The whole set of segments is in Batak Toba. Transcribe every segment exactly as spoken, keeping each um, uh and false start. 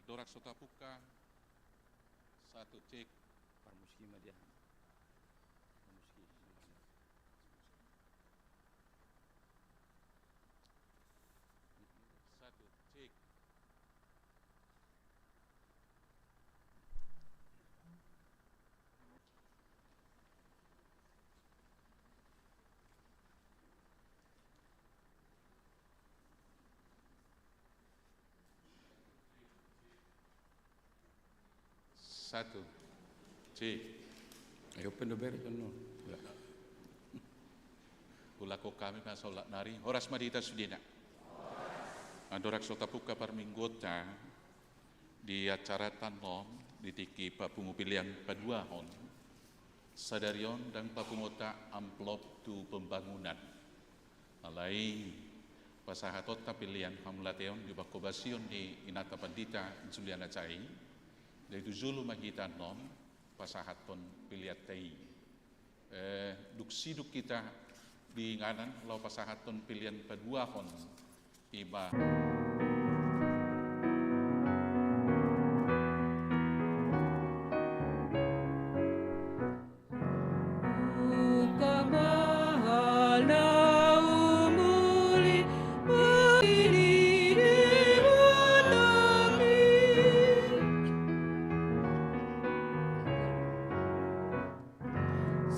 Andorang so tapungka. Satu, cek. Parmuski ma dia. Parmuski. Satu, cek. Satu. Cek. Ayo, pendo bere, pendo. Ulak hami ma solat nari. Horas ma di hita sudena. Andorang so tapungka parmingguonta, di acaranta on, di tingki papungu pelean paduahon, sadari on ndang papunguonta amplop tu pembangunan. Alai pasahatonta pelean hamauliateon di panghobasion ni inanta Pandita Juliana Cai, jadi tu jolo ma hita on pasahathon peleanta i. Eh, dung sidung hita di inganan laho pasahathon pelean paduahon, ima.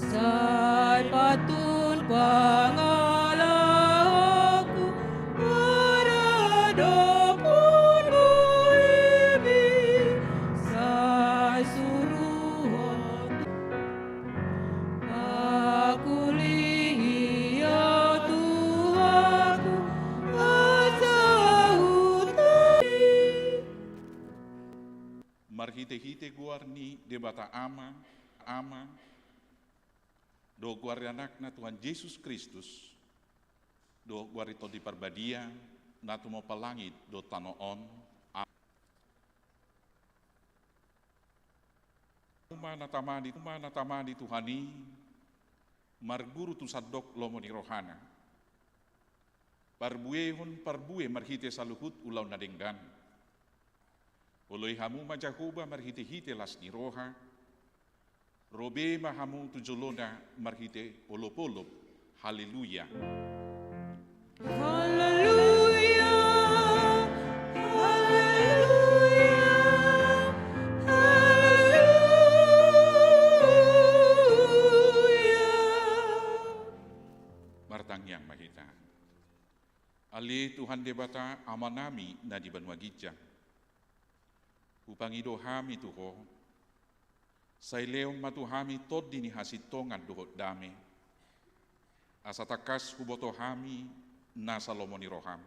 Sai pantun pangalahonku, pada dohononmu, sai suruhon pakulihi au Tuhanku, asa huta. Marhitehite goar ni Debata Ama, Ama, dohot goar ni Anakna Tuhan Jesus Kristus, dohot goar ni Tondi Parbadia, na tumompa langit dohot tano on. Amen. Uma na tama ni, uma na tama ni Tuhan i, marguru tu sandok lomo ni rohana. Parbuehon parbue marhite saluhut ulaon na denggan. Oloi hamu ma Jahowa marhitehite las ni roha, ro be ma hamu tu jolona marhite olopolop. Haleluya. Haleluya, haleluya, haleluya. Martangiang ma hita. Ale Tuhan Debata Amanami na di banua ginjang, hupangido hami tu Ho, sai lehon ma tu hami tondi ni hasintongan dohot dame, asa tangkas huboto hami nasa lomo ni roham.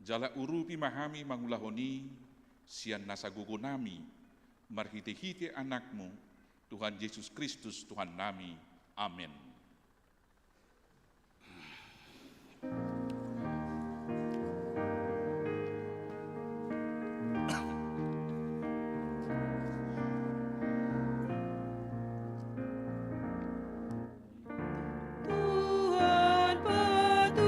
Jala urupi ma hami mangulahon i sian nasa gogonami, marhitehite Anakmu, Tuhan Jesus Kristus Tuhannami. Amen. Tuhan patulus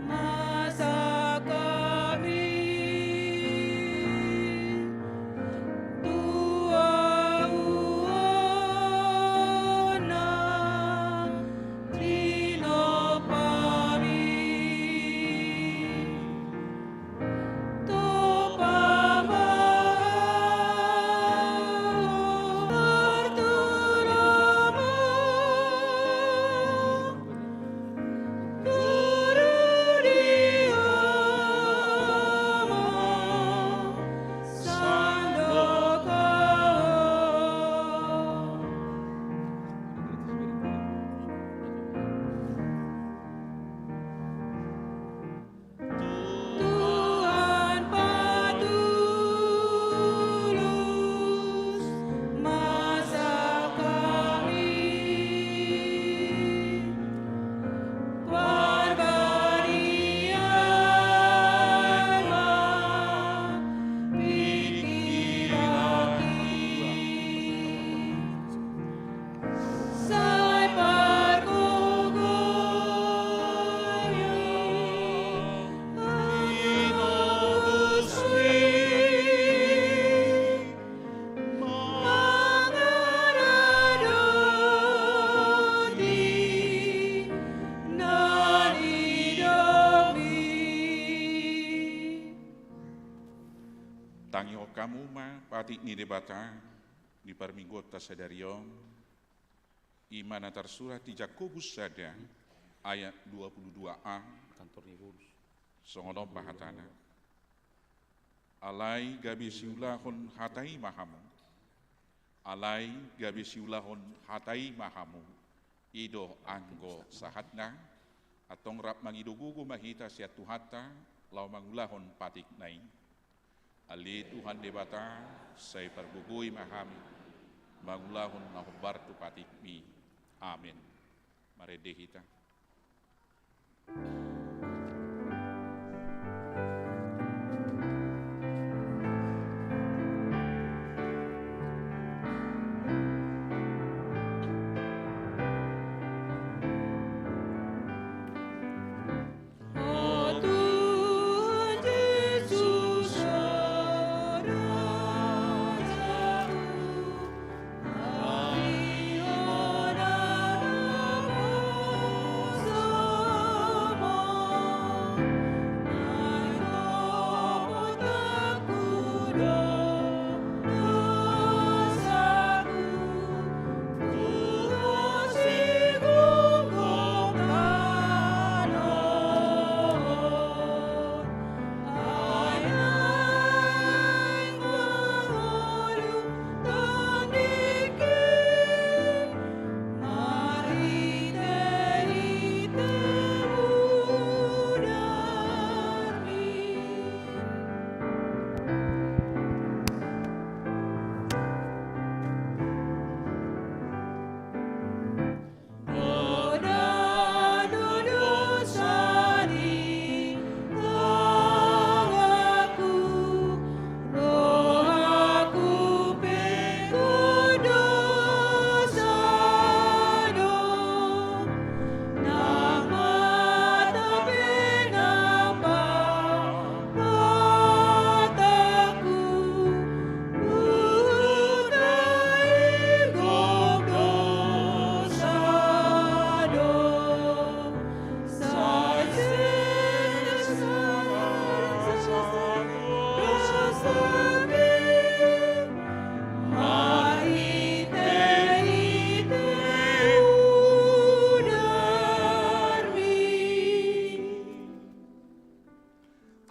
masa kami, tua ua Hamu ma patik ni Debata di parmingguonta sadari on, i ma na tarsurat di Jakobus sada ayat dua puluh dua a. Kantor ni Gurus. Songon on ma hatana. Alai gabe siulahon hata i ma hamu. Alai gabe siulahon hata i ma hamu. I do anggo sahatna, antong rap mangido gogo ma hita sian Tuhanta, laho mangulahon patikna i. Ale Tuhan Debata, sai pargogoi ma hami, mangulahon na hombar tu patikmi. Amen. Marende hita.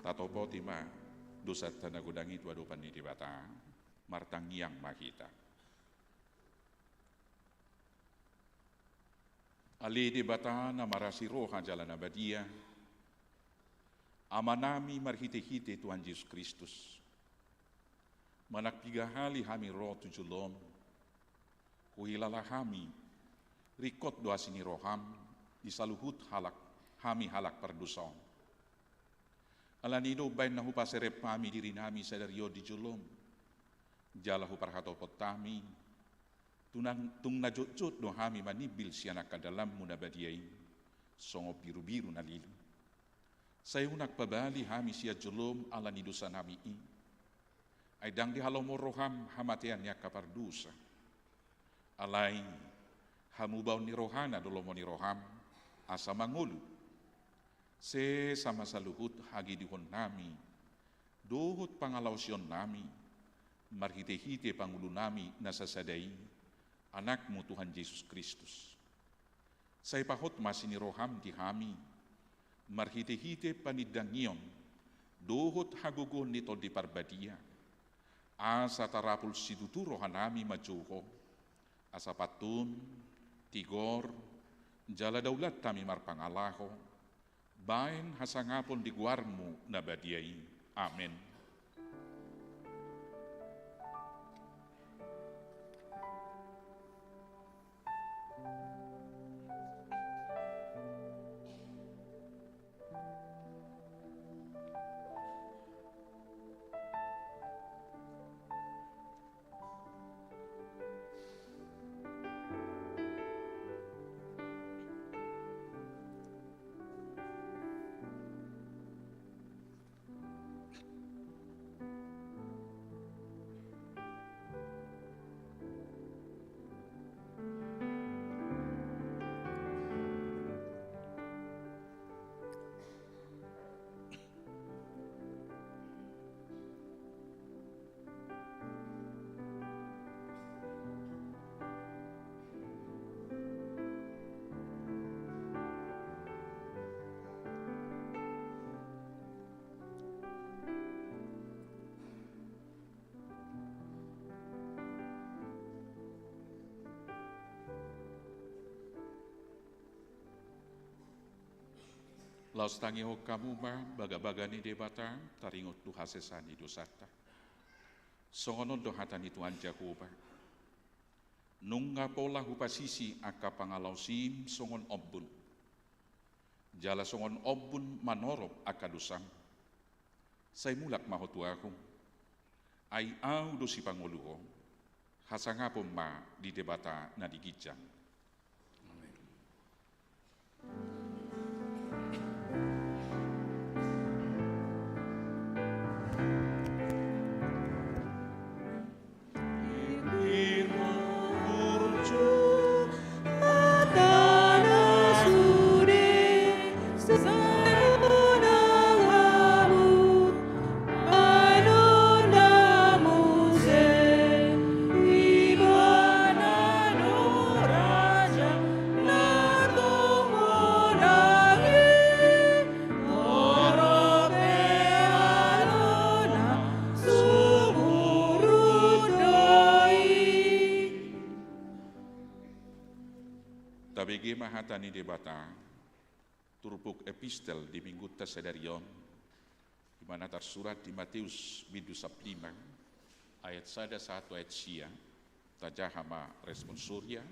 Tatopoti ma dosanta na godang i tu adopan ni Debata, martangiang ma hita. Ale Debata na marasi roha jala na badia, Amanami marhitehite Tuhan Jesus Kristus, manang piga hali hami ro tu jolom, huhilala hami, ringkot do asi ni roham di saluhut halak, hami halak pardosa on. Alani do umbaen na hupaserep hami dirinami sadari on di jolom, jala huparhatopot hami, tung na, tung na jotjot do hami manimbil sian angka dalanmu na badia i, songon birubiru na lilu. Sai unang pabali hami sian jolom alani dosanami i. Ai ndang dihalomohon roham hamatean ni angka pardosa. Alai hamubaon ni rohana do lomo ni roham, asa mangolu. Sesa ma saluhut hagiduhonnami dohot pangalaosionnami, marhitehite pangulunami na sasada i, Anakmu Tuhan Jesus Kristus. Sai pahot ma asi ni roham di hami, marhitehite panindangion dohot hagogoon ni Tondi Parbadia, asa tarapul situtu rohanami manjou Ho, asa pantun, tigor, jala daulat hami marpangalaho, baen hasangapon di goarmu na badia i. Amen. Laos tangihon hamu ma bagabaga ni Debata taringot tu hasesaan ni dosanta. Songon on do hata ni Tuhan Jahowa: Nunga pola hupasisi angka pangalaosim songon ombun, jala songon ombun manorop angka dosam. Sai mulak ma ho tu Ahu, ai Ahu do sipangolu ho. Hasangapon ma di Debata na di ginjang. Amen. Tabege ma hata ni Debata, turpuk epistel di minggunta sadari on, di mana tarsurat di Mateus bindu sampulu lima, ayat sada sahat tu ayat sia. Tajaha ma responsoria,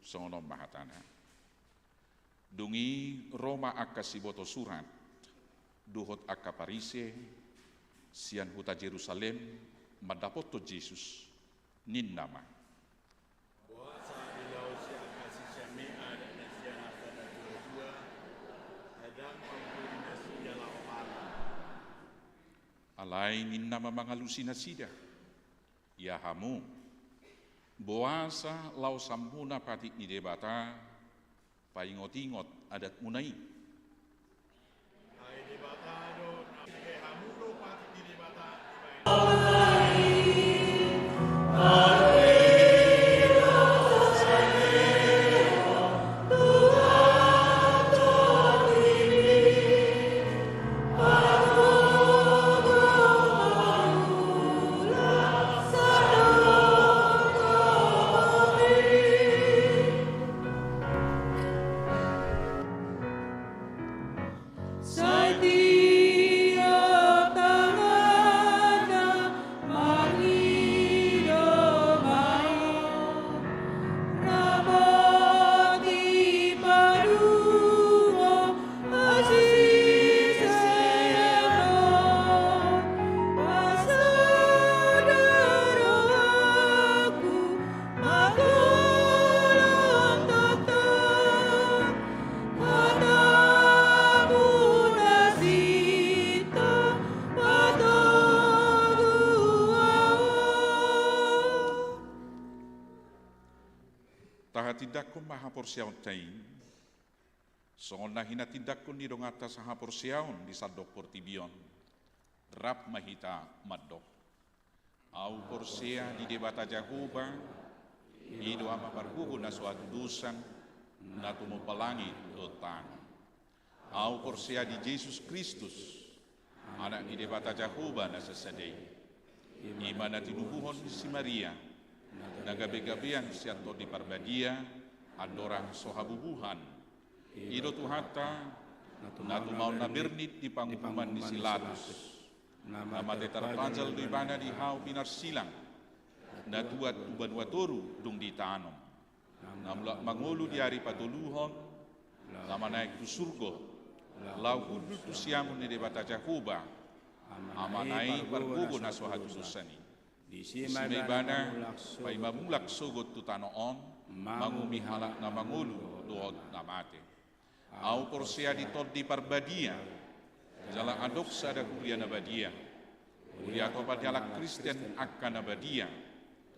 songon on ma hatana. Dung i ro ma angka siboto surat dohot angka Parise sian huta Jerusalem mandapothon Jesus, ninna ma: Boasa dilaosi angka siseanmi adat na sian angka natuatua, ndang manguhumi nasida laho mangan? Alai ninna ma mangalusi nasida: Ia hamu, boasa laosanmuna patik ni Debata, paingotingot adatmuna i? Ai Debata do na, hamu do patik ni Debata. Sai tiop tanganna mangido ma, na boti padungo hasisianon, pasada rohangku mangulahon tongtong hatamu na sintong patogu ahu. Tahatindangkon ma haporseaonta i songon na hinatindangkon ni donganta sahaporseaon di sandok portibi on. Rap ma hita mandok. Ahu porsea di Debata Jahowa, i do Ama pargogo na so hatudosan, na tumompa langit dohot tano. Ahu porsea di Jesus Kristus, Anak ni Debata Jahowa na sasada i. I ma na tinubuhon ni si Maria, na gabegabean sian Tondi Parbadia, andorang so habubuhan. I do Tuhanta, na tumaon na bernit di panguhuman ni si Latus. Na mate tarpajal do ibana di hau pinarsilang, na tuat tu banua toru dung ditanom. Na mulak mangolu di ari patoluhon, na manaek tu surgo, laho hundul tu siamun ni Debata Jahowa, Amana i pargogo na so hatudosan i. Disi ma ibana paima mulak sogot tu tano on, manguhumi halak na mangolu dohot na mate. Ahu porsea di Tondi Parbadia, jala adong sada huria na badia. Huria topa ni halak Kristen angka na badia,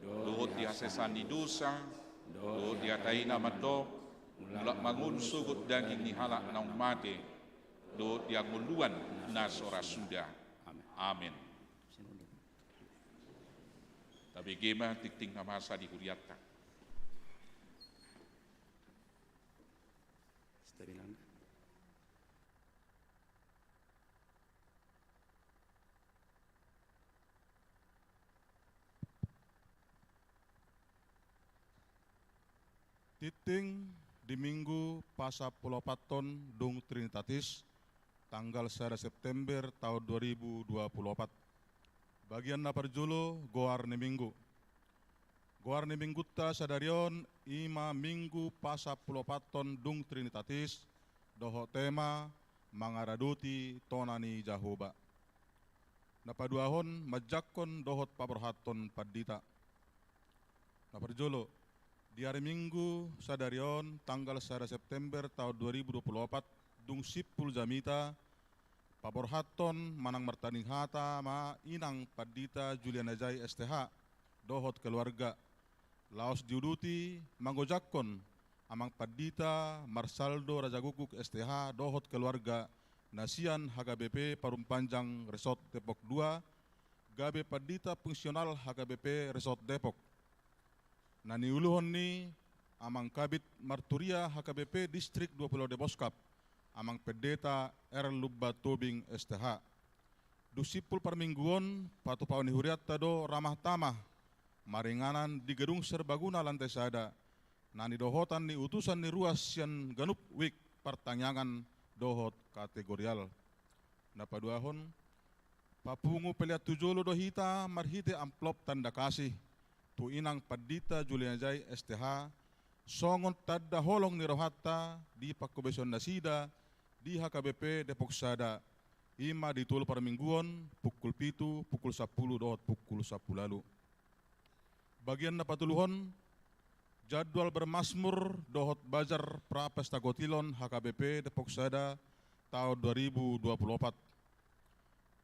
dohot di hasesaan ni dosa, dohot di hata i na mandok, mulak mangolu sogot daging ni halak naung mate, dohot di hangoluan na so ra suda. Amen. Tabege ma tingting na masa di hurianta. Tingting di Minggu pasampuluopathon dung Trinitatis, tanggal sada September taon dua ribu dua puluh opat. Bagian na parjolo, goar ni minggu. Goar ni minggunta sadari on i ma Minggu pasampuluopathon dung Trinitatis, dohot tema mangaradoti tona ni Jahowa. Na paduahon, manjangkon dohot paborhathon pandita. Na parjolo, di ari Minggu sadari on, tanggal sada September taon dua ribu dua puluh opat, dung simpul jamita, paborhathon manang martanding hata ma Inang Pandita Juliana Jai S T H dohot keluarga. Laos diuduti mangojakkon Amang Pandita Marsaldo Rajagukguk S T H dohot keluarga na sian H K B P Parung Panjang Resort Depok dua, gabe pandita fungsional H K B P Resort Depok. Na niuluhon ni Amang Kabid Marturia H K B P Distrik dua Pulau Deboskap, Amang Pendeta R Lumban Tobing S T H. Dung simpul parmingguon, patupaon ni hurianta do ramah tamah maringanan di Gedung Serbaguna lantai sada, na nidohotan ni utusan ni ruas sian ganup wik partangiangan dohot kategorial. Na paduahon, papungu pelean tu jolo do hita marhite amplop tanda kasih tu Inang Pandita Juliana Jai S T H, songon tanda holong ni rohanta di panghobasion nasida di H K B P Depok sada, i ma di tolu parmingguon, pukul pitu, pukul sampulu dohot pukul sampulu ualu. Bagian na patoluhon, jadwal bermasmur dohot bazar pra pesta kotilon H K B P Depok sada taon dua ribu dua puluh opat.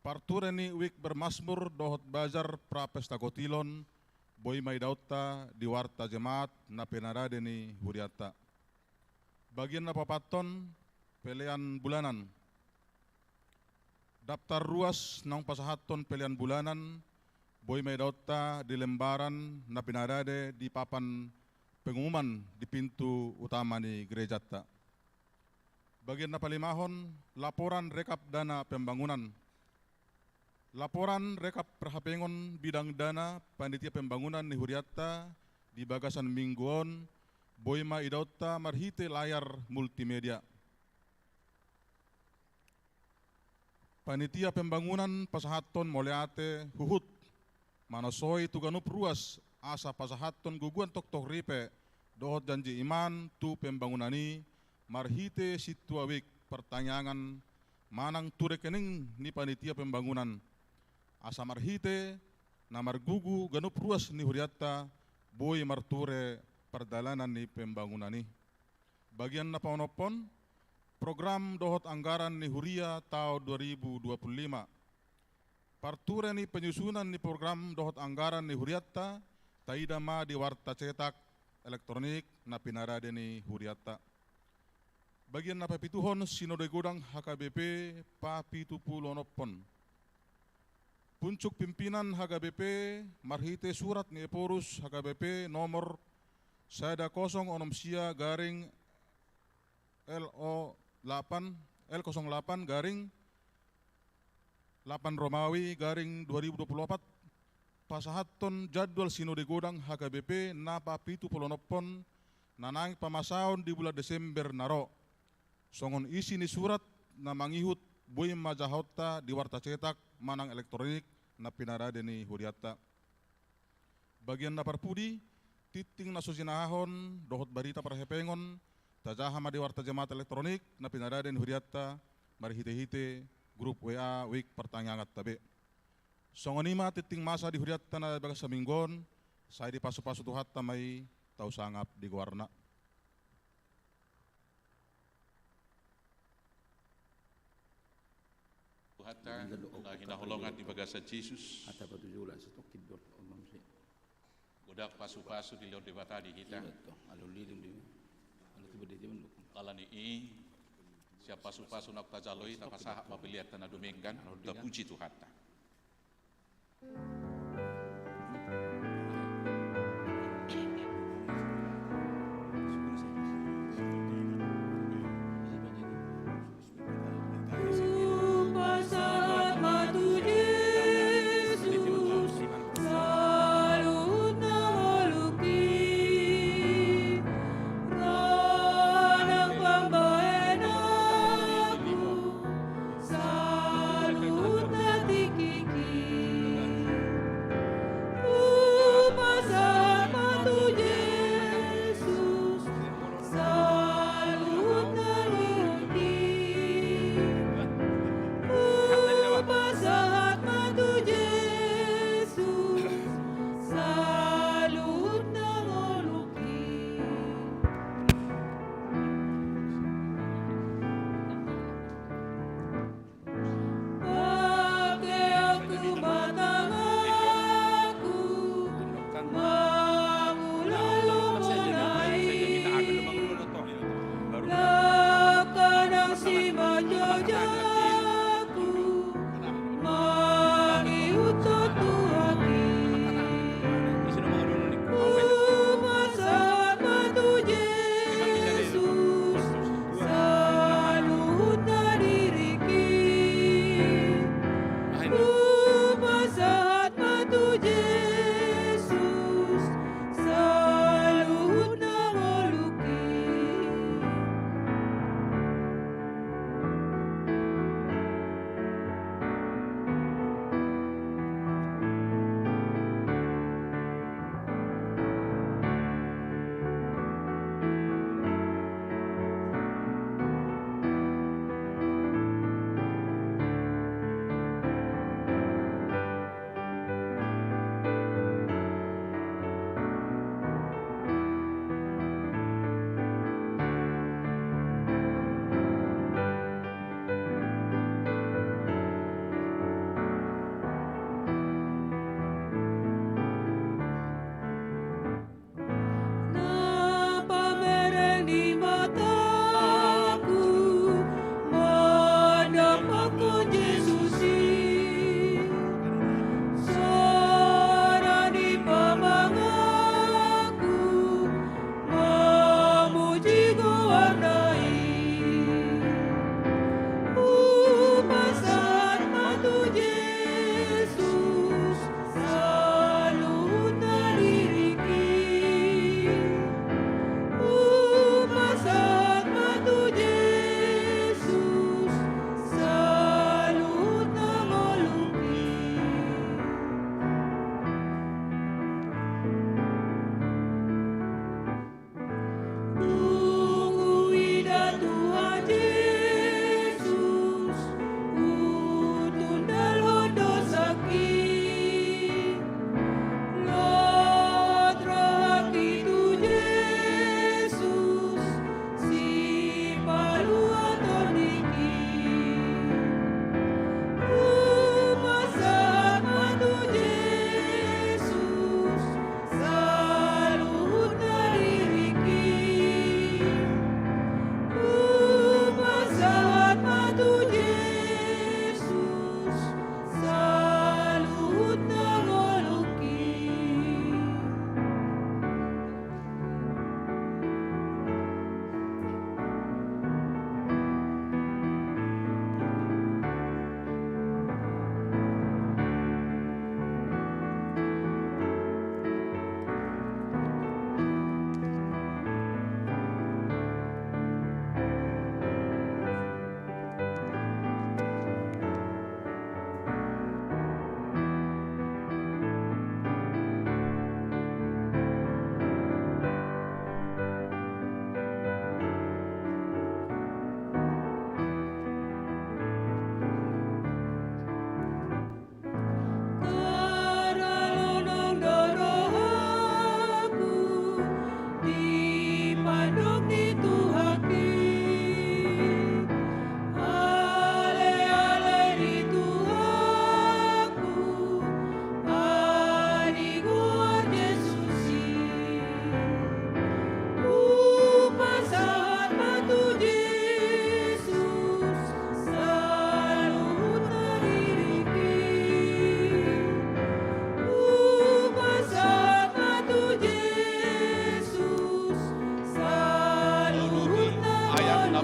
Parture ni wik bermasmur dohot bazar pra pesta kotilon, boi ma idaonta di warta jemaat na pinarade ni hurianta. Bagian na paopathon, pelean bulanan. Daptar ruas naung pasahathon pelean bulanan, boi ma idaonta di lembaran na pinarade di papan pengumuman di pintu utama ni gerejanta. Bagian na palimahon, laporan rekap dana pembangunan. Laporan rekap perhapengon bidang dana panitia pembangunan ni hurianta di bagasan minggu on, boi ma idaonta marhite layar multimedia. Panitia pembangunan pasahathon mauliate huhut manosoi tu ganup ruas asa pasahathon gogoan toktok ripe dohot janji iman tu pembangunan i marhite sintua wik partangiangan manang tu rekening ni panitia pembangunan, asa marhite na margugu ganup ruas ni hurianta boi marture pardalanan ni pembangunan i. Bagian na paonomhon, program dohot anggaran ni huria taon dua ribu dua puluh lima. Parture ni penyusunan ni program dohot anggaran ni hurianta taida ma di warta cetak elektronik na pinarade ni hurianta. Bagian na papituhon, sinode godang H K B P papitupuluonomhon. Puncuk pimpinan H K B P marhite surat ni Ephorus H K B P nomor sada kosong onom sia garing L O lapan, L kosong lapan garing lapan Romawi garing dua ribu dua puluh opat, pasahathon jadwal sinode godang H K B P na papitupuluonomhon na naeng pamasaon di bulan Desember na ro. Songon isi ni surat na mangihut, boi ma jahaonta di warta cetak manang elektronik na pinarade ni hurianta. Bagian na parpudi, tingting na so jinahahon dohot barita parhepengon tajaha ma di warta jemaat elektronik na pinarade ni hurianta marhitehite grup W A wik partangianganta be. Songon i ma tingting masa di hurianta na bagas saminggu on, sai dipasupasu Tuhanta ma i, tau sangap di goarna. Tuhanta na hinaholongan di bagasan Jesus. Godang pasupasu dilehon Debata di hita. Alani i sian pasupasu na tajalo i tapasahat ma peleanta na dumenggan, tapuji Tuhanta.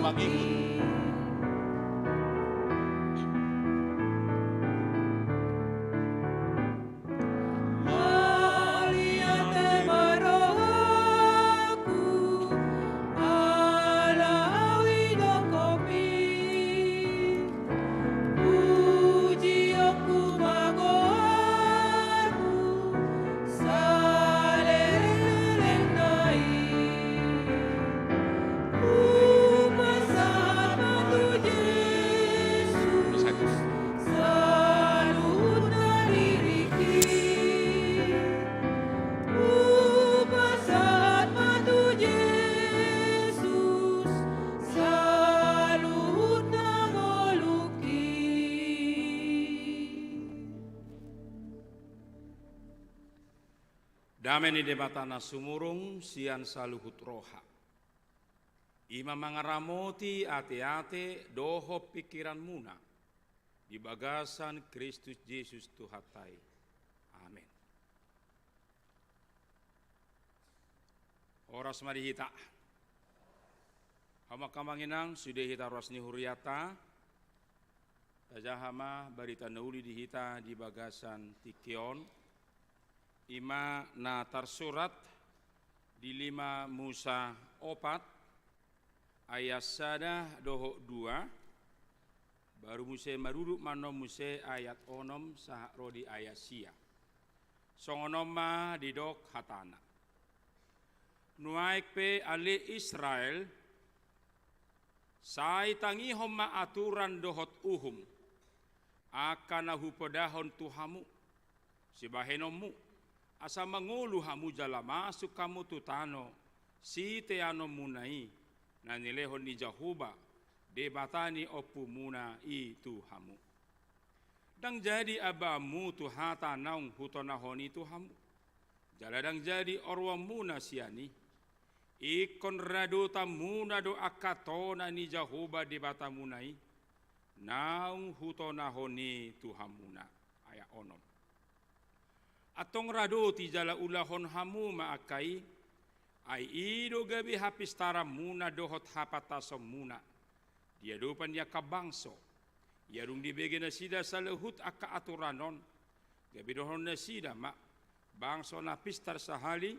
Mauliate ma rohaku, ala au idok Ho pe. Pujionku ma goarMu, saleleng ni lelengna i. Hupasahat ma tu Jesus, saluhutna diringki. Hupasahat ma tu Jesus, saluhutna ngolungki. Dame ni Debata na sumurung sian saluhut roha, i ma mangaramoti ateate dohot pingkiranmuna di bagasan Kristus Jesus Tuhanta i. Amen. Horas ma di hita. Hamu angka amang inang, sude hita ruas ni hurianta, tajaha ma barita na uli di hita di bagasan tingki on. I ma na tarsurat di lima Musa opat, ayat sada dohot dua, baru muse marudut ma annon muse ayat onom sahat ro di ayat sia. Songon on ma didok hatana. Nuaeng pe ale Israel, sai tangihon ma aturan dohot uhum, angka na hupodahon tu hamu, sibahenonmu, asa mangolu hamu jala masuk hamu tu tano siteanonmuna i, na nilehon ni Jahowa, Debata ni ompumuna i tu hamu. Ndang jadi abaanmu tu hata naung hutonahon i tu hamu, jala ndang jadi oroanmuna sian i. Ingkon radotanmuna do angka tona ni Jahowa Debatamuna i, naung hutonahon i tu hamuna. Ayat onom. Antong radoti jala ulahon hamu ma angka i, ai i do gabe hapistaranmuna dohot hapantasonmuna di adopan ni angka bangso. Ia dung dibege nasida saluhut angka aturan on, gabe dohonon nasida ma, bangso na pistar sahali,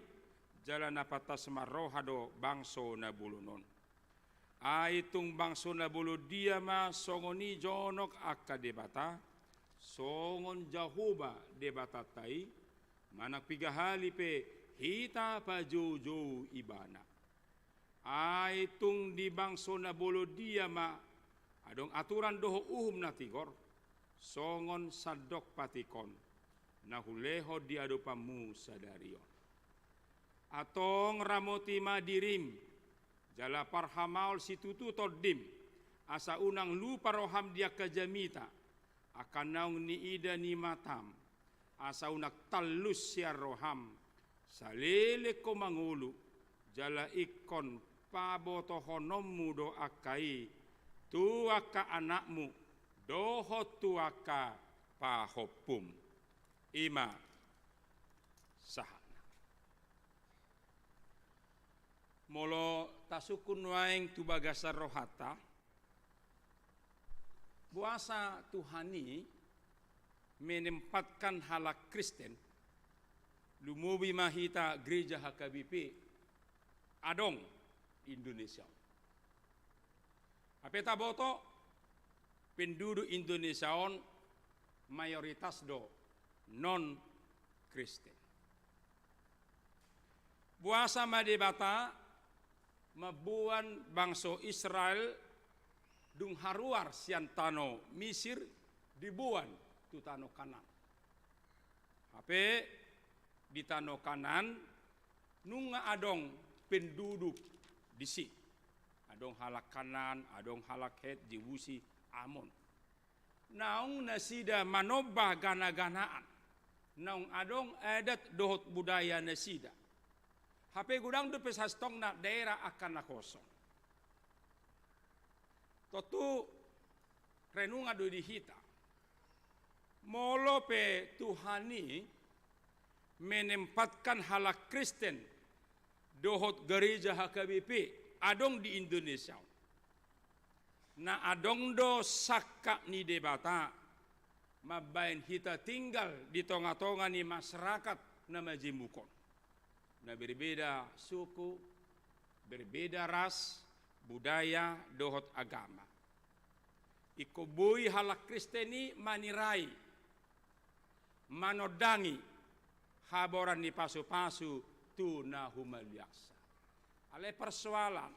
jala na pantas marroha do bangso na bolon on. Ai tung bangso na bolon dia ma songon i jonok angka debata, songon Jahowa Debatanta i, manang piga hali pe hita pajoujou ibana. Ai tung di bangso na bolon dia ma adong aturan dohot uhum na tigor, songon sandok patik on, na hulehon di adopanmu sadari on. Antong ramoti ma dirim, jala parhamaol situtu tondim, asa unang lupa roham di angka jamita, angka naung niida ni matam, asa unang tallus sian roham, saleleng ho mangolu, jala ingkon pabotohononmu do angka i tu angka anakmu, dohot tu angka pahompum. I ma sahatna. Molo tasungkun nuaeng tu bagasan rohanta, boasa Tuhan i menempatkan halak Kristen, lumobi ma hita gereja H K B P, adong Indonesia on. Hape taboto, penduduk Indonesia on mayoritas do non Kristen. Boasa ma Debata mamboan bangso Israel dung haruar sian tano Misir diboan tu tano Kanaan. Hape di tano Kanaan nunga adong penduduk disi. Adong halak Kanaan, adong halak Het, Jebusi, Amon. Naung nasida manomba gana-ganaan, naung adong adat dohot budaya nasida. Hape godang dope sasintongna daerah angka na kosong. Tontu renungan do di hita. Molo pe Tuhan i menempatkan halak Kristen dohot gereja H K B P adong di Indonesia on, Na adong do sangkap ni Debata mambahen hita tinggal di tonga-tonga ni masyarakat na majemuk on, na berbeda suku, berbeda ras, budaya, dohot agama. Ingkon boi halak Kristen i manirai, manondangi haboran ni pasu-pasu tu na humaliangsa. Alai persoalan,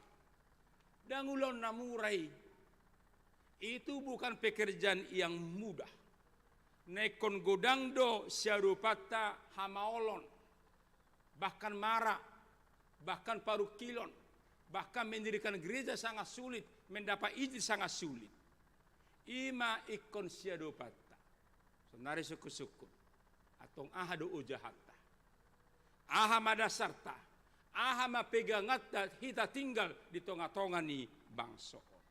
ndang ulaon na mura i. Itu bukan pekerjaan yang mudah. Na ingkon godang do siadopanta hamaolon, bahkan marah, bahkan parungkilon, bahkan mendirikan gereja sangat sulit, mendapat izin sangat sulit. I ma ingkon siadopanta. Saonari sungkun-sungkun, antong aha do ojahanta? Aha ma dasarta? Aha ma peganganta hita tinggal di tonga-tonga ni bangso on?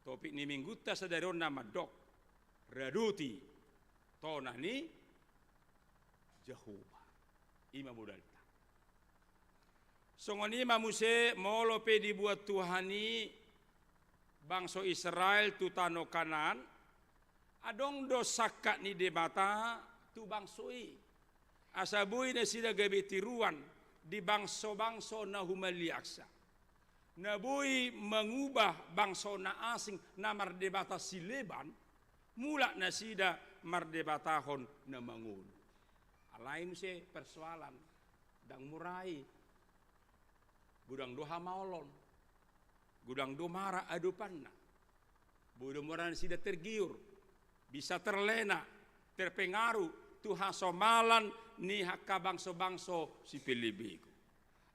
Topik ni minggunta sadari on na mandok, radoti tona ni Jahowa. I ma modalta. Songon i ma muse, molo pe dibuat Tuhan i bangso Israel tu tano Kanaan, adong do sangkap ni Debata tu bangso i. Asa boi nasida gabe tiruan di bangso-bangso na humaliangsa, na boi mangubah bangso na asing na mardebata sileban, mulak nasida mardebatahon na mangolu. Alai muse persoalan, ndang mura i. Godang do hamaolon, godang do marah adopanna. Boi do mura nasida tergiur, bisa terlena, terpengaruh tu hasomalan ni angka bangso-bangso sipelebegu.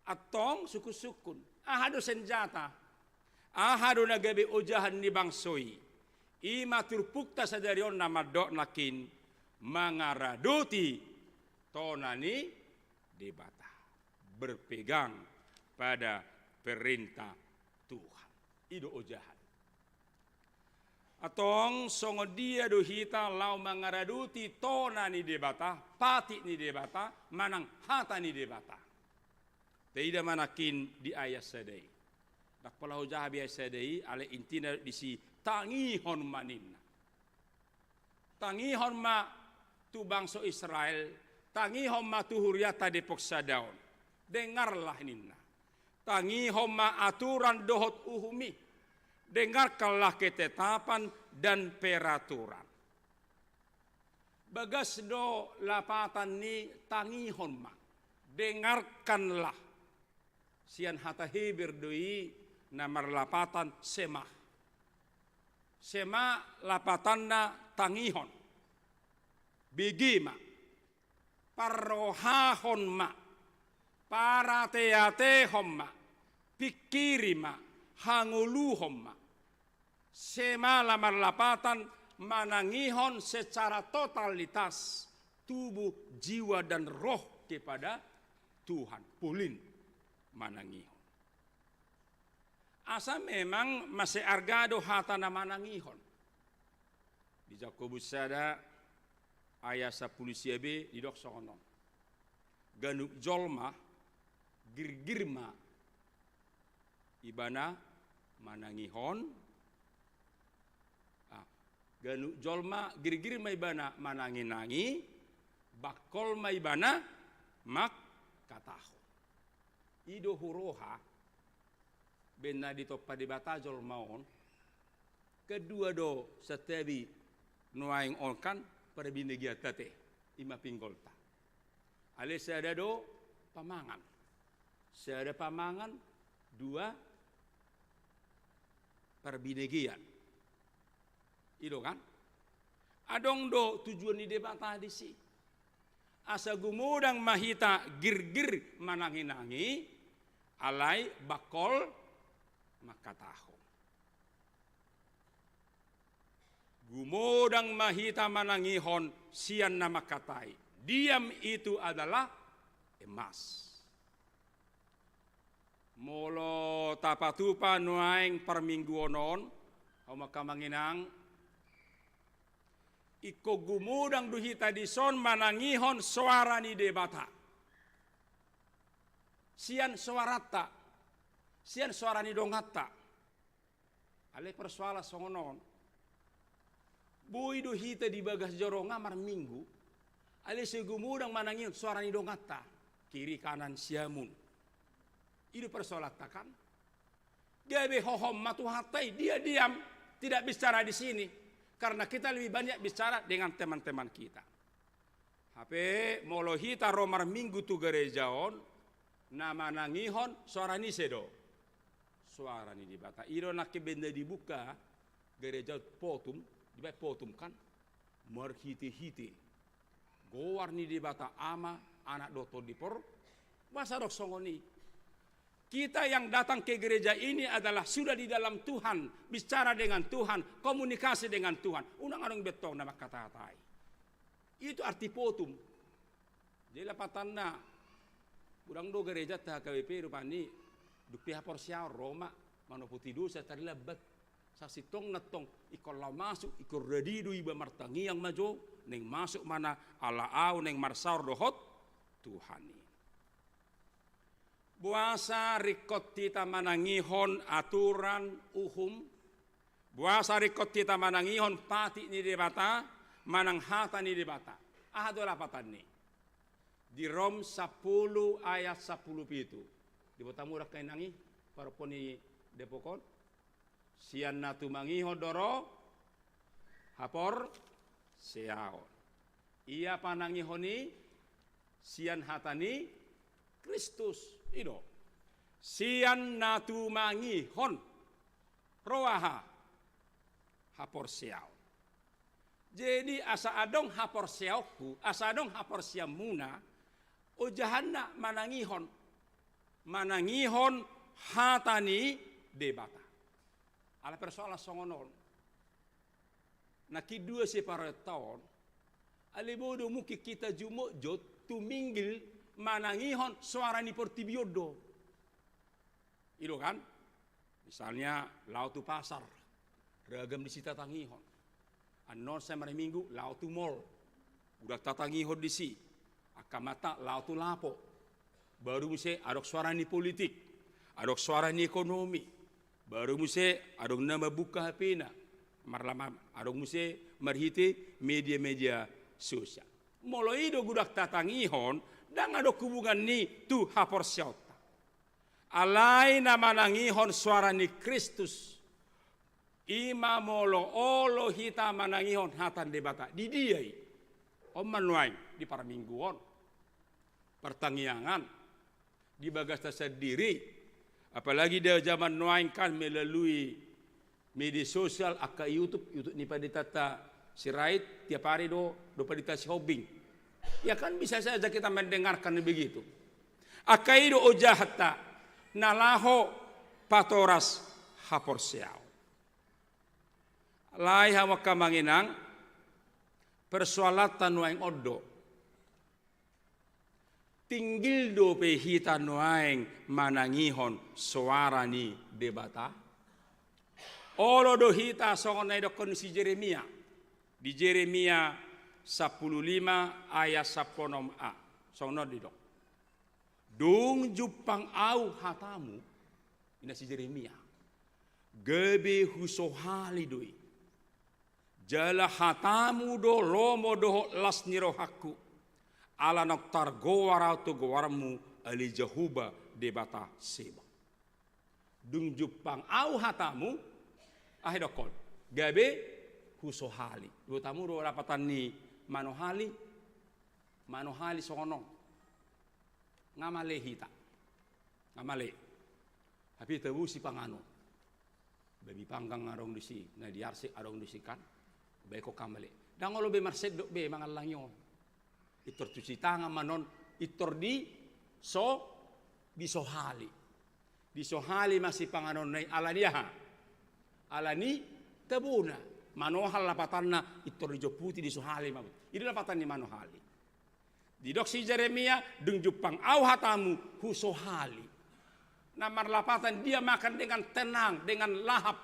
Antong sungkun-sungkun, aha do senjata, aha do na gabe ojahan ni bangso i? I ma turpukta sadari on na mandok nangkin, mangaradoti tona ni Debata, berpegang pada perintah Tuhan. I do ojahan. Antong songon dia do hita laho mangaradoti tona ni Debata, patik ni Debata, manang hata ni Debata? Taida ma nangkin di ayat sada i. Ndang pola hujaha be ayat sada i, alai intina disi, tangihon ma ninna. Tangihon ma tu bangso Israel, tangihon ma tu hurianta Depok Sada on. Dengarlah ninna. Tangihon ma aturan dohot uhum i. Dengarkanlah ketetapan dan peraturan. Bagas do lapatan ni tangihon ma. Dengarkanlah. Sian hata Heber do i na marlapatan shema. Shema lapatanna tangihon. Bege ma. Parrohahon ma. Parateatehon ma. Pingkiri ma. Hangoluhon ma. Shema marlapatan manangihon secara totalitas tubuh, jiwa, dan roh kepada Tuhan. Polin manangihon. Asa memang mansai arga do hata na manangihon. Di Jakobus sada ayat sampulu sia be didok songon on. Ganup jolma girgir ma ibana manangihon. Ah, ganup jolma girgir ma ibana manangi-nangi, bangkol ma ibana mangkatahon. I do huroha, baen na ditompa Debata jolma on. Kan dua do santabi nuaeng on kan, parbinegeanta te, i ma pinggolta. Alai sada do pamangan. Sada pamangan, dua parbinegean. I do kan? Adong do tujuan ni Debata disi. Asa gumodang ma hita girgir manangi-nangi, alai bangkol mangkatahon. Gumodang ma hita manangihon sian na mangkatai. Diam itu adalah emas. Molo tapatupa nuaeng parmingguon on, hamu angka amang inang, ingkon gumodang do hita dison manangihon soara ni Debata. Sian soaranta, sian soara ni donganta. Alai persoalan songon on. Boi do hita di bagas joro nga marminggu, alai sai gumodang manangihon soara ni donganta, kiri kanan siamun. I do persoalanta kan. Gabe hohom ma Tuhanta i, dia diam, tidak bicara di sini. Karena kita lebih banyak bicara dengan teman-teman kita. Hape molo hita ro marminggu tu gareja on, na manangihon soara ni ise do? Soara ni Debata. I do nangkin baen na dibuka gareja on potum, dibaen potum kan? Marhite-hite goar ni Debata Ama, Anak dohot Tondi Porbadia. Masa adong songon i? Kita yang datang ke gereja ini adalah sudah di dalam Tuhan, bicara dengan Tuhan, komunikasi dengan Tuhan. Unang adong bettong na mangkata-katai. Itu arti potum. Jadi lapatanna, godang do gereja ta H K B P rupani, dung pe haporseaon ro ma, manopoti dosa, tarilambat. Sasintongna tong, ingkon laho masuk, ingkon radi do iba, martangiang ma jo, naeng masuk ma na, ala ahu naeng marsaor dohot Tuhan i. Boasa ringkot hita manangihon aturan, uhum? Boasa ringkot hita manangihon patik ni Debata, manang hata ni Debata? Aha do lapatanni? Di Rom sampulu ayat sampulu pitu. Diboto hamu do angka inang i, parompuan ni dapot on? Sian na tumangihon do ro haporseaon. Ia panangihon i sian hata ni Kristus. I do. Sian na tumangihon ro aha? Haporseaon. Jadi asa adong haporseaonku, asa adong haporseaonmuna, ojahanna manangihon, manangihon hata ni Debata. Ala persoalan songon on. Nangkin dua siparenta on, alai boi do mungkin hita jumotjot tuminggil manangihon soara ni portibi on do. I do kan? Misalnya, laho tu pasar, ragam disi tatangihon. Annon sai marminggu, laho tu mall, godang tatangihon disi. Angka mata laho tu lapo. Baru muse adong soara ni politik, adong soara ni ekonomi. Baru muse adong na mambuka H P-na. Marlama adong muse marhite media-media sosial. Molo i do godang tatangihon, ndang adong hubungan ni tu haporseaonta. Alai na manangihon soara ni Kristus, i ma molo olo hita manangihon hata ni Debata. Di dia i? On ma nuaeng, di parmingguon, partangiangan, di bagasta sandiri. Apalagi di zaman nuaeng kan melalui media sosial, angka YouTube, YouTube ni Panditanta Sirait, tiap hari do, do Pandita Sihombing. Ya kan, bisa saja kita mendengarkan begitu. Angka i do ojahanta na laho patoras haporseaon. Alai hamu angka amang inang, persoalanta nuaeng on do. Tinggil dope hita nuaeng manangihon soara ni Debata? Olo do hita songon na didokkon si Jeremia. Di Jeremia sampulu lima ayat sampulu onom a. Songon on didok. Dung jumpang ahu hatamu, ninna si Jeremia, gabe husohali do i. Jala hatamu do lomo dohot las ni rohangku, ala naung targoar ahu tu goarmu, ale Jahowa Debata Sebaot. Dung jumpang ahu hatamu, aha didokkon? Gabe husohali. Diboto hamu do lapatan ni manohali? Manohali songon on. Nga male hita. Nga male. Hape tabosi panganon. Babi panggang adong disi, na di arsik adong disi kan. Baen ho nga male. Ndang olo be marsendok be mangallangi on. Pintor cuci tangan ma non, pintor di so, disohali. Disohali ma sipanganonna i ala ni aha? Ala ni tabona. Manohal lapatanna, pintor dijomputi, disohali ma. I do lapatan ni manohali. Didok si Jeremia, dung jumpang ahu hatamu, husohali. Na marlapatan dia makan dengan tenang, dengan lahap.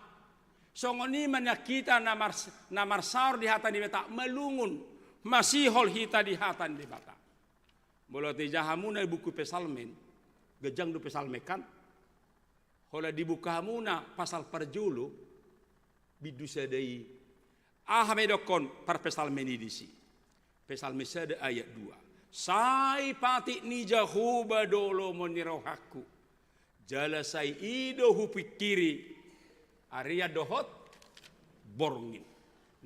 Songon i ma nian hita na mars-, na marsaor di hata ni Debata, malungun, masihol hita di hata ni Debata. Molo tajaha hamuna di buku Psalmen, ganjang do Psalmen kan? Holan dibuka hamuna pasal parjolo, bindu sada i. Aha ma didokkon parpsalmen i disi? Psalmen sada ayat dua. Sai patik ni Jahowa do lomo ni rohangku. Jala sai i do hupingkiri arian dohot borngin,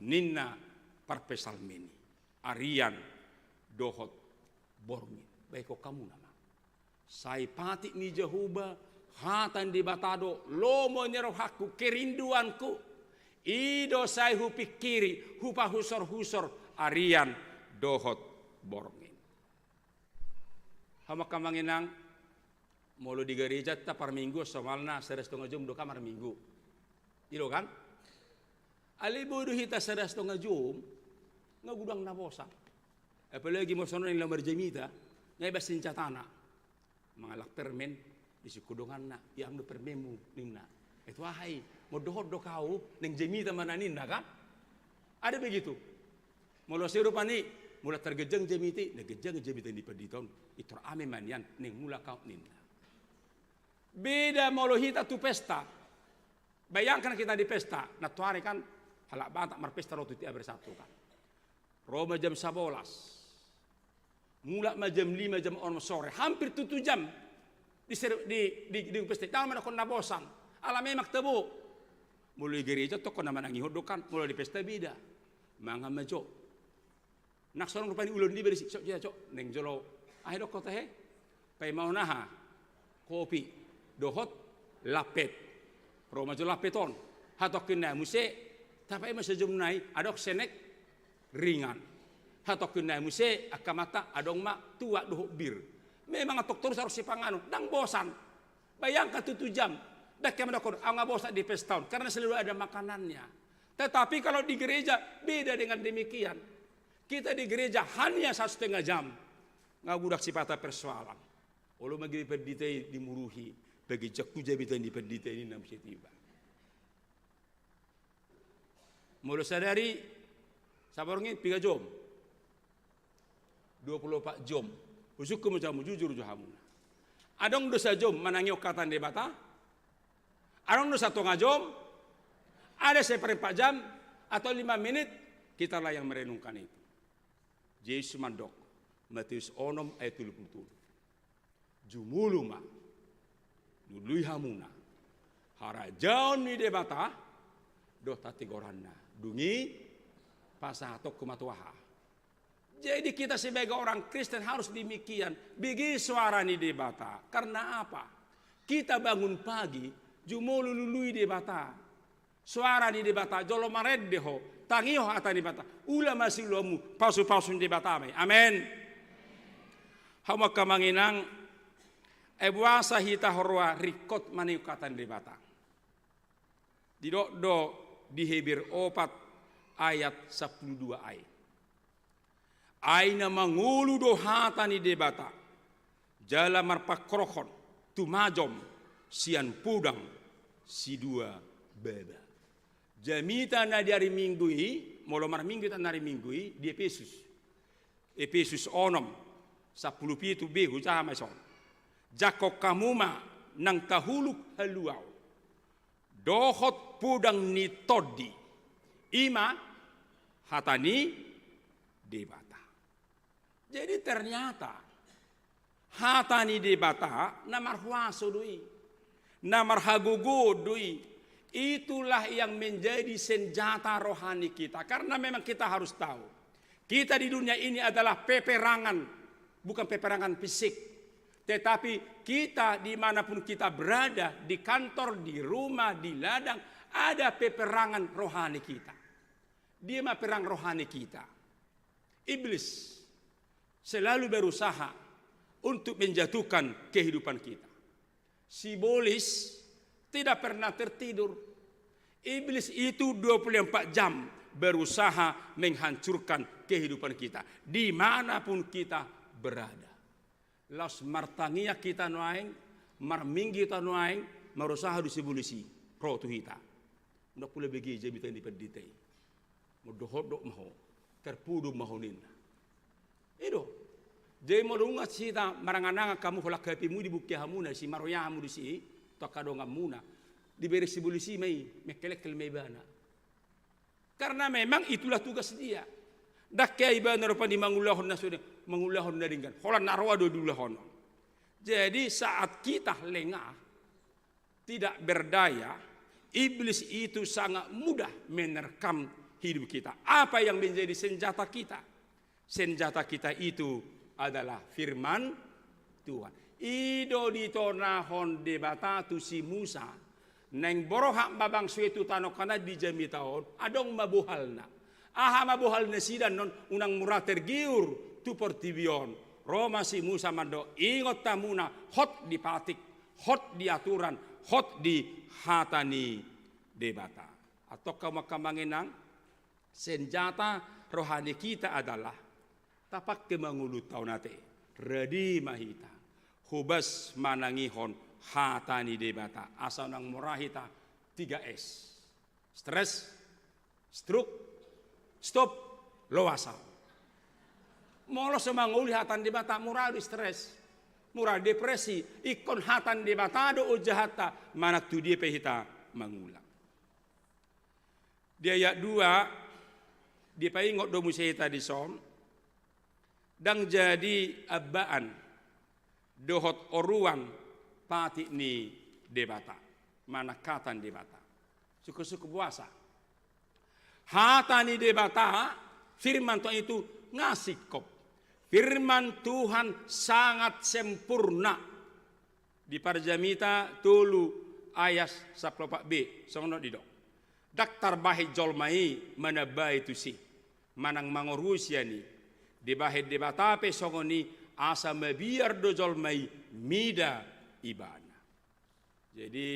ninna parpsalmen i. Arian dohot borngin. Baen hamu nama. Sai patik ni Jahowa, hata ni Debata do lomo ni rohangku, kerinduanku. I do sai hupingkiri, hupahusorhusor arian dohot borngin. Hamu angka amang inang, molo di gerejanta parmingguon somalna sada satonga jom do kan marminggu. I do kan? Alai boi do hita sada satonga jom, nga godang na bosan. Apalagi molo songon i laho marjamita, nga ibaen senjatana. Mangallang permen, disungkun donganna, "Iang do permenmu," ninna. "Itu aha i, mondok-ondok ahu, naeng jamita ma na," ninna kan? Ada begitu. Molo sai rupani, mulak targanjang jamita i, na ganjang jamita ni pandita on, "Intor ame ma nian, naeng mulak ahu," ninna. Beda molo hita tu pesta. Bayangkan kita di pesta, nantoari kan halak Batak marpesta ro tu Tiga Bersatu kan. Ro ma jam sabolas. Mulak ma jam lima, jam onom sore, hampir tutu jam di, di, di, di pesta. Ndang ma dokkon na bosan. Ala memang tabo. Molo di gereja tongkon na manangihon do kan, molo di pesta beda. Mangan ma jo. Nang songon rupani ulaon niba disi, "Sok, jia, sok, naeng jolo aha i dokkon tahe? Paimahon aha? Kopi dohot lampet." Ro ma jo lampet on. Hatongkin nai muse, tapaima sajom nai, adong senek ringan. Hatongkin nai muse, angka mata, adong ma tuak dohot bir. Memang antong torus harus sipanganon, ndang bosan. Bayangkan tutu jam. Ndang hea mandokkon, "Au nga bosan di pesta on," karena selalu ada makanannya. Tetapi kalau di gereja, beda dengan demikian. Kita di gereja hanya satu setengah jam. Nga godang sipata persoalan. Olo ma gabe pandita i dimuruhi, bagian jangku jamita ni pandita i ninna muse tiba. Molo sadari, saborngin piga jom? Dua puluh empat jom. Husungkun ma jo hamu, jujur jo hamu. Adong do sajom manangihon hata ni Debata? Adong do satonga jom? Ada seperempat jam atau lima menit? Kitalah yang merenungkan itu. Jesus mandok, Matius onom ayat tolu pulu tolu. Jumolo ma, lului hamuna harajaon ni Debata dohot hatigoranna. Dung i pasahatonku ma tu aha. Jadi kita sebagai orang Kristen harus demikian. Bege suara ni Debata. Karena apa? Kita bangun pagi, jumolo lului Debata. Suara ni Debata, jolo marende ho, tangihon hata ni Debata. Ula ma siulaonmu, pasupasu ni Debata ma i. Amen. Hamu angka amang inang, ai boasa hita huroha ringkot manangihon hata ni Debata? Didok do di Heber opat ayat sampulu dua ai. Ai na mangolu do hata ni Debata, jala marpangkorhon tumajom sian podang sidua baba. Jamita na di ari Minggu i, molo marminggu hita na ari Minggu i, di Epesus. Epesus onom, sampulu pitu be, hujaha ma dison. Jangkon hamu ma nang tahuluk haluaon dohot podang ni tondi, i ma hata ni Debata. Jadi ternyata hata ni Debata na marhuaso do i, na marhagogoon do i. Itulah yang menjadi senjata rohani kita. Karena memang kita harus tahu, kita di dunia ini adalah peperangan, bukan peperangan fisik. Tetapi kita dimanapun kita berada, di kantor, di rumah, di ladang, ada peperangan rohani kita. Dia ma perang rohani kita. Iblis selalu berusaha untuk menjatuhkan kehidupan kita. Si Bolis tidak pernah tertidur. Iblis itu dua puluh empat jam berusaha menghancurkan kehidupan kita, dimanapun kita berada. Laos martangiang hita nuaeng, marminggu hita nuaeng, marusaha do si Bolis i ro tu hita. Ndang pola bege jamita ni pandita i. Mondok-ondok ma ho, tarpudun ma ho ninna. I do. Jadi molo nunga hita marangan-angan hamu, holan H P-mu dibuka hamuna, si maroya hamu disi, tu angka donganmuna. Dibereng si Bolis i ma i, mengkelengkel ma ibana. Karena memang itulah tugas dia. Ndang hea ibana rupani mangulahon na sude, mangulahon na denggan. Holan na roa do diulahon. Jadi saat kita lengah, tidak berdaya, iblis itu sangat mudah menerkam hidup kita. Apa yang menjadi senjata kita? Senjata kita itu adalah firman Tuhan. I do ditonahon Debata tu si Musa, naeng borhat ma bangso i tu tano Kanaan di jamita on, adong ma bohalna. Aha ma bohalnasida annon? Unang mura tergiur tu portibi on. Ro ma si Musa mandok, ingot hamuna, hot dipatik, hot di aturan, hot di hata ni Debata. Antong hamu angka amang inang, senjata rohani kita adalah tapake mangulunta on ate. Rade ma hita hobas manangihon hata ni Debata. Asa unang mura hita tiga S. Stres, stroke, stop, loas au. Molo so mangoli hata ni Debata, mura do stres, mura depresi. Ingkon hata ni Debata do ojahatta, manang tu dia pe hita mangula. Di ayat dua, dipaingot do muse hita dison, ndang jadi ambaan dohot oruan patik ni Debata, manang hata ni Debata. Sungkun-sungkun boasa? Hata ni Debata, firman Tuhan itu nga singkop. Firman Tuhan sangat sempurna. Di Parjamita tolu ayat sampulu opat B, songon on didok. Ndang tarbahen jolma i manambai tusi, manang mangoruhon sian i. Dibahen Debata pe songon i, asa mabiar do jolma i mida ibana. Jadi,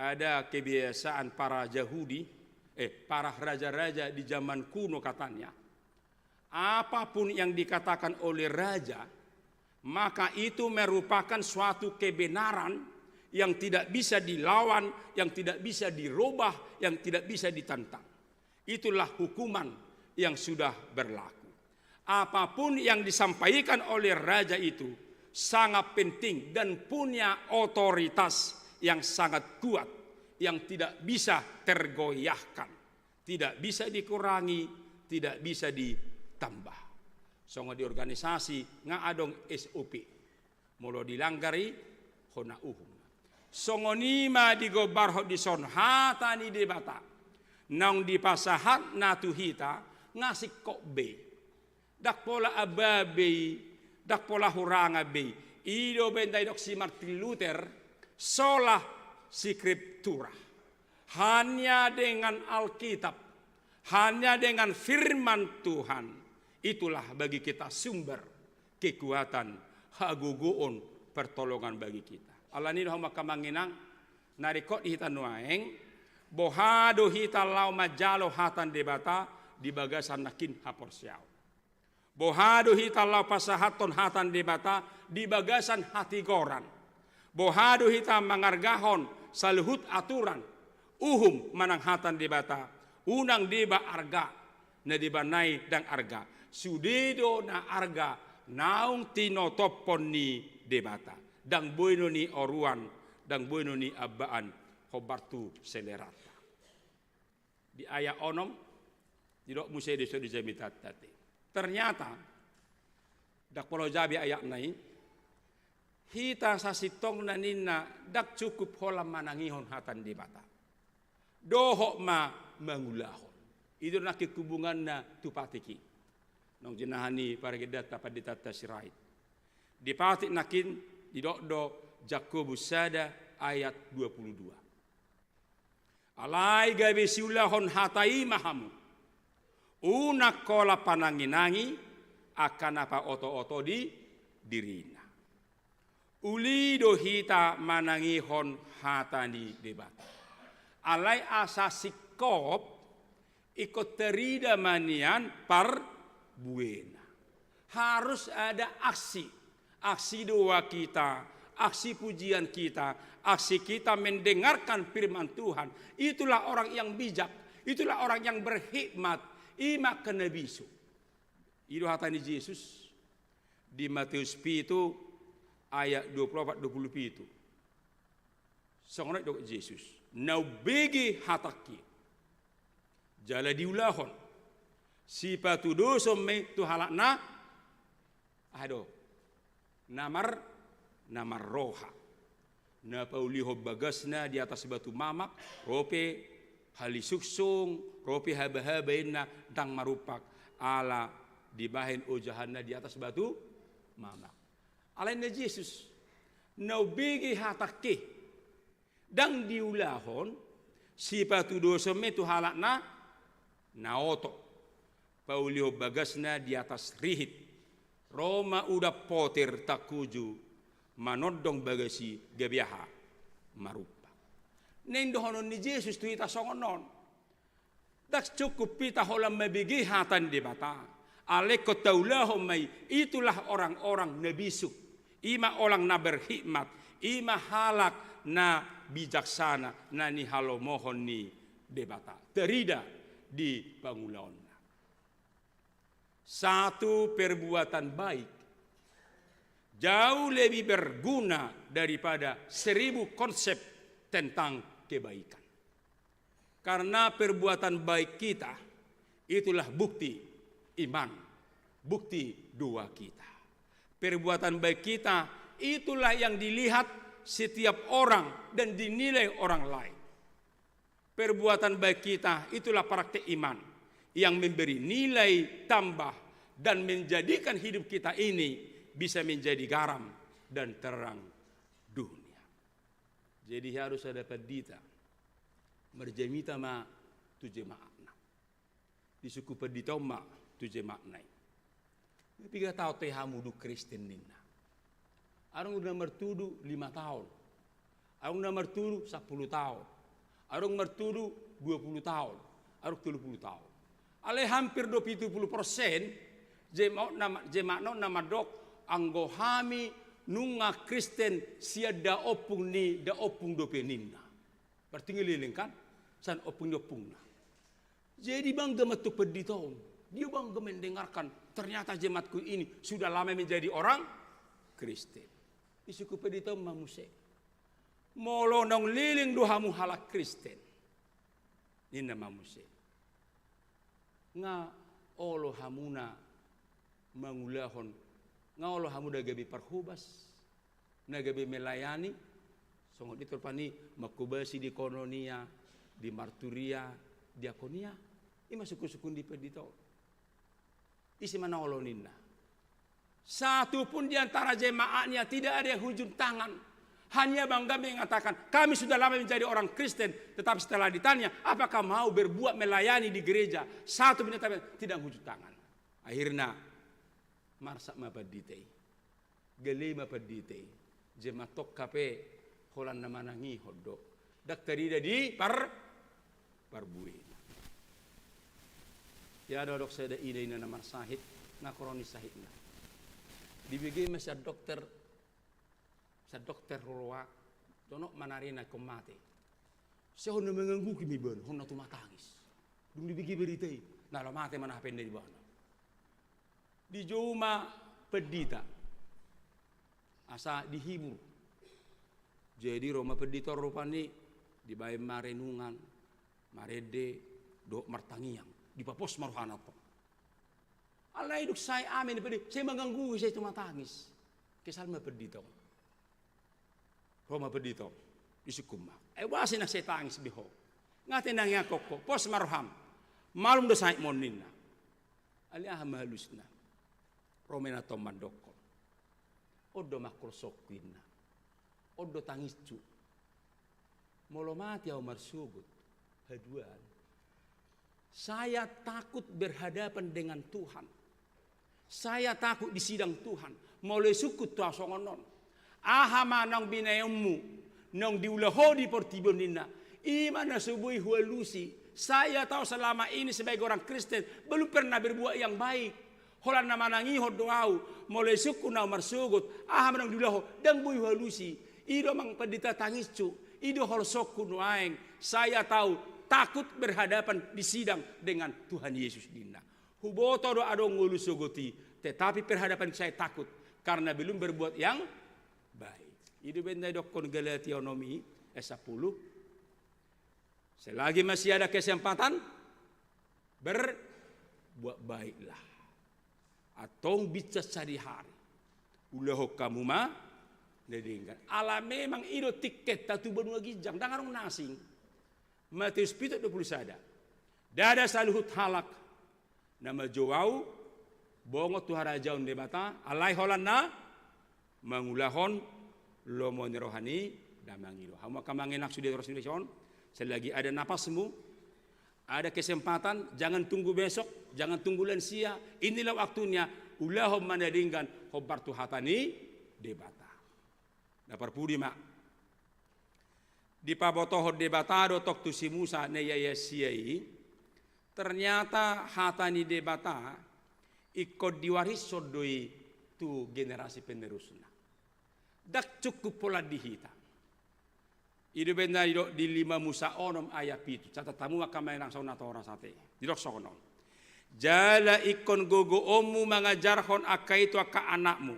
ada kebiasaan para Jahudi, eh, para raja-raja di zaman kuno katanya, apapun yang dikatakan oleh raja, maka itu merupakan suatu kebenaran yang tidak bisa dilawan, yang tidak bisa dirubah, yang tidak bisa ditantang. Itulah hukuman yang sudah berlaku. Apapun yang disampaikan oleh raja itu sangat penting dan punya otoritas yang sangat kuat, yang tidak bisa tergoyahkan, tidak bisa dikurangi, tidak bisa ditambah. Songon di organisasi nga adong S O P. Molo dilanggar i, hona uhum. Songon i ma digombarhon dison hata ni Debata. Naung dipasahatna tu hita, nga singkop be. Ndang pola amba be i, ndang pola hurang be i. I do umbahen didok si Martin Luther, sola scriptura. Hanya dengan Alkitab, hanya dengan firman Tuhan, itulah bagi kita sumber kekuatan, hagogoon, pertolongan bagi kita. Alani i do hamu angka amang inang, na ringkot di hita nuaeng, boha do hita laho manjalo hata ni Debata di bagasan nangkin haporseaon. Boha do hita laho pasahathon hata ni Debata di bagasan hatigoran. Boha do hita mangargahon saluhut aturan, uhum manang hata ni Debata, unang deba arga, na deba nai ndang arga. Sude do na arga naung tinotophon ni Debata. Ndang boi do ni oruan, ndang boi do ni ambaan hombar tu seleranta. Di ayat onom, didok muse dison di jamitanta ate. Ternyata, ndang pola hujabi ayatna i, hita sasintongna ninna ndang cukup holan manangihon hata ni Debata. Dohot ma mangulahon. I do nangkin hubunganna tu patik i. Naung jinalahan ni pargendanta, panditanta Sirait. Di patik nangkin didok do Jakobus sada ayat dua puluh dua. Alai gabe siulahon hata i ma hamu. Unang holan panangi-nangi angka na paoto-oto di dirina. Uli do hita manangihon hata ni Debata. Alai asa singkop, ingkon tarida ma nian parbuena. Harus ada aksi. Aksi doa kita, aksi pujian kita, aksi kita mendengarkan firman Tuhan. Itulah orang yang bijak, itulah orang yang berhikmat. I ma angka na bisuk. I do hata ni Jesus di Mateus pitu ayat dua puluh opat dua puluh pitu. Songon on didok Jesus, na umbege hatangki, Jala diulahon sipatudoson ma i tu halak na, aha do, na mar, na marroha. Na paulihon bagasna di atas batu mamak, ro pe halisungsung, ro pe habahaba inna, ndang marumpak, ala dibahen ojahanna di atas batu mamak. Alai ninna Jesus, na umbege hatangki, ndang diulahon, sipatudoson ma i tu halak na, na oto. Paulihon bagasna di atas rihit. Ro ma udan potir tangkuju, manondong bagas i gabe aha? Marumpak. Naeng dohonon ni Jesus tu hita songon on. Ndang cukup hita holan mambege hata ni Debata. Alai ingkon taulahon ma i, itulah orang-orang na bisuk. I ma orang na berhikmat. I ma halak na bijaksana, na nihalomohon ni Debata. Tarida di pangulaonna. Satu perbuatan baik jauh lebih berguna daripada seribu konsep tentang kebaikan. Karena perbuatan baik kita itulah bukti iman, bukti doa kita. Perbuatan baik kita itulah yang dilihat setiap orang dan dinilai orang lain. Perbuatan baik kita itulah praktek iman yang memberi nilai tambah dan menjadikan hidup kita ini bisa menjadi garam dan terang dunia. Jadi harus ada pandita marjamita ma tu jemaatna. Disungkun pandita on ma tu jemaatna i. Piga taon tahe hamu dung Kristen ninna. Adong na martudu lima taon. Adong na martudu sampulu taon. Adong martudu dua pulu taon. Adong tolu pulu taon. Alai hampir do pitu pulu persen jemaat na, jemaat na mandok anggo hami nunga Kristen sian daompung ni daompung dope ninna. Berarti ngeleleng kan? Sian ompung ni ompungna. Jadi bangga ma antong pandita on. Dia bangga mendengarkan, ternyata jemaatku ini sudah lama menjadi orang Kristen. Disungkun pandita on ma muse. Molo naung leleng do hamu halak Kristen, ninna ma muse, nga olo hamuna mangulahon, nga olo hamu na gabe parhobas, na gabe melayani, songon i rupani manghobasi di kononia, di marturia, diakonia. I ma sungkunsungkun ni pandita on. Ise ma na olo ninna. Satu pun di antara jemaatnya tidak ada yang hujung tangan. Hanya bangga mengatakan, kami sudah lama menjadi orang Kristen, tetapi setelah ditanya, apakah mau berbuat melayani di gereja? Satu pun yang tidak hujung tangan. Akhirna marsak ma pandita i. Gale ma pandita i. Jemaat on hape holan na manangihon do. Ndang tarida di par, parbuena. Ia adong sada ina, ina na marsahit, na kronis sahitna. Dibege ma sian dokter, sian dokter roa, jonok ma nari na ingkon mate. Sai holan na mangangguhi ma ibana, holan na tumatangis. Dung dibege berita i, na laho mate ma na hape ninna ibana. Dijou ma pandita asa dihibur. Jadi ro ma pandita on rupani, dibahen ma renungan, marende dohot martangiang, dipapos ma rohana tong. Alai dung sae amen pandita, sai mangangguhi, sai tumatangis. Kesal ma pandita on. Ro ma pandita on, disungkun ma. Ai boasa nang sai tangis be ho? Nga tenangiangkon ho, pos ma roham. Malum do sahitmon ninna. Alai aha ma alusna? Ro ma inanta on mandokkon. On do mangholsongku ninna. On do tangisku. Molo mate ahu marsogot, haduan. Saya takut berhadapan dengan Tuhan. Saya takut di sidang Tuhan. Molo isungkun tu ahu songon on. Aha ma naung binahenmu, naung diula ho di portibi on ninna. I ma na so boi hualusi. Saya tahu selama ini sebagai orang Kristen belum pernah berbuat yang baik. Holan na manangihon do ahu, molo isungkun ahu marsogot, aha ma naung diula ho, ndang boi hualusi. I do amang pandita tangisku, i do holsongku nuaeng, saya tahu takut berhadapan di sidang dengan Tuhan Yesus ninna. Huboto do adong ngolu sogot i, tetapi perhadapan saya takut, karena belum berbuat yang baik. I do umbahen na didokkon Galatia onom i, ayat sampulu. Selagi masih ada kesempatan, Berbuat baiklah. Antong binsat sadihari. Ulahon hamu ma na denggan. Ala memang i do tikketta tu banua ginjang, ndang adong na asing. Matius pitu dua pulu sada. Ndada saluhut halak na manjou ahu bongot tu harajaon Debata, alai holan na mangulahon lomo ni roha ni na mangido. Hamu angka amang inang sude, terus on, selagi ada napasmu, ada kesempatan, jangan tunggu besok, jangan tunggu lansia, inilah waktunya, ulahon ma na denggan, hombar tu hata ni Debata. Na parpudi ma. Dipabotohon Debata do tong tu si Musa na iaion sia i, ternyata hata ni Debata ingkon diwarishon do i tu generasi penerusna. Ndang cukup holan di hita. I do umbahen na didok di lima Musa onom ayat pitu. Catat hamu angka amang inang songon natoras ate. Didok songon on. Jala ingkon gogoonmu mangajarhon angka i tu angka anakmu.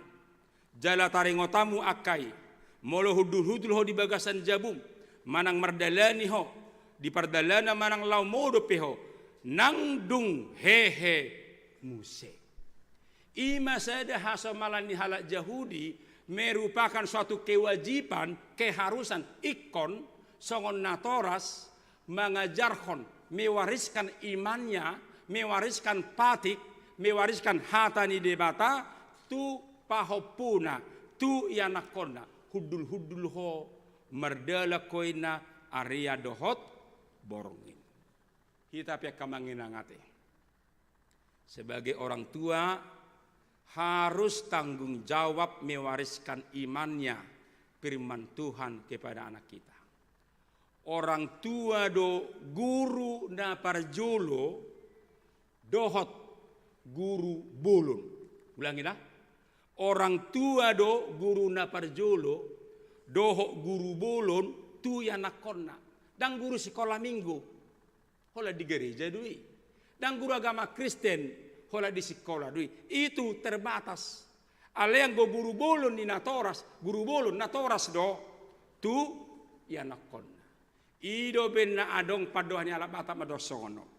Jala taringotanmu angka i. Molo hundul-hundul ho di bagasan jabum, manang mardalani ho di pardalanan manang laho modom pe ho, nang dung hehe muse. I ma sada hasomalan ni halak Jahudi, merupakan suatu kewajiban, keharusan, ingkon songon natoras, mangajarhon, mewariskan imannya, mewariskan patik, mewariskan hata ni Debata tu pahompuna, tu ianakhonna, hundul-hundul ho, mardalan ho inna area dohot borngin. Hita pe angka amang inang ate. Sebagai orang tua, harus tanggung jawab mewariskan imannya, firman Tuhan kepada anak kita. Orang tua do guru na parjolo dohot guru bolon. Ulangi da. Orang tua do guru na parjolo dohot guru bolon tu ianakhonna. Ndang guru sikola minggu. Holan di gereja do i. Ndang guru agama Kristen, holan di sikola do i. Itu terbatas. Alai anggo guru bolon ni natoras, guru bolon natoras do tu ianakhonna. I do umbahen na adong pandohan ni halak Batak mandok songon on.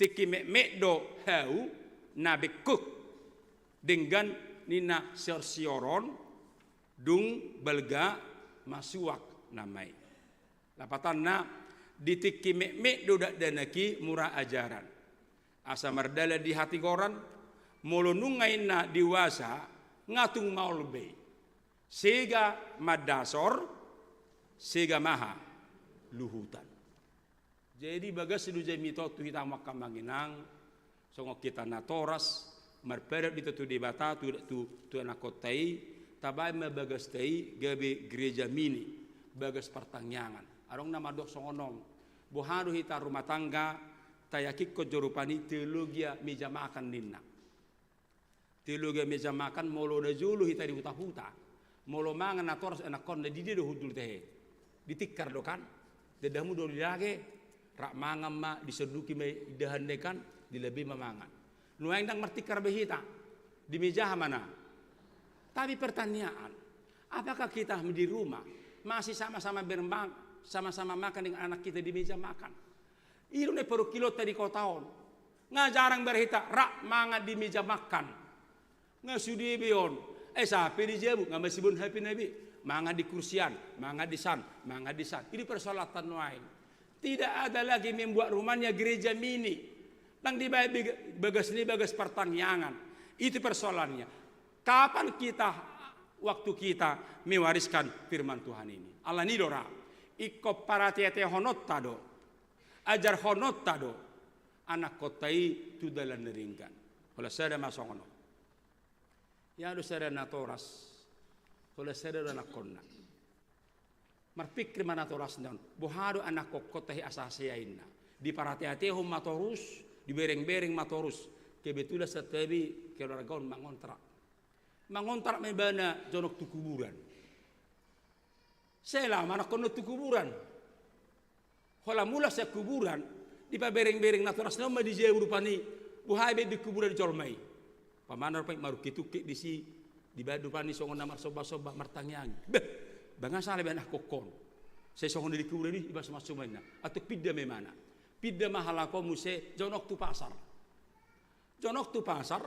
Tingki metmet do hau na bengkuk. Denggan ninna sior-sioron, dung balga masuak nama i. Lapatanna, di tingki metmet do dakdanak i mura ajaran. Asa mardalan di hatigoran, molo nunga inna diuasa, nga tung maol be i. Sega mandasor, sega maha luhutan. Jadi bagas do jamita on tu hita angka amang inang, songon hita natoras, marpadan do hita tu Debata, tu, tu, tu anakkonta i, tabaen ma bagasta i gabe gereja mini, bagas partangiangan. Adong na mandok songon on, boha do hita rumah tangga, tayakikkon jo rupani teologia meja makan ninna. Teologia meja makan, molo na jolo hita di huta-huta. Molo mangan natoras anakhonna, di dia do hundul tahe? Di tikar do kan? Dadamu do di lage, rap mangan ma, disanduki ma indahanna i kan, dilabei ma mangan. Nuaeng ndang martikar be hita, di meja aha ma na? Tapi pertanyaan, apakah kita di rumah masih sama-sama bermakan, sama-sama makan dengan anak kita di meja makan? I do na parungkilonta di kota on. Nga jarang berarti hita rap mangan di meja makan. Nga sude be on. Eh, sape di jabu, nga masibon hapena be. Mangan di kursi an, mangan di san, mangan di san. I do persoalanta nuaeng. Tidak ada lagi membuat rumahnya gereja mini. Ndang dibaen bag-, bagas ni bagas partangiangan. Itu persoalannya. Kapan kita, waktu kita mewariskan firman Tuhan ini? Alani do ra. Ingkon parateatehononta do. Ajarhononta do anakkonta i tu dalan na denggan. Holan sada ma songon on. Ia do sada natoras, holan sada do anakkonna. Marpikir ma natorasna on, boha do anakkonta i asa hasea inna. Diparateatehon ma torus, dibereng-bereng ma torus. Kebetulan santabi keluarga on mangontrak. Mangontrak ma ibana jonok tu kuburan. Sai laho ma anakkonna tu kuburan. Holan mulak sian kuburan, dipabereng-bereng natorasna on ma di jabu rupani, boha be di kuburan ni jolma i. Umpamana rupani marungkit-ungkit disi, dibaen rupani songon na marsomba-somba, martangiang. Beh, ndang sala be anakkon on. Sai songon na di kuburan i, ibaen somba-somba inna. Antong pinda ma imana. Pinda ma halak on muse jonok tu pasar. Jonok tu pasar,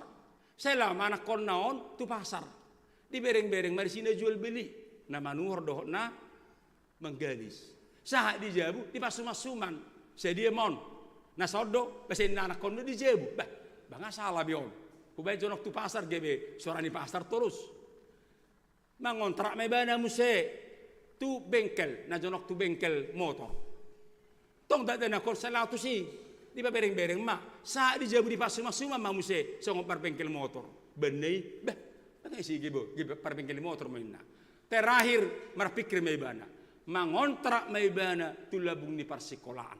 sai laho ma anakkonna on tu pasar. Dibereng-bereng ma disi na jual beli, na manuhor dohot na manggalis. Sahat di jabu, dipansuman-suman. Sadia ma on? Na saon do, ba sai ninna anakkon do di jabu. Bah, bah nga sala be on. Hubaen jonok tu pasar, gabe suara ni pasar torus. Mangontrak ma ibana muse tu bengkel, na jonok tu bengkel motor. Tong dakdanak on sai laho tusi, dipabereng-bereng ma. Sahat di jabu, dipansuman-suman ma muse songon parbengkel motor. Banna i, bah, bah nga ise gabe, gabe parbengkel motor ma inna. Terakhir marpikir ma ibana. Mangontrak ma ibana tu lambung ni parsikolaan.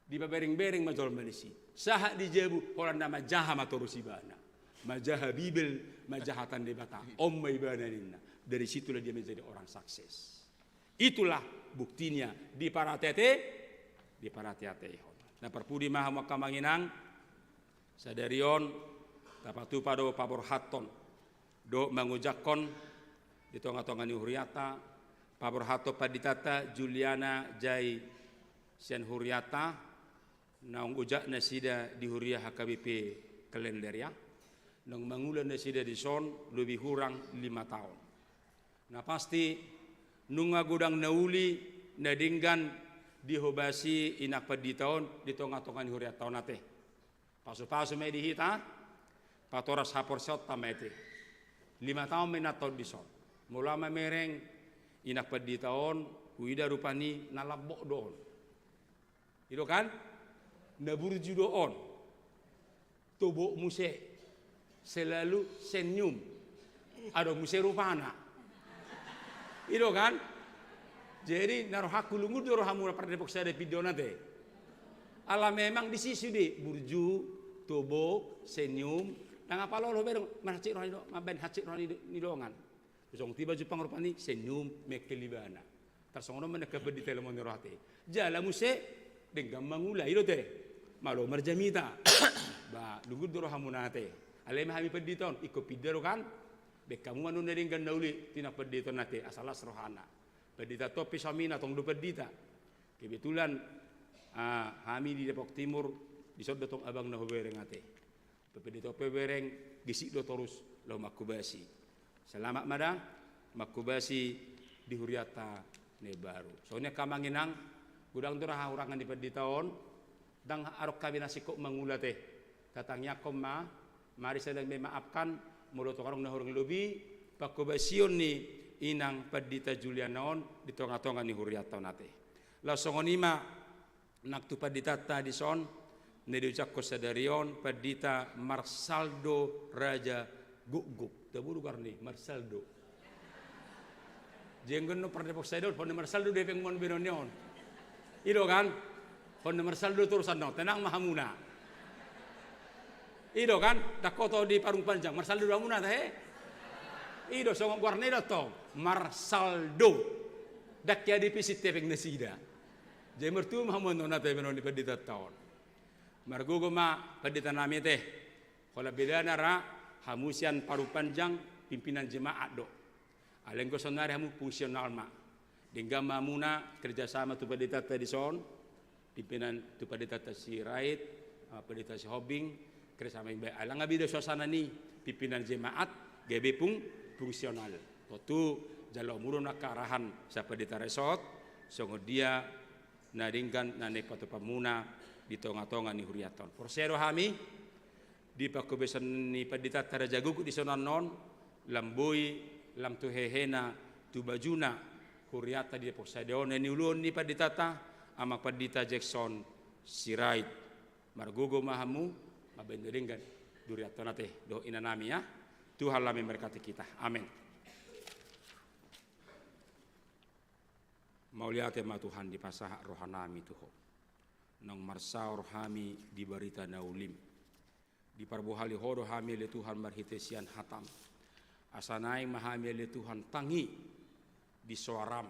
Dipabereng-bereng ma jolma disi. Sahat di jabu, holan na manjaha ma torus ibana. Manjaha Bibel, manjaha hata ni Debata. On ma ibana ninna. Dari situlah dia menjadi orang sukses. Itulah buktinya, diparate-ate, diparate-atehon. Na parpudi ma hamu angka amang inang, sadari on tapatupa do paborhathon dohot mangojakhon di tonga-tonga ni huriata, paborhathon panditanta Juliana Jai sian huriata, naung ojak nasida di huria H K B P Klender, naung mangula nasida dison lobi hurang lima taon. Na pasti, nunga godang na uli na denggan dihobasi inang pandita on di tonga-tonga ni huriata on ate. Pasu-pasu ma i di hita, patoras haporseaonta ma i ate. Lima taon ma inanta on dison. Molo au mamereng inang pandita on, huida rupani na lambok do on. I do kan? Na burju do on. Tobok muse. Selalu senyum. Adong muse rupana. I do kan? Jadi na rohangku, lungun do rohamuna pardepok sada pinda on ate. Ala memang disi sude burju, tobok, senyum. Ndang apala olo be dong, mahansit roha ni do-, mambaen hansit roha ni do-, ni dongan. Songon tiba jumpang rupani senyum, mengkel ibana. Tarsongon on ma nangkin pandita i, lomo ni roha ate. Jala muse denggan mangula, i do ate. Malo marjamita. Ba, lungun do rohamuna ate. Alai ma hami pandita on, ingkon pinda do kan. Baen hamu ma annon na denggan na uli tu inang pandita on ate, asa las rohana. Pandita Tompi suamina tong do pandita. Kebetulan, ah, hami di Depok Timur, dison do tong abang na hubereng ate. Pe pandita on pe hubereng, gesik do torus laho manghobasi. Selamat ma da manghobasi di hurianta na imbaru. Songon i angka amang inang, godang do ra hahurangan ni pandita on, ndang adong hami na singkop mangula ate. Tatangiangkon ma, mari saling memaafkan, molo tong adong na hurang lobi, panghobasion ni inang pandita Juliana on di tonga-tonga ni hurianta on ate. Laos songon i ma nang tu panditanta dison, na diojakhon sadari on, Pandita Marsaldo Raja Gukguk. Tabo do goarna i, Marsaldo. Jenggon no pardepok sada on, hon na Marsaldo do hepengmuna on be annon. I do kan? Hon na Marsaldo torus annon, tenang ma hamuna. I do kan? Ndang hoto di Parung Panjang, Marsaldo do hamuna tahe? I do, songon goarna i do tong, Marsaldo. Ndang hea dipisit hepeng nasida. Jadi martua ma hamu annon ate be annon di panditanta on. Margogo ma pandita nami ate. Holan bedana ra hamu sian Parung Panjang pimpinan jemaat do. Alai anggo saonari hamu fungsional ma. Denggan ma hamuna kerjasama tu panditanta dison, pimpinan tu panditanta Sirait, ah, pandita Sihombing, kerjasama yang baik. Alai nga beda suasana ni pimpinan jemaat, gabe fung-, fungsional. Tontu jalo hamu do na kearahan sian pandita resort, songon dia na denggan na naeng patupamuna di tonga-tonga ni hurianta on. Porsea do hami, di panghobasion ni panditanta Raja Gukguk dison annon, lam boi, lam tu hehena, tu bajuna, hurianta di Depok sada on, na niuluhon ni panditanta, Amang Pandita Jackson Sirait. Margogo ma hamu, mambaen na denggan di hurianta on ate, dohot ina nami ya. Tuhan lam memberkati kita. Amin. Mauliate ma Tuhan, dipasahat roha nami tu Ho. Naung marsaor hami di barita na ulim. Diparbohali Ho do hami ale Tuhan marhite sian hatam. Asa naeng ma hami ale Tuhan tangi di soaram.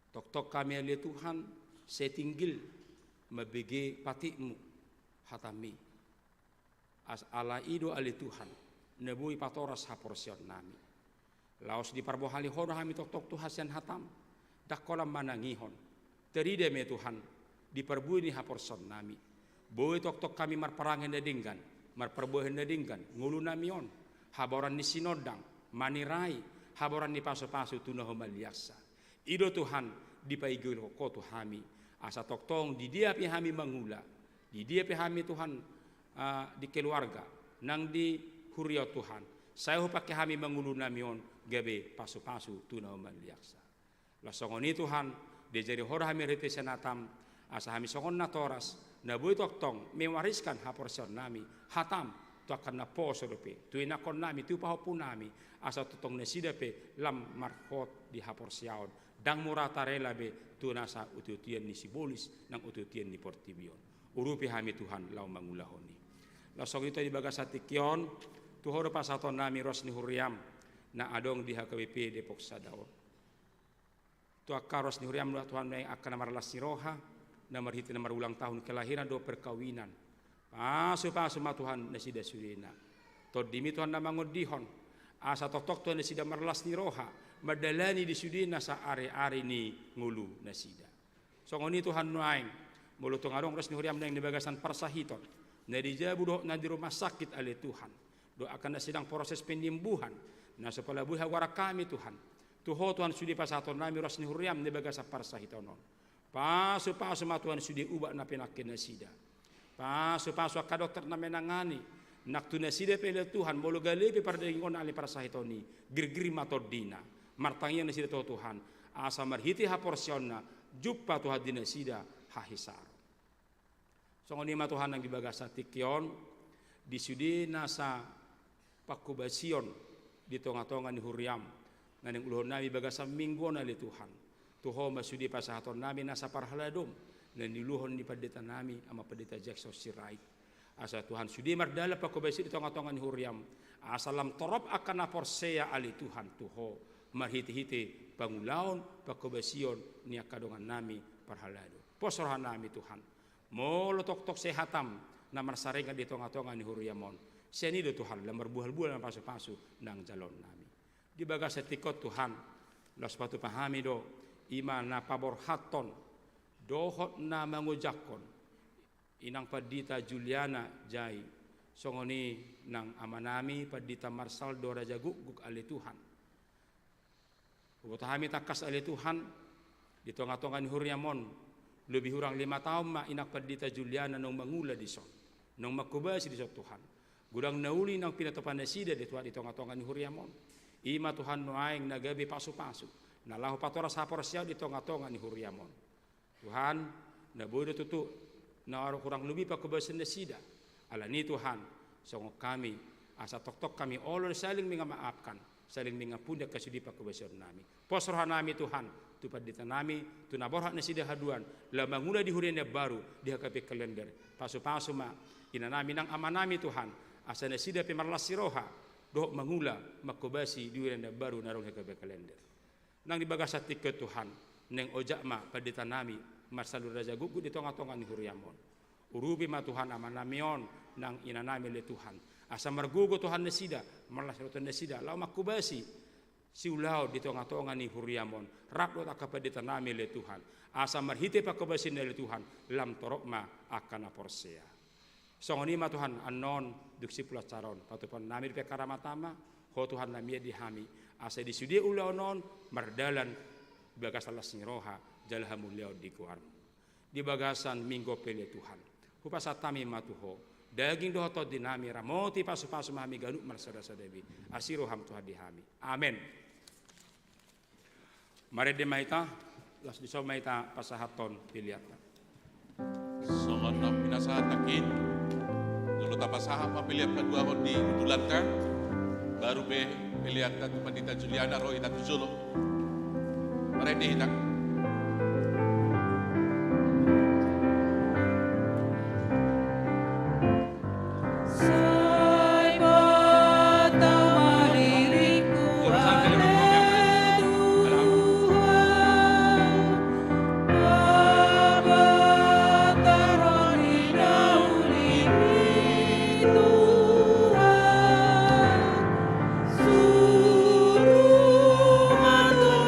Tongtong hami ale Tuhan sai tinggil mambege patikmu, hatam i. As-, ala i do ale Tuhan, na boi patoras haporseaon nami. Laos diparbohali Ho do hami tongtong Tuhan sian hatam, ndang holan manangihon. Tarida ma i Tuhan di parbue ni haporseaonnami. Boi tongtong hami marparange na denggan, marparbuahen na denggan, ngolunami on, habaoran ni sinondang, manirai, habaoran ni pasupasu tu na humaliangsa. I do Tuhan, dipaigihon Ho tu hami, asa tongtong di dia pe hami mangula, di dia pe hami Tuhan, ah, di keluarga, nang di huria on Tuhan, sai hupangke hami ma ngolunami on gabe pasupasu tu na humaliangsa. Laos songon i Tuhan, diajari Ho do hami marhite sian hatam, asa hami songon natoras, na boi tongtong mewariskan haporseaonnami, hatam, tu angka naposo dope, tu ianakhonnami, tu pahompunami, asa tongtong nasida pe lam marhot di haporseaon, ndang mura tarela be tu nasa otiotien ni sibolis, nang otiotien ni portibi on. Urupi hami Tuhan laho mangulahon i. Laos songon i Tuhan di bagasan tingki on, tu Ho do pasahatonnami ruas ni huriam, na adong di H K B P Depok Sada on. Tu angka ruas ni huriam do Tuhan nuaeng angka na marlas ni roha, na marhite na marulang tahun kelahiran dohot perkawinan. Pasupasu ma Tuhan nasida sudena. TondiMi Tuhan na mangondihon. Asa tongtong Tuhan nasida marlas ni roha, mandalani di sude nasa ariari ni ngolu nasida. Songon i Tuhan nuaeng, molo tung adong ruas ni huriam nuaeng di bagasan parsahiton, na di jabu dohot na di rumah sakit ale Tuhan, dohot angka na sedang proses penyembuhan, na so pola boi hagoarhon hami Tuhan. Tu Ho Tuhan sude pasahatonnami ruas ni huriam di bagasan parsahiton on. Pasupasu ma Tuhan sude ubat na pinangke nasida. Pasupasu angka dokter na menangani. Nang tu nasida pe ale Tuhan, molo gale pe pardagingon ale parsahiton i, girgir ma tondina. Martangiang nasida tu Ho Tuhan, asa marhite haporseaonna, jumpa Tuhan di nasida hahisaron. Songon i ma Tuhan nang di bagasan tingki on, di sude nasa panghobasion di tongatonga ni huriam, na naeng uluhonnami bagasan minggu on ale Tuhan. Tu Ho ma sude pasahatonnami nasa parhaladom, na niuluhon ni panditanami, Amang Pandita Jackson Sirait. Asa Tuhan sude mardalan panghobasion di tongatonga ni huriam, asa lam torop angka na porsea ale Tuhan tu Ho, marhitehite pangulaon, panghobasion ni angka dongannami parhalado. Pos rohanami Tuhan, molo tongtong sai hatam na marsaringan di tongatonga ni huriam on, sian i do Tuhan lam marbuhalbuhal na pasupasu nang jaloonnami. Di bagasan tingki on Tuhan, laos patupa hami do, i ma na paborhathon dohot na mangojakhon Inang Pandita Juliana Jai, songon i nang amanami Pandita Marsaldo Rajagukguk ale Tuhan. Huboto hami tangkas ale Tuhan, di tongatonga ni huriam on, lobi hurang lima taon ma Inang Pandita Juliana naung mangula dison, naung manghobasi dison Tuhan. Godang na uli naung pinatupa nasida di Tuhan di tongatonga ni huriam on. I ma Tuhan nuaeng na gabe pasupasu, na laho patoras haporseaon di tongatonga ni huriam on. Tuhan, na boi do tutu na hurang lobi panghobasion nasida. Alani Tuhan, songon hami, asa tongtong hami olo saling mengemaafkan, saling mengampuni angka sude panghobasionnami. Pos rohanami Tuhan, tu panditanami, tu na borhat nasida haduan, laho mangula di huria na baru, di H K P Kalender. Pasupasu ma inanami nang amanami Tuhan, asa nasida pe marlas ni roha, dohot mangula, manghobasi di huria na baru na adong di H K P Kalender. Nang di bagasan tingki on Tuhan, naeng ojak ma panditanami Marsaldo Rajagukguk di tongatonga ni huriam on. Urupi ma Tuhan amanami on nang inanami ale Tuhan. Asa margogo Tuhan nasida, marlas roha Tuhan nasida, laho manghobasi siulaon di tongatonga ni huriam on. Rap dohot angka panditanami ale Tuhan. Asa marhite panghobasion ale Tuhan, lam torop ma angka na porsea. Songon i ma Tuhan annon dung simpul acara on, patupaonnami dope angka aramata ma, Ho Tuhan na mian di hami, asa di sude ulaon on mardalan di bagasan las ni roha, jala hamuliaon di goarmu. Di bagasan minggu on pe ale Tuhan, hupasahat hami ma tu Ho daging dohot tondinami, ramoti pasupasu ma hami ganup marsadasada be, asi roham Tuhan di hami. Amen. Marende ma hita, laos dison ma hita pasahathon peleanta. Songon na pinasahat nangkin, jolo tapasahat ma pelean paduahon di hundulanta, baru pe peleanta tu Pandita Juliana ro hita tu jolo. Marende hita. Sai patama lirikku ale Tuhan, Bapa taroni na uli Tuhan, suru ma Tuhan.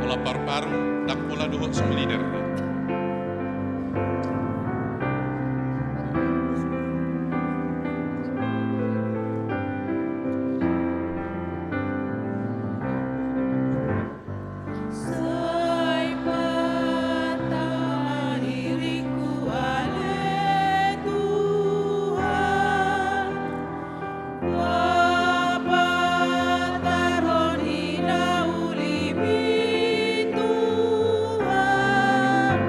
Pola parparu, ndang pola dohot song leader. Sai patama diringku ale Tuhan, papatarhon i na ulimi Tuhan,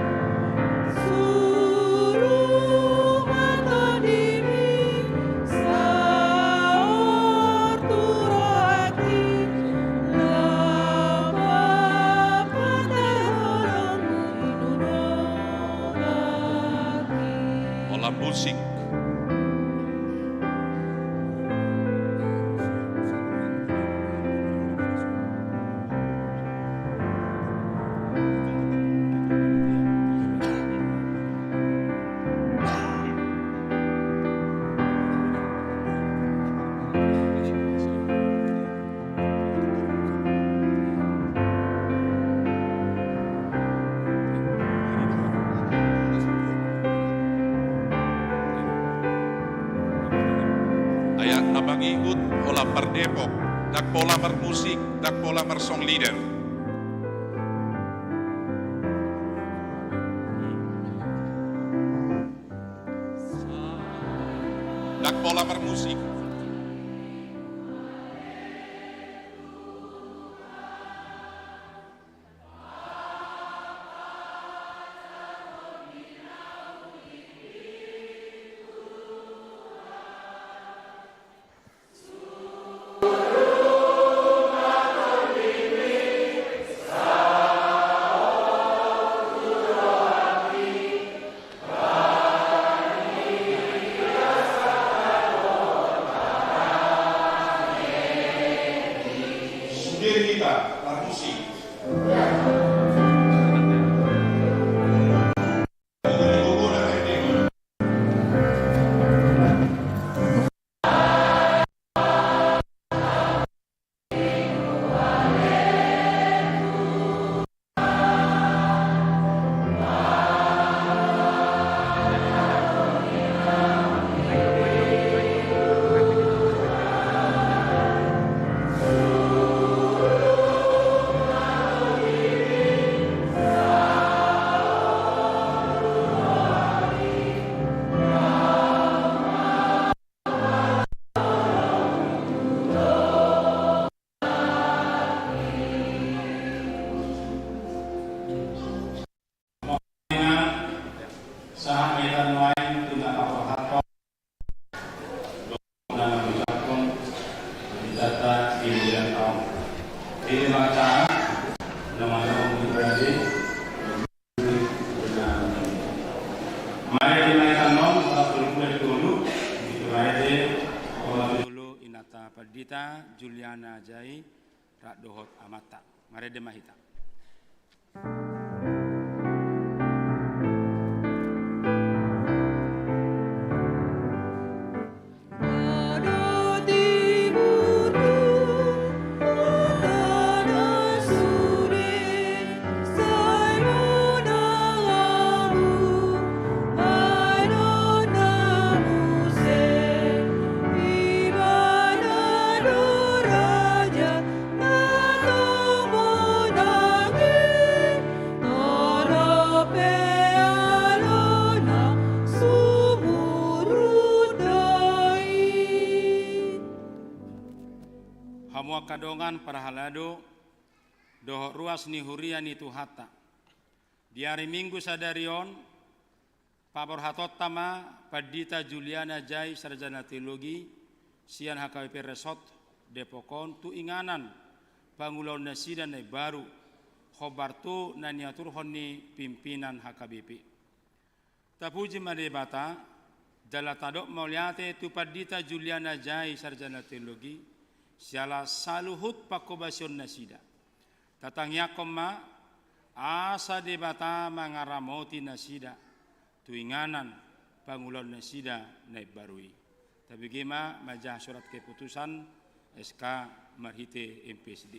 suru ma tondimi saor tu rohangki, laho papatarhon i na ulimi. Olam musik. Ayat na mangihut pola pardepok, ndang pola marmusik, ndang pola marsong leader. Ndang pola marmusik. Sude hita marmusik. Sahat hita nuaeng tu na paborhathon, na mangucapkon hita di bulan taon. Ite baca na mangucapkon hita di Marende ma hita annon, sahat tu bulan tolu, di marende, Inanta Pandita Juliana Jai, rap dohot amanta. Marende ma hita. Hamu angka dongan parhalado dohot ruas ni huria ni Tuhanta. Di ari Minggu sadari on, paborhatonta ma Pandita Juliana Jai, sarjana teologi, sian H K B P Resort Depok on, tu inganan pangulaon nasida na imbaru, hombar tu na niaturhon ni pimpinan H K B P. Tapuji ma Debata, jala tadok mauliate tu Pandita Juliana Jai, sarjana teologi, siala saluhut panghobasion nasida. Tatangiangkon ma, asa Debata mangaramoti nasida, tu inganan pangulaon nasida na imbaru i. Tabege ma manjaha surat keputusan S K marhite M P S D.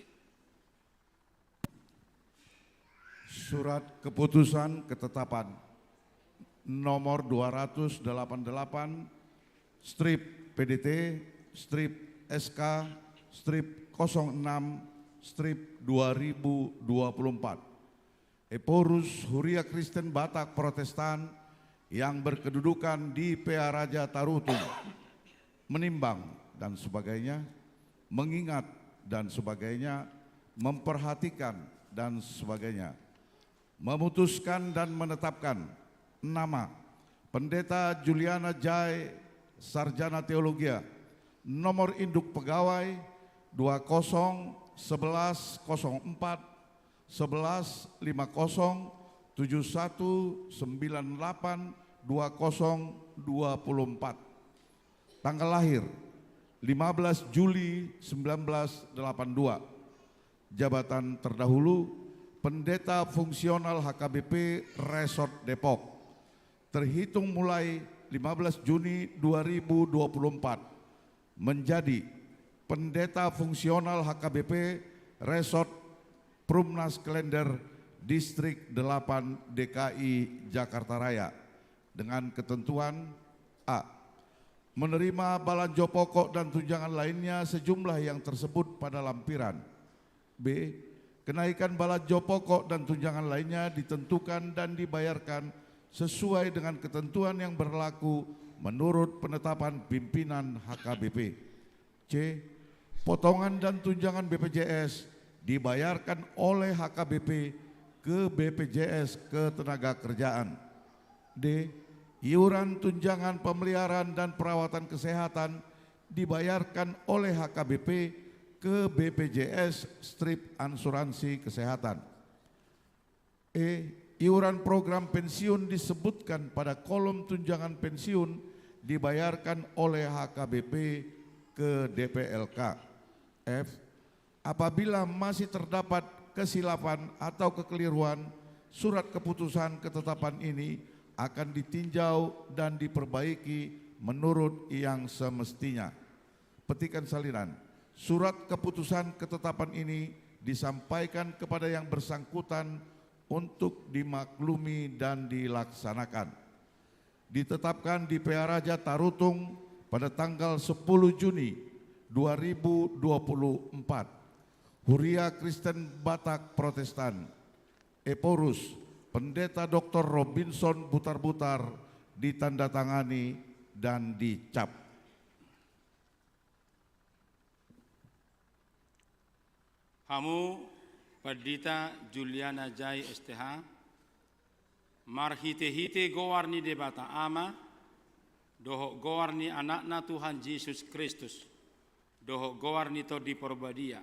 Surat keputusan ketetapan nomor dua ratus delapan delapan strip P D T strip S K strip kosong enam strip dua ribu dua puluh empat. Ephorus Huria Kristen Batak Protestan yang berkedudukan di Pearaja Tarutung, menimbang dan sebagainya, mengingat dan sebagainya, memperhatikan dan sebagainya, memutuskan dan menetapkan nama Pendeta Juliana Jai, Sarjana Teologia, nomor induk pegawai dua kosong sebelas kosong empat sebelas lima kosong tujuh satu sembilan delapan dua kosong dua puluh empat. Tanggal lahir, lima belas Juli sembilan belas delapan dua. Jabatan terdahulu, Pendeta Fungsional H K B P Resort Depok. Terhitung mulai lima belas Juni dua ribu dua puluh empat, menjadi Pendeta Fungsional H K B P Resort Perumnas Klender Distrik delapan D K I Jakarta Raya, dengan ketentuan: A. Menerima balanjo pokok dan tunjangan lainnya sejumlah yang tersebut pada lampiran. B. Kenaikan balanjo pokok dan tunjangan lainnya ditentukan dan dibayarkan sesuai dengan ketentuan yang berlaku menurut penetapan pimpinan H K B P. C. Potongan dan tunjangan B P J S dibayarkan oleh H K B P ke B P J S Ketenagakerjaan. D. Iuran tunjangan pemeliharaan dan perawatan kesehatan dibayarkan oleh H K B P ke B P J S strip asuransi kesehatan. E. Iuran program pensiun disebutkan pada kolom tunjangan pensiun dibayarkan oleh H K B P ke D P L K. F. Apabila masih terdapat kesilapan atau kekeliruan, surat keputusan ketetapan ini akan ditinjau dan diperbaiki menurut yang semestinya. Petikan salinan. Surat keputusan ketetapan ini disampaikan kepada yang bersangkutan untuk dimaklumi dan dilaksanakan. Ditetapkan di Pearaja Tarutung pada tanggal sepuluh Juni dua ribu dua puluh empat. Huria Kristen Batak Protestan, Ephorus, Pendeta Doktor Robinson Butarbutar, ditandatangani dan dicap. Hamu Pandita Juliana Jai S T H, marhitehite goar ni Debata Ama, dohot goar ni Anakna Tuhan Jesus Kristus, dohot goar ni Tondi Parbadia,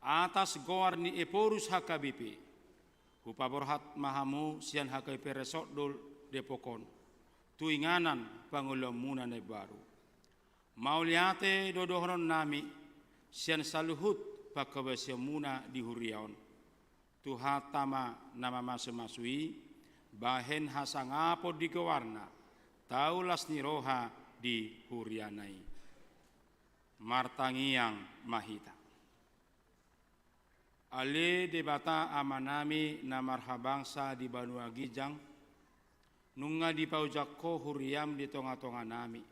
atas goar ni Ephorus H K B P, hupaborhat ma hamu sian H K B P Resort Depok on tu inganan pangoluonmuna na imbaru. Mauliate do dohononnami sian saluhut panghobasionmuna di huria on. Tuhanta ma na mamasumasu i, bahen hasangapon di goarna, tau las ni roha di huriana i. Martangiang ma hita. Ale Debata Amanami na marhabangsa di banua ginjang, nunga dipaojak Ho huriam di tongatonganami.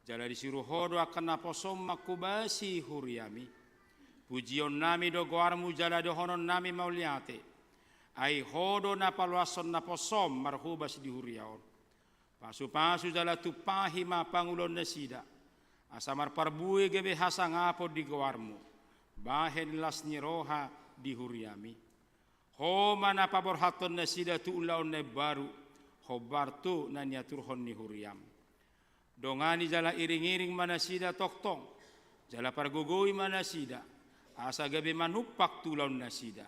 Jala disuruh Ho do angka naposom manghobasi huriami. Pujionnami do goarmu jala dohononnami mauliate. Ai Ho do na paloashon naposom marhobas di huria on. Pasupasu jala tumpahi ma pangulaonnasida, asa marparbue gabe hasangapon di goarmu, bahen las ni roha di huriami. Ho ma na paborhathon nasida tu ulaon na imbaru, hombar tu na niaturhon ni huriam. Dongani jala iringiring ma nasida tongtong, jala pargogoi ma nasida, asa gabe manumpak tu ulaonnasida.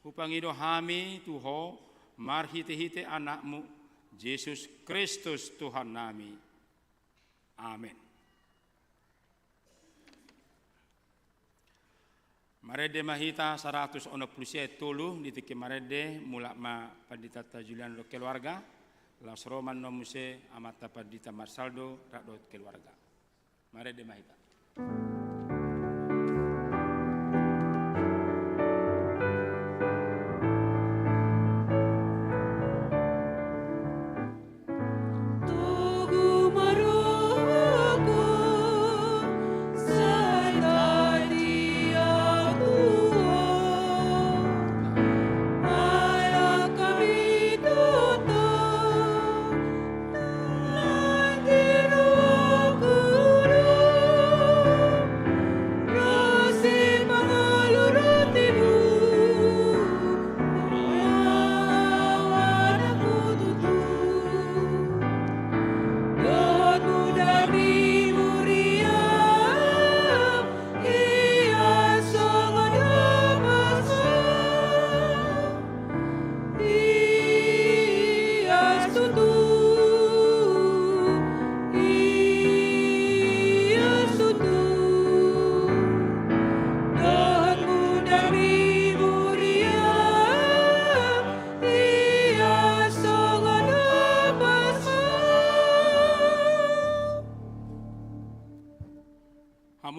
Hupangido hami tu Ho, marhitehite Anakmu, Jesus Kristus Tuhannami. Amen. Marende ma hita saratus onom pulu sia ayat tolu, di tingki marende, mulak ma Pandita Julian dohot keluarga, laos ro ma annon muse Amanta Pandita Marsaldo, rap dohot keluarga. Marende ma hita.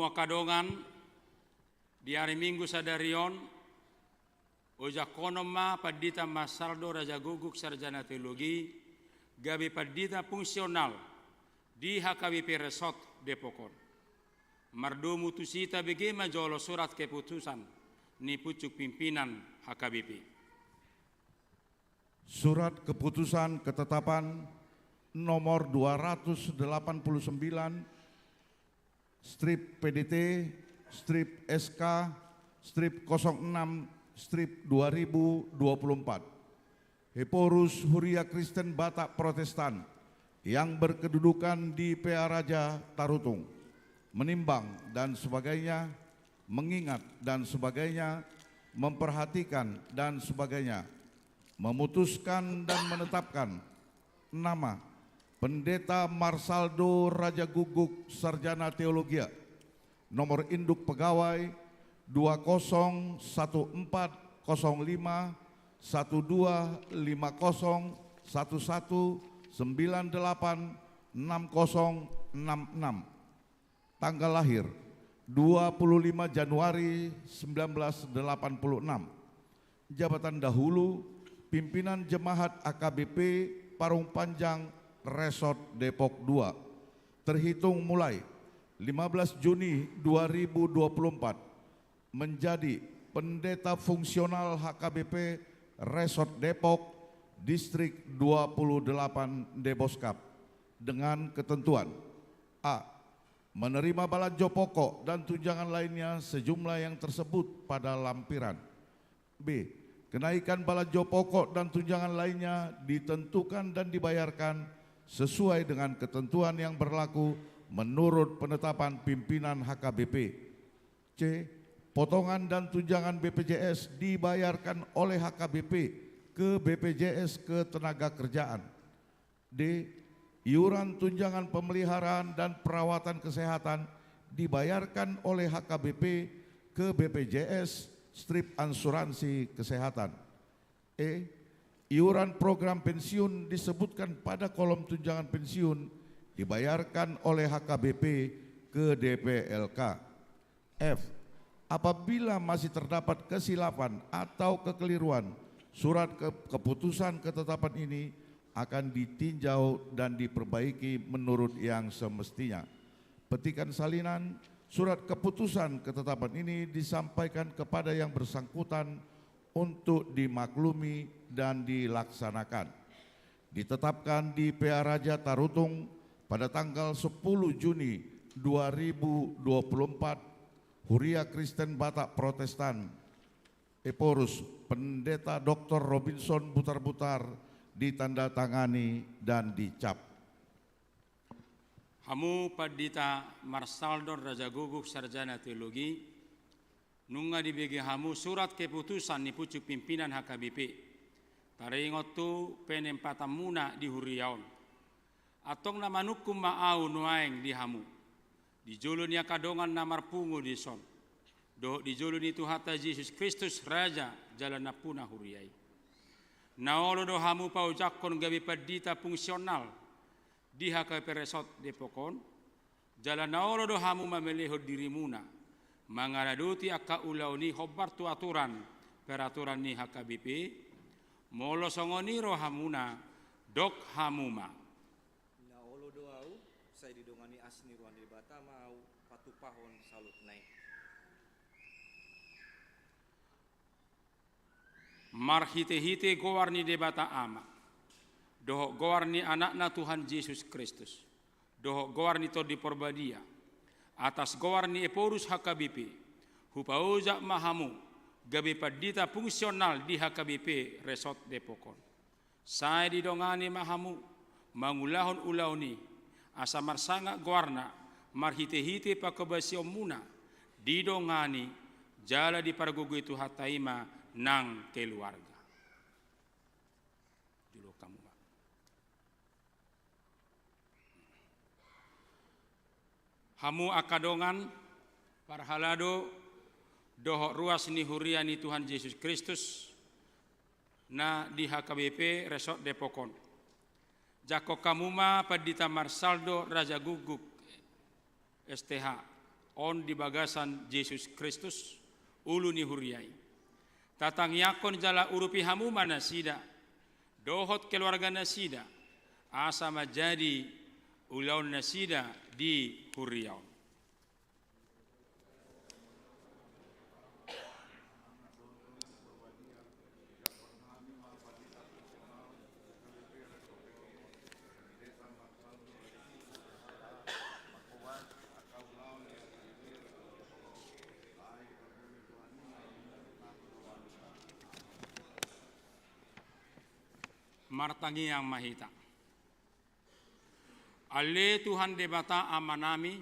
Angka dongan, di ari Minggu sadari on, ojak honom ma Pandita Marsaldo Raja Guguk, Sarjana Teologi, gabe pandita fungsional di H K B P Resort Depok on. Mardomu tusi, tabege ma jolo surat keputusan ni pucuk pimpinan H K B P. Surat Keputusan Ketetapan nomor dua ratus delapan puluh sembilan strip P D T strip S K strip kosong enam strip dua ribu dua puluh empat. Ephorus Huria Kristen Batak Protestan yang berkedudukan di Pearaja Tarutung, menimbang dan sebagainya, mengingat dan sebagainya, memperhatikan dan sebagainya, memutuskan dan menetapkan nama Pendeta Marsaldo Raja Guguk, Sarjana Teologia, nomor induk pegawai dua kosong satu empat kosong lima satu dua lima kosong satu satu sembilan delapan enam kosong enam enam. Tanggal lahir, dua puluh lima Januari sembilan belas delapan puluh enam. Jabatan dahulu, pimpinan jemaat H K B P Parung Panjang Resort Depok dua. Terhitung mulai lima belas Juni dua ribu dua puluh empat, menjadi pendeta fungsional H K B P Resort Depok, Distrik dua puluh delapan Deboskap, dengan ketentuan: A. Menerima balanjo pokok dan tunjangan lainnya sejumlah yang tersebut pada lampiran. B. Kenaikan balanjo pokok dan tunjangan lainnya ditentukan dan dibayarkan sesuai dengan ketentuan yang berlaku menurut penetapan pimpinan H K B P. C. Potongan dan tunjangan B P J S dibayarkan oleh H K B P ke B P J S Ketenagakerjaan. D. Iuran tunjangan pemeliharaan dan perawatan kesehatan dibayarkan oleh H K B P ke B P J S strip asuransi kesehatan. E. Iuran program pensiun disebutkan pada kolom tunjangan pensiun dibayarkan oleh H K B P ke D P L K. F. Apabila masih terdapat kesilapan atau kekeliruan, surat ke-, keputusan ketetapan ini akan ditinjau dan diperbaiki menurut yang semestinya. Petikan salinan, surat keputusan ketetapan ini disampaikan kepada yang bersangkutan untuk dimaklumi dan dilaksanakan. Ditetapkan di Pearaja Tarutung pada tanggal sepuluh Juni dua ribu dua puluh empat, Huria Kristen Batak Protestan, Ephorus Pendeta Doktor Robinson Butarbutar, ditandatangani dan dicap. Hamu Pandita Marsaldo Raja Guguk, Sarjana Teologi, nunga dibege hamu surat keputusan ni pucuk pimpinan H K B P, taringot tu penempatanmuna di huria on. Antong na manungkun ma ahu nuaeng di hamu, di jolo ni angka dongan na marpungu dison, dohot di jolo ni Tuhanta Jesus Kristus, Raja jala Nampuna huria i. Na olo do hamu paojakhon gabe pandita fungsional di H K B P Resort Depok on, jala na olo do hamu mamelehon dirimuna mangaradoti angka ulaon i hombar tu aturan peraturan ni H K B P? Molo songon i rohamuna, dok hamu ma. Na olo do ahu, sai didongani asi ni roha ni Debata ma ahu patupahon saluhutna i. Marhitehite goar ni Debata Ama, dohot goar ni Anakna Tuhan Jesus Kristus, dohot goar ni Tondi Porbadia, atas goar ni Ephorus H K B P, hupaojak ma hamu gabe pandita fungsional di H K B P Resort Depok on. Sai didongani ma hamu mangulahon ulaon i, asa marsangap goarna marhitehite panghobasionmuna, didongani jala dipargogoi Tuhanta i ma nang keluarga. Jolo hamu ma. Hamu angka dongan, parhalado dohot ruas ni huria ni Tuhan Jesus Kristus na di H K B P Resort Depok on. Jangkon hamu ma Pandita Marsaldo Raja Guguk, S T H, on di bagasan Jesus Kristus, ulu ni huria i. Tatangiangkon jala urupi hamu ma nasida dohot keluarga nasida, asa manjadi ulaon nasida di huria on. Martangiang ma hita. Ale Tuhan Debata Amanami,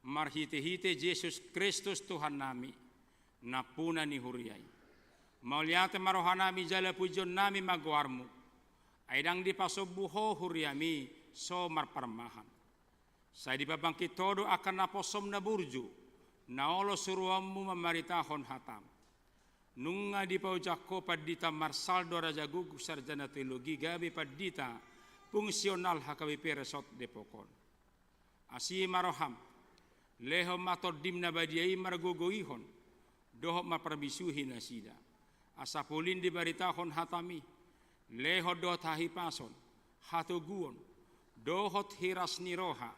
marhitehite Jesus Kristus Tuhannami, nampuna ni huria i, mauliate ma rohanami jala pujionnami ma goarmu. Ai ndang dipasombu Ho huriami so marparmahan. Sai dipabangkit Ho do angka naposom na burju, na olo suruonmu mamaritahon hatam. Nunga dipaojak Ho Pandita Marsaldo Rajagukguk, sarjana teologi, gabe pandita fungsional H K B P Resort Depok on. Asi ma roham, lehon ma Tondim na badia i margogoihon dohot marparbisuhi nasida. Asa polin dibaritahon hatam i, lehon dohot hahipason, hatoguon, dohot hiras ni roha,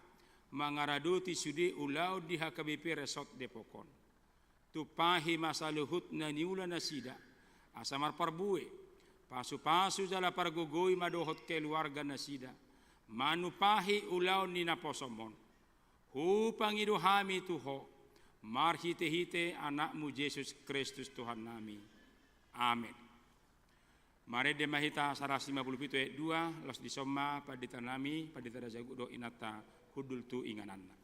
mangaradoti sude ulaon di H K B P Resort Depok on. Tumpahi ma saluhut na niula nasida, asa marparbue, pasupasu jala pargogoi ma dohot keluarga nasida, manumpahi ulaon ni naposom on. Hupangido hami tu Ho, marhitehite Anakmu Jesus Kristus Tuhannami. Amen. Marende ma hita saratus lima puluh pitu ayat dua, laos dison ma panditanami, Pandita Rajagukguk dohot inanta hundul tu ingananna.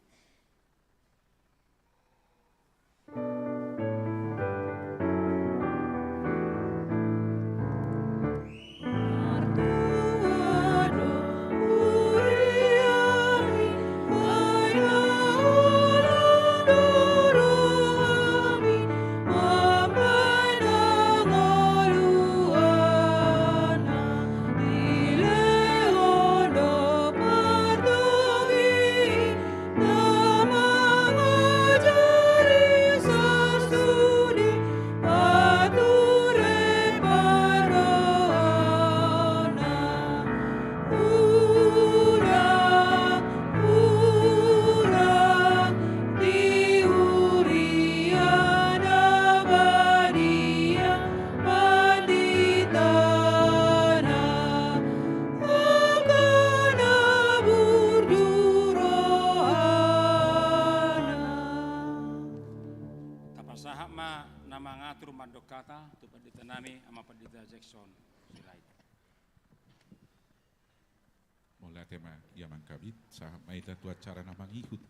Tapasahat ma na mangatur mandok hata tu panditanami, Amang Pandita Jackson Sirait. Mauliate ma di Amang Kabid, sahat ma hita tu acara na mangihut.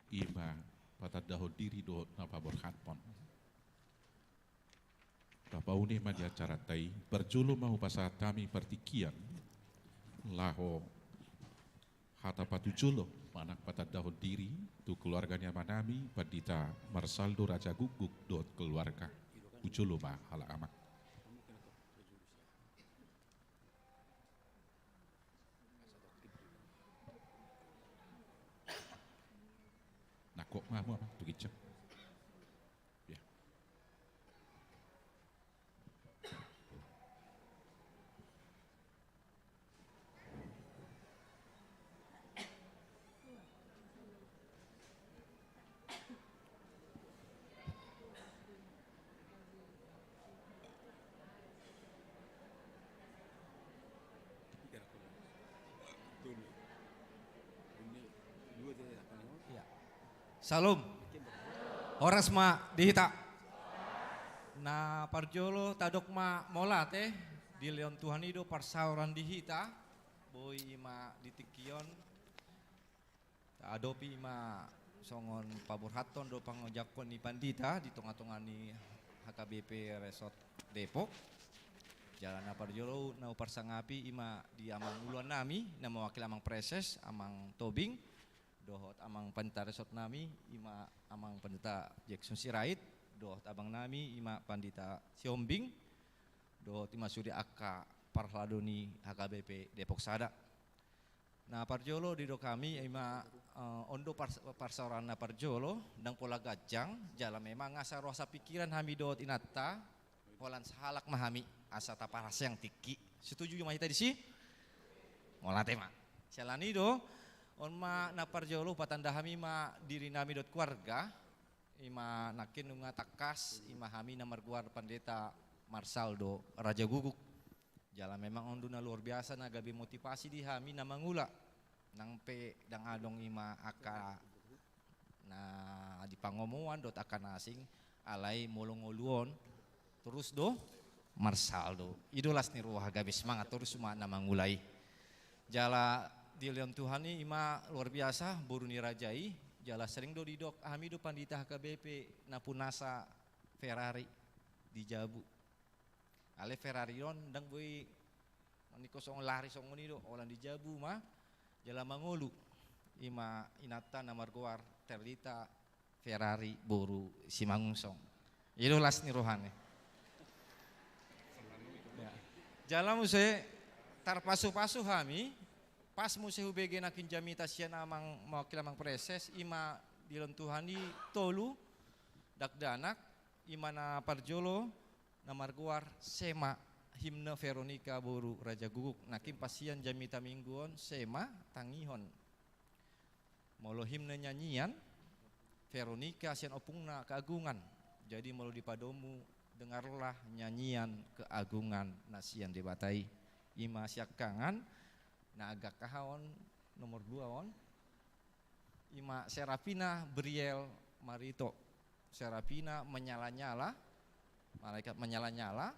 I ma patandahon diri dohot na paborhathon. Tapaune ma di acaranta i, parjolo ma hupasahat hami partingkian laho hata patujolo manang patandahon diri tu keluarga ni amanami Pandita Marsaldo Rajagukguk dohot keluarga. Hujolo ma halak amang. Nangkok ma hamu amang tu ginjang. Ya. Iya. Syalom. Horas ma di hita. Na parjolo tadok ma mauliate, dilehon Tuhan i do parsaoran di hita, boi i ma di tingki on. Taadopi ma songon paborhathon dohot pangojakhon ni pandita di tonga-tonga ni H K B P Resort Depok. Jala na parjolo na huparsangapi i ma di amang uluan nami na mewakili amang Praeses, Amang Tobing, dohot amang pandita resort nami i ma Amang Pandita Jackson Sirait, dohot abang nami i ma Pandita Sihombing, dohot i ma sude angka parhalado ni H K B P Depok Sada. Na parjolo didok hami, ima, eh, on do pars-, parsaoran na parjolo, ndang pola ganjang, jala memang asa roha sapingkiran hami dohot inanta, holan sahalak ma hami, asa taparaseang tingki. Setuju ma hita disi? Mauliate ma. Siala ni do, on ma na parjolo patanda hami ma diri nami dohot keluarga, ima nangkin nunga tangkas, ima hami na margoar Pandita Marsaldo Rajaguguk. Jala memang on do na luar biasa na gabe motivasi di hami na mangula. Nang pe ndang adong ima angka na di pangomoan dohot angka na asing, alai molo ngolu on, torus do marsaldo. I do las ni roha gabe semangat torus ma na mangula i. Jala dilehon Tuhan i ima luar biasa, boru ni raja i, jala sering do didok, hami do pandita H K B P na punasa Ferrari di jabu. Alai Ferrari on ndang boi ningkon songon lari songon i do, holan di jabu ma, jala mangolu. Ima inanta na margoar Terdita Ferrari boru Simangunsong. I do las ni rohana. Ya. Jala muse tarpasupasu hami, pas muse hubege nangkin jamita sian amang, mewakili amang preses, ima dilehon Tuhan i tolu dakdanak, ima na parjolo, na margoar Shema, himne Veronica boru Rajaguguk. Nangkin pas sian jamita Minggu on, Shema, tangihon. Molo himne nyanyian, Veronica sian ompungna keagungan. Jadi molo dipadomu, dengarlah nyanyian keagungan na sian Debata i. Ima siangkangan, na agak aha on, nomor dua on. Ima Serafina Briel Marito. Serafina menyala-nyala, malaikat menyala-nyala,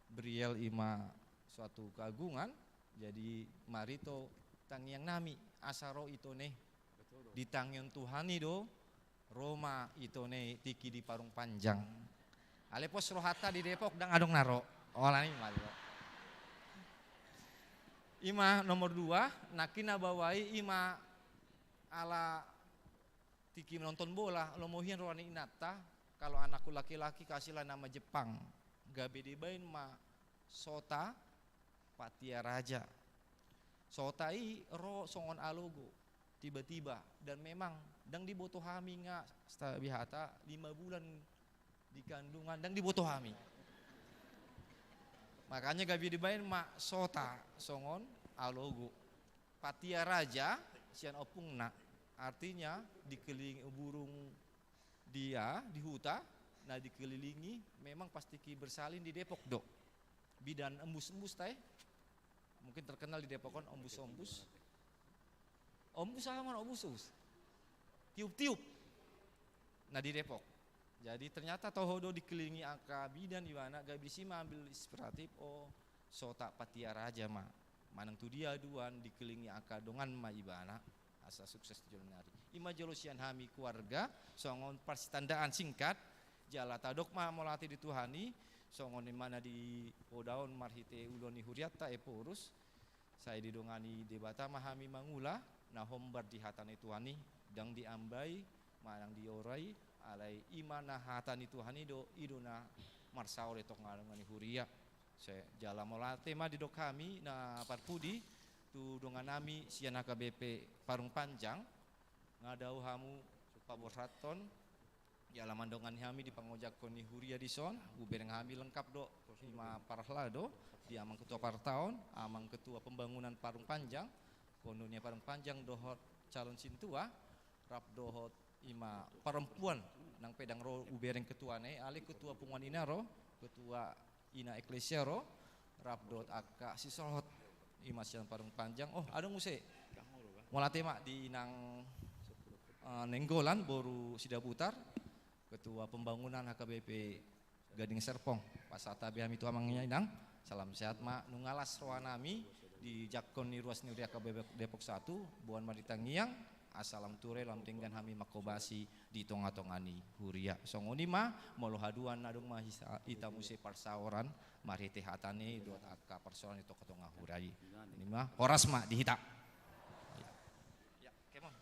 Briel ima suatu keagungan, jadi Marito tangiang nami, asa ro itone, ditangihon Tuhan i do, ro ma itone tingki di Parung Panjang. Alai pos rohanta di Depok ndang adong na ro, holan i ma do. Ima nomor dua, nangkin na baoa i ima ala tingki menonton bola, lomo hian roha ni inanta, kalau anakku laki-laki kasihlah nama Jepang, gabe dibaen ma Sota Patia Raja. Sota i ro songon alogo, tiba-tiba, dan memang ndang diboto hami nga, setabi hata, lima bulan di kandungan, ndang diboto hami. Makanya gabe dibaen ma Sota songon alogo. Patia Raja sian ompungna, artinya dikelilingi burung dia di huta, na dikelilingi memang pasti ki bersalin di Depok do. Bidan ombus-ombus ta i. Mungkin terkenal di Depok on ombus-ombus. Ombus aha ma ombus-ombus? Tiup-tiup. Na di Depok. Jadi ternyata toho do dikelilingi angka bidan ibana, gabe disi ma ambil inspiratif, oh, Sota Patia Raja ma. Manang tu dia haduan dikelilingi angka dongan ma ibana. Asa sukses tu joloan ni ari. Ima jolo sian hami keluarga, songon parsitandaan singkat, jala tadok ma mauliate di Tuhan i, songon i ma na di poda on marhite ulaon ni hurianta Ephorus, sai didongani Debata ma hami mangula, na hombar di hata ni Tuhan i, ndang diambai, manang diorai, alai ima na hata ni Tuhan i do, i do na marsaor di tonga-tonga ni huria. Sai jala mauliate ma didok hami na parpudi, tu dongan nami sian H K B P Parung Panjang, nga dao hamu paborhathon, jala mandongani hami di pangojakhon ni huria dison, hubereng hami lengkap do, ima parhalado, di amang ketua partaon, amang ketua pembangunan Parung Panjang, kondo ni Parung Panjang dohot calon sintua, rap dohot ima parompuan, nang pe ndang ro hubereng ketuana i, alai ketua punguan ina ro, ketua ina eklesia ro, rap dohot angka sisolhot, ima sian Parung Panjang. Oh, adong muse. Mauliate ma di inang, eh, Nenggolan, boru Sidabutar, ketua pembangunan H K B P Gading Serpong. Pasahat hape hami tu amang inang, salam sehat ma, nunga las roha nami di jangkon ni ruas ni huria H K B P Depok satu, boan ma di tangiang, asa lam ture lam denggan hami manghobasi di tonga-tonga ni huria. Songon i ma, molo haduan adong ma hisa-, hita muse parsaoran, marhite hata ni dohot angka parsaoran di tonga-tonga huria i. I ma, horas ma di hita. Ya, come on.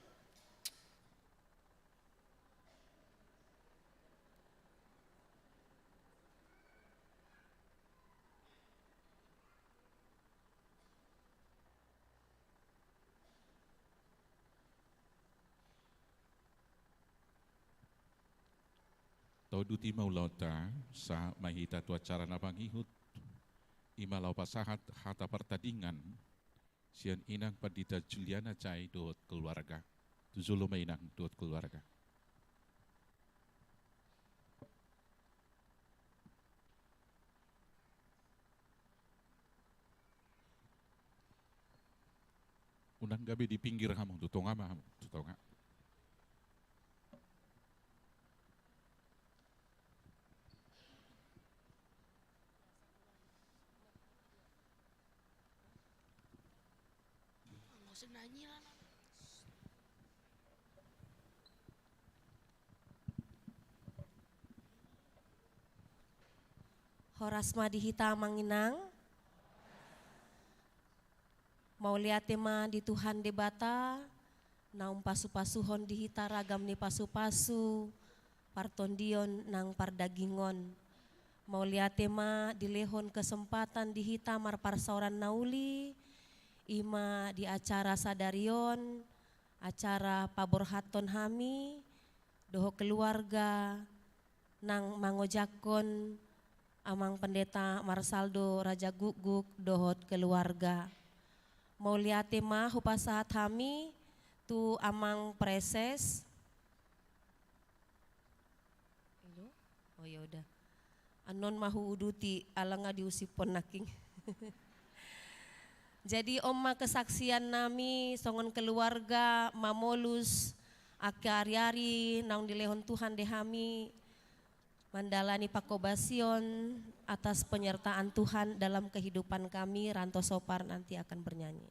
Uduti ma ulaonta, sahat ma hita tu acara na mangihut, i ma laho pasahat hata partadingan sian inang pandita Juliana Cai dohot keluarga. Tu jolo ma inang dohot keluarga. Unang gabe di pinggir hamu, tu tonga ma hamu, tu tonga. Horas ma di hita amang inang. Mauliate ma di Tuhan Debata, naung pasupasuhon di hita ragam ni pasupasu, partondion nang pardagingon. Mauliate ma dilehon kesempatan di hita marparsaoran na uli, i ma di acara sadari on, acara paborhathon hami dohot keluarga, nang mangojakhon Amang Pendeta Marsaldo Raja Gukguk dohot keluarga. Mauliate ma hupasahat hami tu Amang Preses. Halo? Oh ya udah. Annon ma huuduti, ala nga diusiphon nangkin. Jadi on ma kesaksian nami songon keluarga mamolus angka ariari naung dilehon Tuhan di hami, mandalani pangkobasion atas penyertaan Tuhan dalam kehidupan kami. Ranto Sopar nanti akan bernyanyi.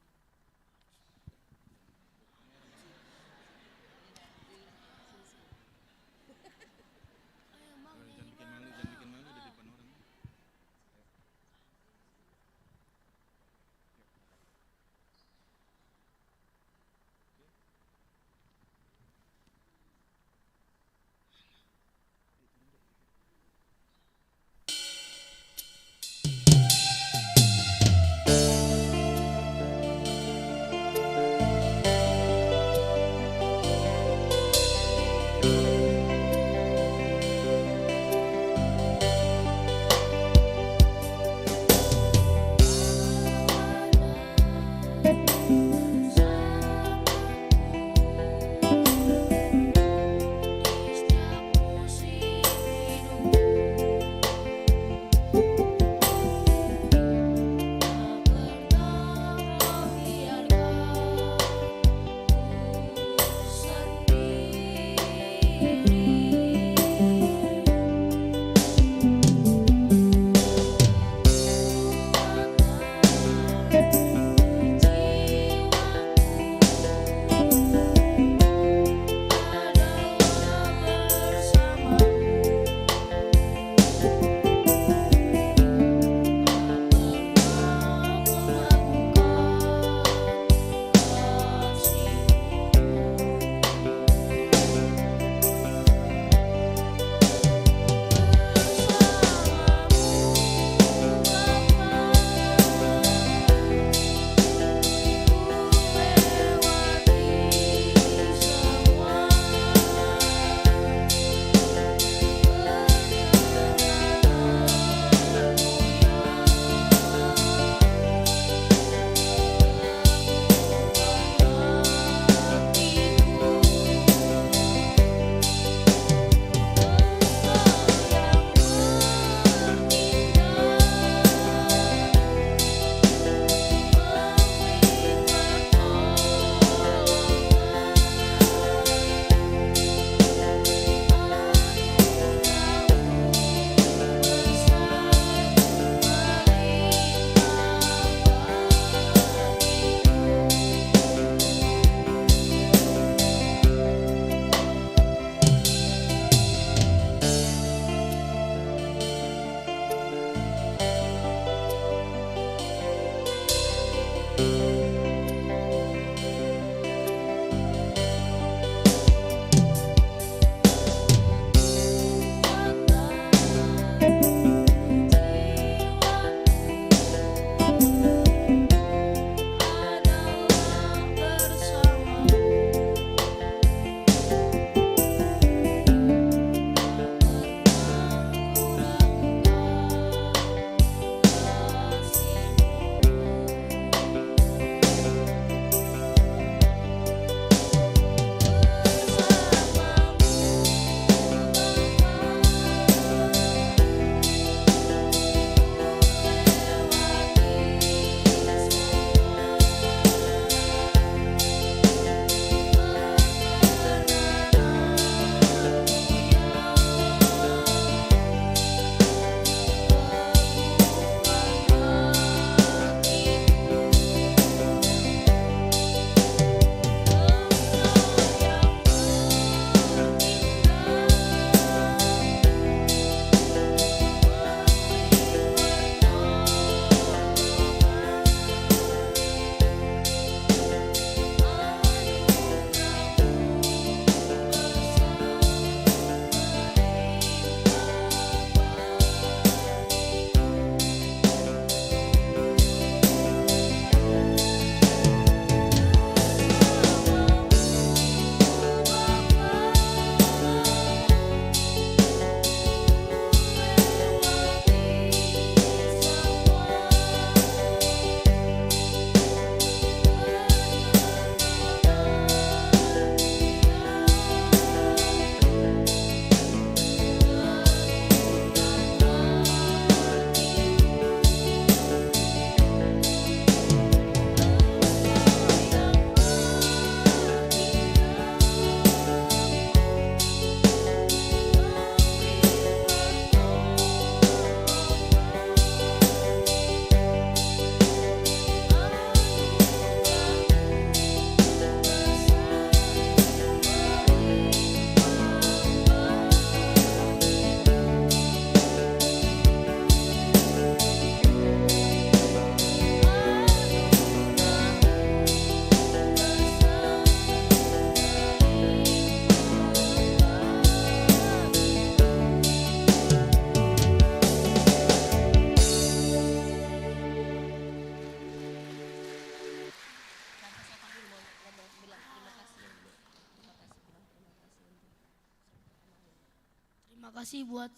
Makasih buat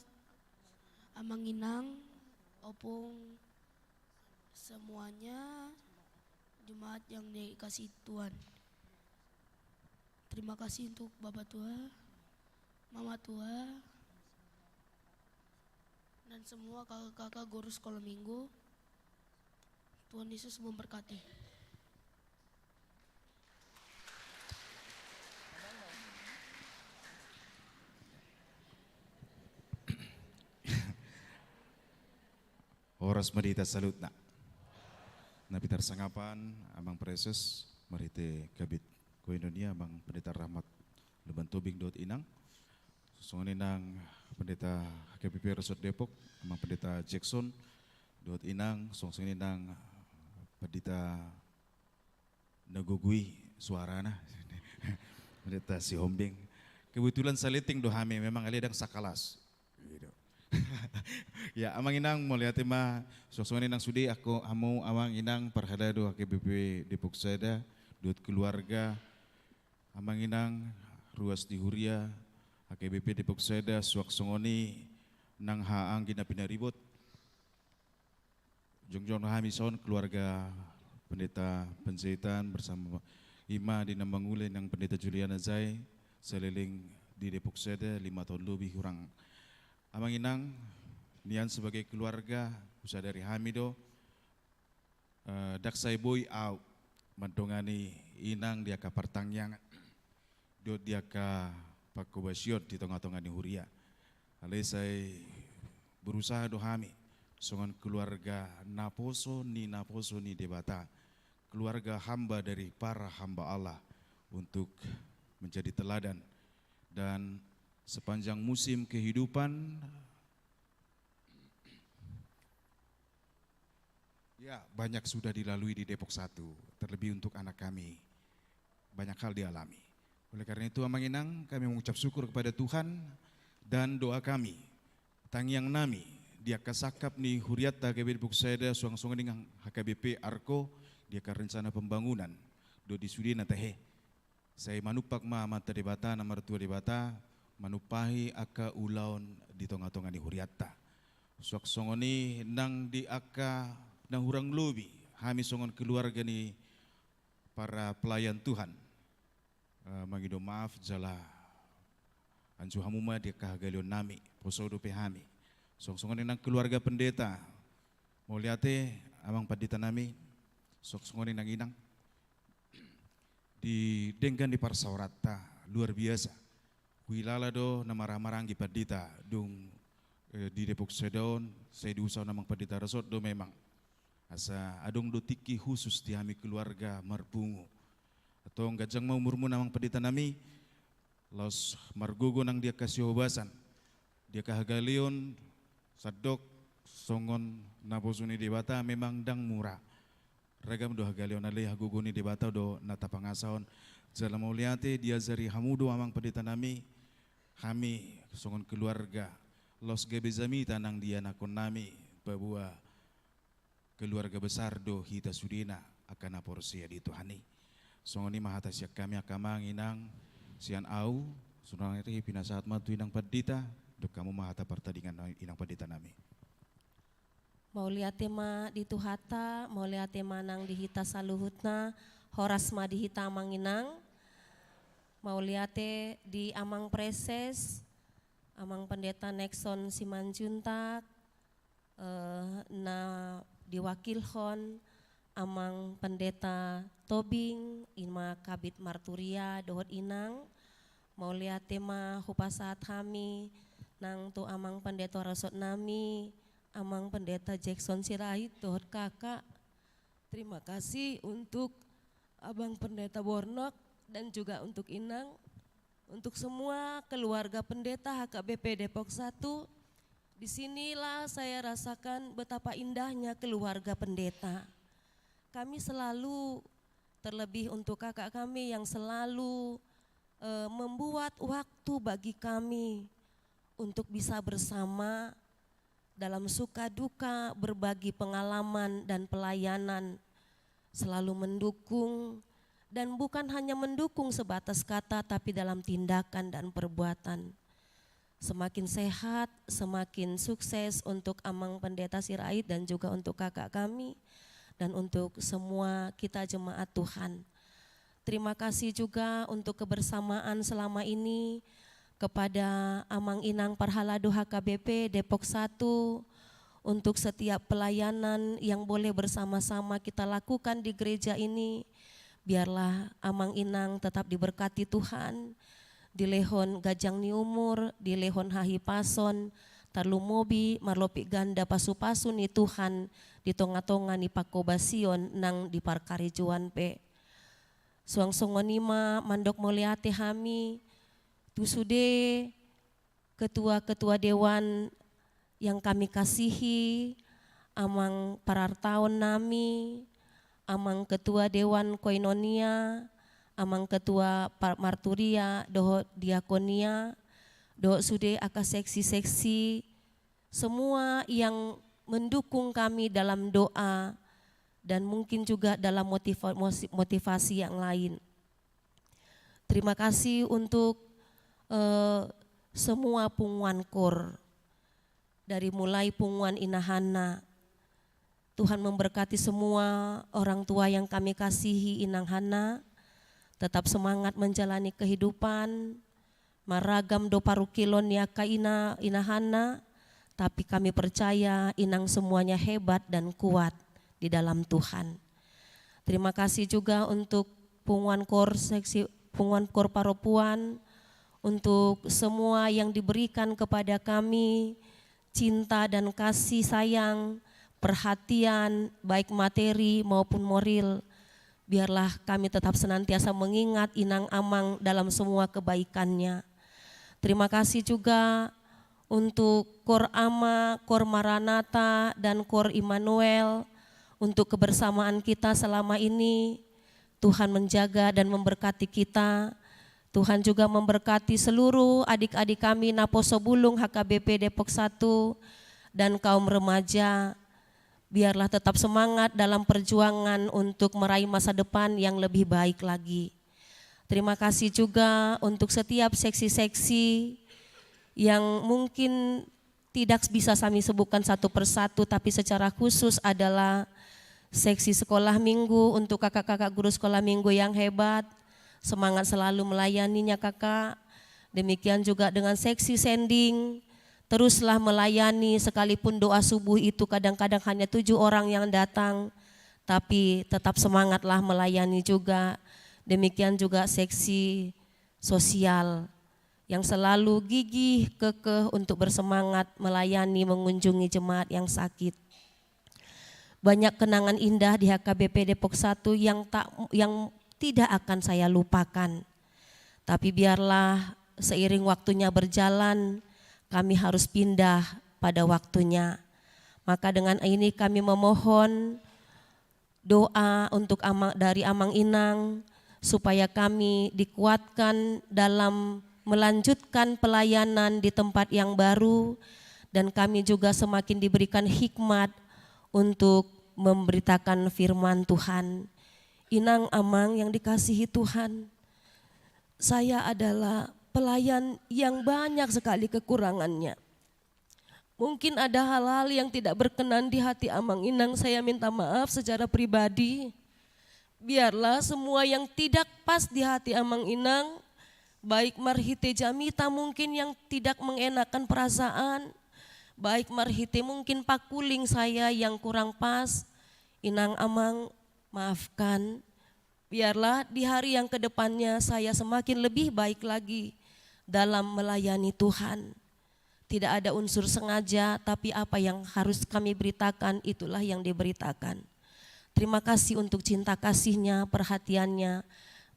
Amang Inang, Opung, semuanya jemaat yang dikasih Tuhan. Terima kasih untuk Bapak Tua, Mama Tua, dan semua kakak-kakak guru sekolah minggu. Tuhan Yesus memberkati. Horas ma di hita saluhutna. Na pintor sangapan, Amang Praeses, marhite Kabid Koinonia, Amang Pendeta Rahmat Lumban Tobing dohot Inang. Songon i nang Pendeta H K B P Resort Depok, Amang Pendeta Jackson dohot Inang, songon i nang Pendeta na gogo i suarana. Pendeta Sihombing. Kebetulan saleting do hami, memang ale ndang sakalas. Gitu. Ya, Amang Inang, mauliate ma, songon i nang sude, angka hamu Amang Inang parhalado H K B P Depok Sada dohot keluarga. Amang Inang, ruas ni huria H K B P Depok Sada, suang songon i nang haha anggi na pinaribot. Jongjong hami son keluarga Pendeta Panjaitan bersama i ma di na mangula i nang Pendeta Juliana Zai, saleleng di Depok Sada lima taon lobi hurang. Amang Inang, nian sebagai keluarga, husadari hami do, eh, ndang sai boi au mandongani Inang di angka partangiangan dohot di angka pangkobasion di tonga-tonga ni huria. Alai sai berusaha do hami songon keluarga naposo ni naposo ni Debata, keluarga hamba dari para hamba Allah, untuk menjadi teladan. Dan sepanjang musim kehidupan, ya, banyak sudah dilalui di Depok Satu, terlebih untuk anak kami. Banyak hal dialami. Oleh karena itu, Amang Inang, kami mengucap syukur kepada Tuhan, dan doa kami, tangiang nami, di angka sangkap ni hurianta H K B P Depok Sada, suang songon i nang H K B P Arko, di angka rencana pembangunan dohot di sude na tahe. Sai manumpak ma Amanta Debata na martua Debata manumpahi angka ulaon di tonga-tonga ni hurianta. Suang songon i nang di angka na hurang lobi, hami songon keluarga ni para pelayan Tuhan, eh, mangido maaf jala anju hamu ma di angka hagaleon nami, poso dope hami. Suang songon i nang keluarga pendeta, mauliate Amang Pandita nami, suang songon i nang Inang. Di denggan ni parsaoranta, luar biasa. Huhilala do na marhaha maranggi Pandita, dung, eh, di Depok Sada on, sai diusahahon Amang Pandita Resort do memang. Asa adong do tingki khusus di hami keluarga marpungu. Antong ganjang ma umurmuna Amang Pandita nami, laos margogo nang di angka sihobasan, di angka hagaleon, sandok songon naposo ni Debata memang ndang mura. Ragam do hagaleon, alai hagogoon ni Debata do na tapangasahon. Jala mauliate diajari hamu do Amang Pandita nami, hami songon keluarga, laos gabe jamita nang di anakkon nami, paboa keluarga besar do hita sudena angka na porsea di Tuhan i. Songon i ma hata sian hami angka Amang Inang, sian au, sonari pinasahat ma tu Inang Pandita, dok hamu ma hata partadingan Inang Pandita nami. Mauliate ma di Tuhanta, mauliate ma nang di hita saluhutna, horas ma di hita Amang Inang. Mauliate di Amang Praeses, Amang Pendeta Nexon Simanjuntak, eh, na diwakilhon Amang Pendeta Tobing, i ma Kabid Marturia dohot Inang. Mauliate ma hupasahat hami nang tu Amang Pendeta Resort nami, Amang Pendeta Jackson Sirait dohot kakak. Terima kasih untuk Abang Pendeta Bornok dan juga untuk Inang. Untuk semua keluarga pendeta H K B P Depok Satu, di sinilah saya rasakan betapa indahnya keluarga pendeta. Kami selalu, terlebih untuk kakak kami yang selalu, eh, membuat waktu bagi kami untuk bisa bersama dalam suka duka, berbagi pengalaman dan pelayanan, selalu mendukung, dan bukan hanya mendukung sebatas kata, tapi dalam tindakan dan perbuatan. semakin sehat, semakin sukses untuk Amang Pendeta Sirait dan juga untuk kakak kami dan untuk semua kita jemaat Tuhan. Terima kasih juga untuk kebersamaan selama ini kepada Amang Inang Parhalado H K B P Depok satu, untuk setiap pelayanan yang boleh bersama-sama kita lakukan di gereja ini. Biarlah Amang Inang tetap diberkati Tuhan, dilehon ganjang ni umur, dilehon hahipason, tarlumobi marlopi ganda pasu-pasu ni Tuhan di tonga-tonga ni panghobasion nang di parkarejoan pe. Suang songon i ma mandok mauliate hami tu sude ketua-ketua dewan yang kami kasihi, Amang parartaon nami, Amang ketua dewan koinonia, Amang ketua par-, marturia dohot diakonia, dohot sude angka seksi-seksi, semua yang mendukung kami dalam doa dan mungkin juga dalam motiva-, mosi-, motivasi yang lain. Terima kasih untuk, eh, semua punguan kor. Dari mulai punguan Inang Hana. Tuhan memberkati semua orang tua yang kami kasihi, Inang Hana. Tetap semangat menjalani kehidupan. Maragam do parungkilon ni angka ina, Inang Hana, tapi kami percaya Inang semuanya hebat dan kuat di dalam Tuhan. Terima kasih juga untuk punguan kor seksi, punguan kor parompuan, untuk semua yang diberikan kepada kami, cinta dan kasih sayang, perhatian, baik materi maupun moral. Biarlah kami tetap senantiasa mengingat Inang Amang dalam semua kebaikannya. Terima kasih juga untuk Kor Ama, Kor Maranatha, dan Kor Immanuel untuk kebersamaan kita selama ini. Tuhan menjaga dan memberkati kita. Tuhan juga memberkati seluruh adik-adik kami Naposo Bulung H K B P Depok satu dan kaum remaja. Biarlah tetap semangat dalam perjuangan untuk meraih masa depan yang lebih baik lagi. Terima kasih juga untuk setiap seksi-seksi yang mungkin tidak bisa kami sebutkan satu persatu, tapi secara khusus adalah seksi sekolah minggu untuk kakak-kakak guru sekolah minggu yang hebat. Semangat selalu melayaninya, Kakak. Demikian juga dengan seksi sending, teruslah melayani, sekalipun doa subuh itu kadang-kadang hanya tujuh orang yang datang, tapi tetap semangatlah melayani juga. Demikian juga seksi sosial yang selalu gigih, kekeh untuk bersemangat melayani, mengunjungi jemaat yang sakit. Banyak kenangan indah di H K B P Depok satu yang tak, yang tidak akan saya lupakan. Tapi biarlah seiring waktunya berjalan, kami harus pindah pada waktunya. Maka dengan ini kami memohon doa untuk Amang, dari Amang Inang, supaya kami dikuatkan dalam melanjutkan pelayanan di tempat yang baru, dan kami juga semakin diberikan hikmat untuk memberitakan firman Tuhan. Inang Amang yang dikasihi Tuhan, saya adalah pelayan yang banyak sekali kekurangannya. Mungkin ada hal-hal yang tidak berkenan di hati Amang Inang, saya minta maaf secara pribadi. Biarlah semua yang tidak pas di hati Amang Inang, baik marhite jamita mungkin yang tidak mengenakan perasaan, baik marhite mungkin pakuling saya yang kurang pas, Inang Amang maafkan. Biarlah di hari yang kedepannya saya semakin lebih baik lagi dalam melayani Tuhan. Tidak ada unsur sengaja, tapi apa yang harus kami beritakan, itulah yang diberitakan. Terima kasih untuk cinta kasihnya, perhatiannya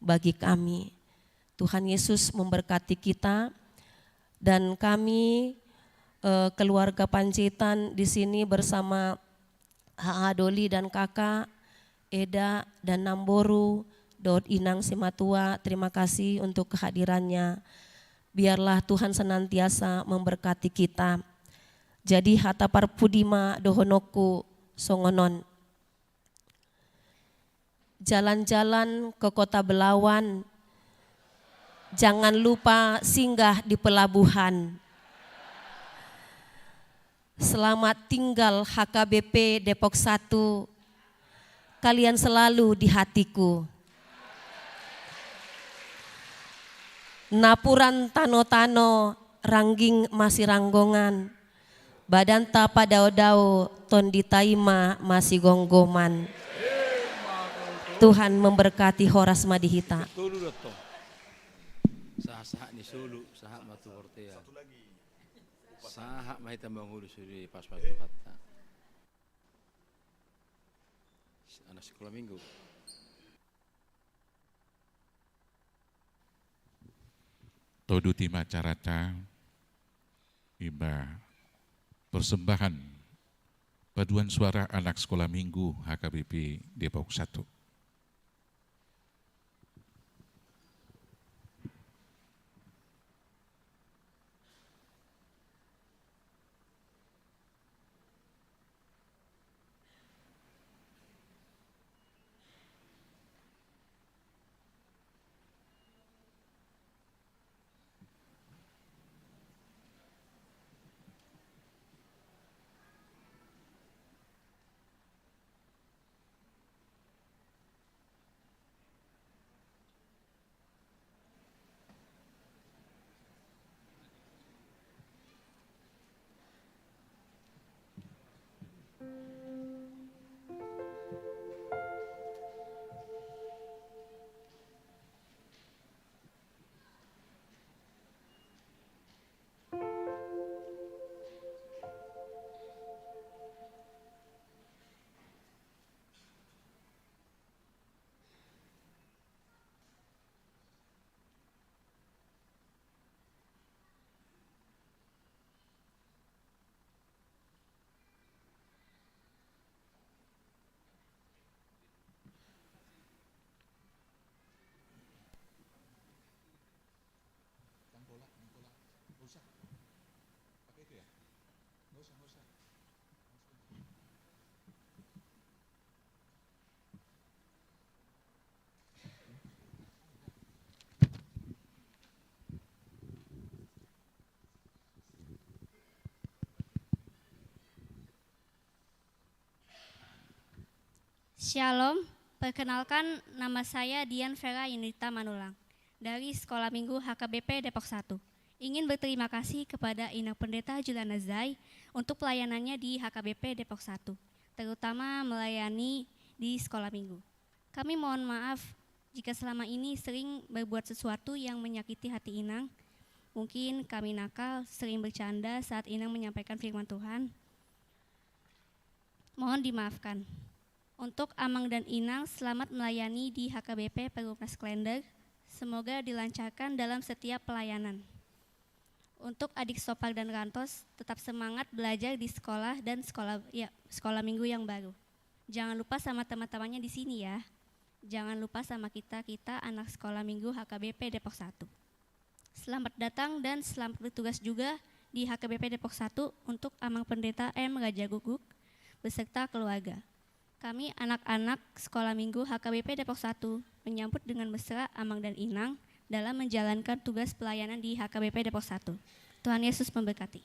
bagi kami. Tuhan Yesus memberkati kita, dan kami, eh, keluarga Panjaitan di sini bersama H A Doli dan Kakak, Eda dan Namboru, dohot Inang Simatua, terima kasih untuk kehadirannya. Biarlah Tuhan senantiasa memberkati kita. Jadi hata parpudi ma dohononku songon on. Jalan-jalan ke Kota Belawan, jangan lupa singgah di pelabuhan. Selamat tinggal H K B P Depok satu. Kalian selalu di hatiku. Napuran tano-tano, rangging masiranggongan, badanta padao-dao, tondita i ma masigomgoman. Tuhan memberkati, horas ma di hita. Sahat-sahat ni solu, sahat ma tu bortean. Sahat ma hita mangolu sude, pas-pas tu hata. Anak sekolah minggu. Tolu, i ma acaranta, i ma persembahan paduan suara anak sekolah minggu H K B P Depok satu. Shalom, perkenalkan, nama saya Dian Vera Yunita Manulang dari Sekolah Minggu H K B P Depok satu. Ingin berterima kasih kepada Inang Pendeta Juliana Zai untuk pelayanannya di H K B P Depok satu, terutama melayani di sekolah minggu. Kami mohon maaf jika selama ini sering berbuat sesuatu yang menyakiti hati Inang. Mungkin kami nakal, sering bercanda saat Inang menyampaikan firman Tuhan. Mohon dimaafkan. Untuk Amang dan Inang, selamat melayani di H K B P Perumnas Klender. Semoga dilancarkan dalam setiap pelayanan. Untuk Adik Sopar dan Rantos, tetap semangat belajar di sekolah dan sekolah, ya, sekolah minggu yang baru. Jangan lupa sama teman-temannya di sini ya. Jangan lupa sama kita-kita anak sekolah minggu H K B P Depok satu. Selamat datang dan selamat bertugas juga di H K B P Depok satu untuk Amang Pendeta M Rajagukguk beserta keluarga. Kami anak-anak Sekolah Minggu H K B P Depok satu menyambut dengan mesra Amang dan Inang dalam menjalankan tugas pelayanan di H K B P Depok satu. Tuhan Yesus memberkati.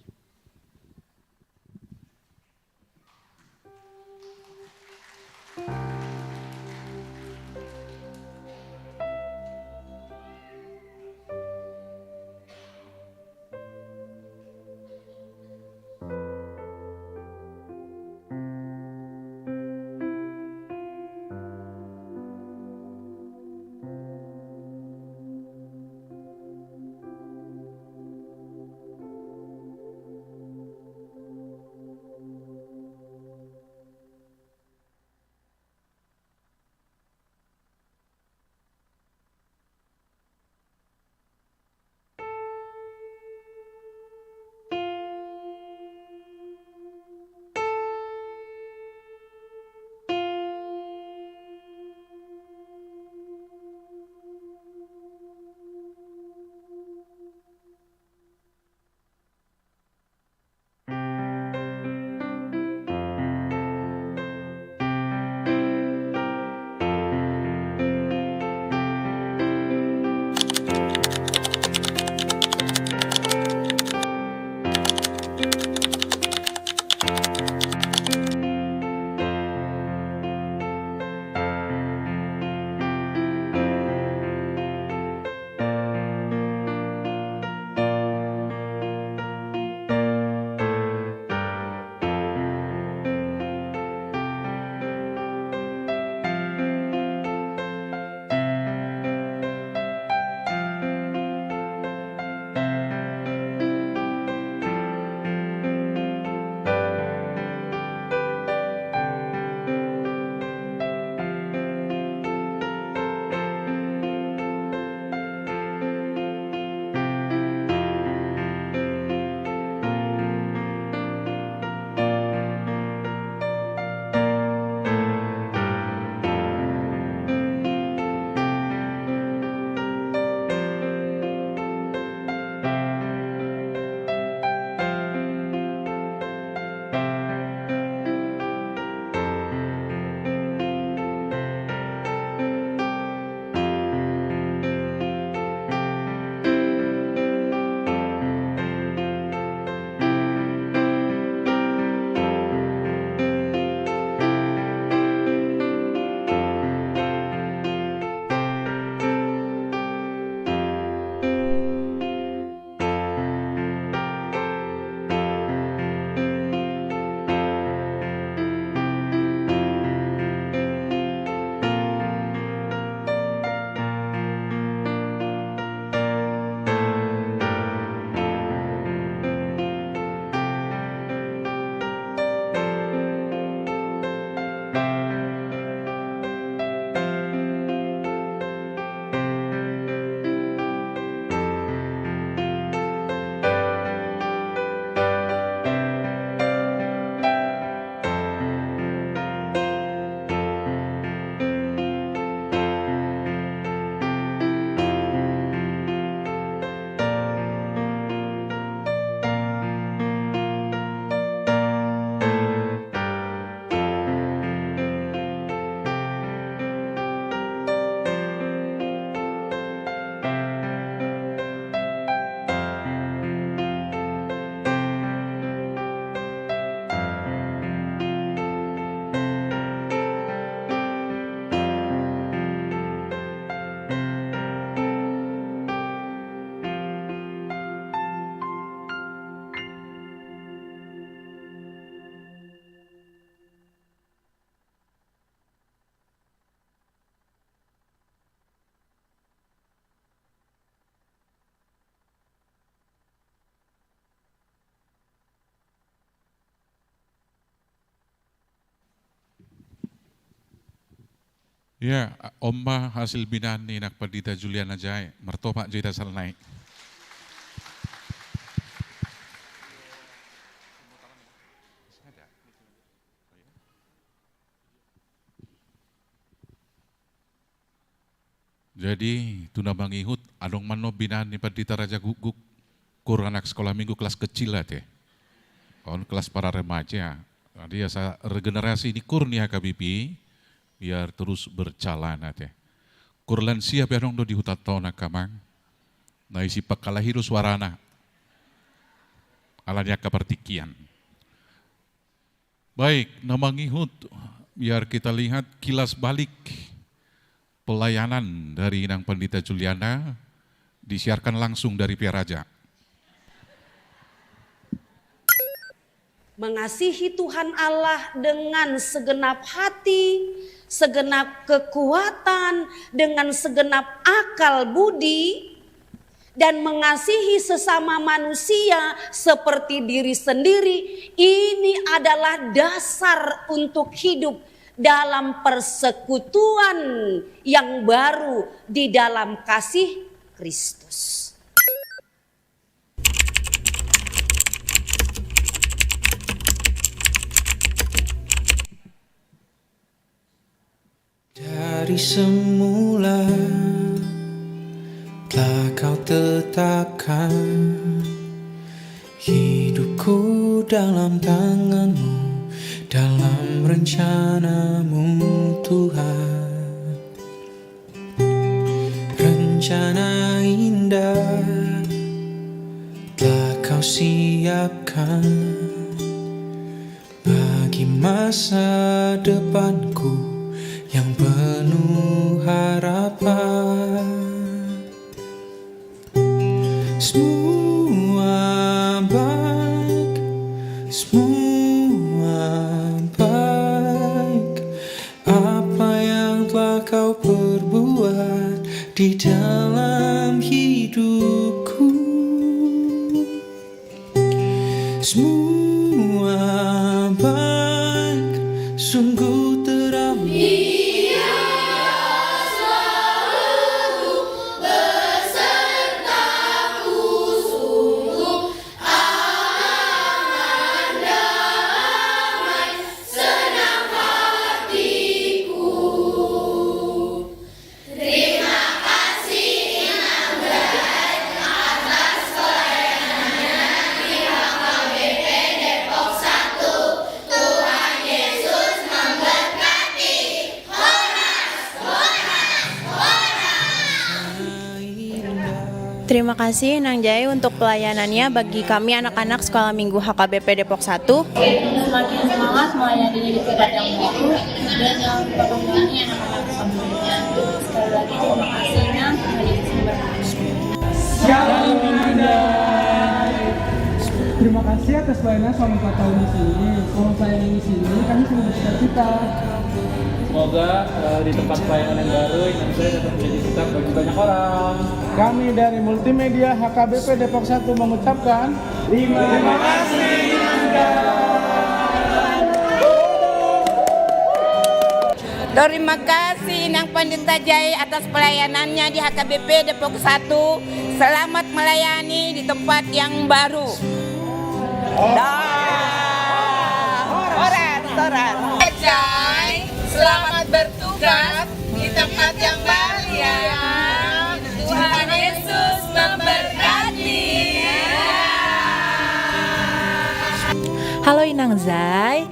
Ya, on ma hasil binaan ni nang Pandita Juliana Jae. Martopak jo hita sian na i. Jadi, tu na mangihut, adong ma on binaan ni Pandita Raja Gukguk, kur anak sekolah minggu kelas kecil ate. On kelas para remaja. Jadi, asa regenerasi ni kur ni H K B P, biar terus berjalan ate. Kur lansia pe adong do di hutanta on angka amang. Na isi pangkalahi do suarana. Alani angka partingkian. Baik, na mangihut, biar kita lihat kilas balik pelayanan dari Inang Pandita Juliana, disiarkan langsung dari Pia Raja. Mengasihi Tuhan Allah dengan segenap hati, segenap kekuatan, dengan segenap akal budi, dan mengasihi sesama manusia seperti diri sendiri, ini adalah dasar untuk hidup dalam persekutuan yang baru di dalam kasih Kristus. Dari semula telah Kau tetapkan hidupku dalam tangan-Mu, dalam rencana-Mu, Tuhan. Rencana indah telah Kau siapkan bagi masa depanku yang penuh harapan. Semua baik, semua baik, apa yang telah Kau perbuat di dalam hidupku. Semua baik, sungguh terang. Dia selalu besertaku, sungguh aman damai senang hatiku. Terima kasih, Inang Zai, atas pelayanannya di H K B P Depok satu. Tuhan Yesus memberkati. Horas, horas, horas. Terima kasih, Inang Zai, untuk pelayanannya bagi kami anak-anak Sekolah Minggu H K B P Depok satu. Semakin semangat melayani di tempat yang baru dan yang perkembangannya anak-anak semuanya. Sekali lagi terima kasih, Inang. Shalom, Inang Zai. Terima kasih atas pelayanan selama empat tahun di sini. Selama pelayanan di sini, kami sungguh bersuka cita. Semoga, eh, di tempat pelayanan yang baru, Inang Zai dapat menjadi berkat bagi banyak orang. Kami dari Multimedia H K B P Depok satu mengucapkan terima kasih, Inang Zai. Terima kasih, Inang Pandita Zai, atas pelayanannya di H K B P Depok satu. Selamat melayani di tempat yang baru. Dah. Horas, horas. Zai, selamat bertugas di tempat yang baru ya. Tuhan Yesus memberkati. Halo Inang Zai.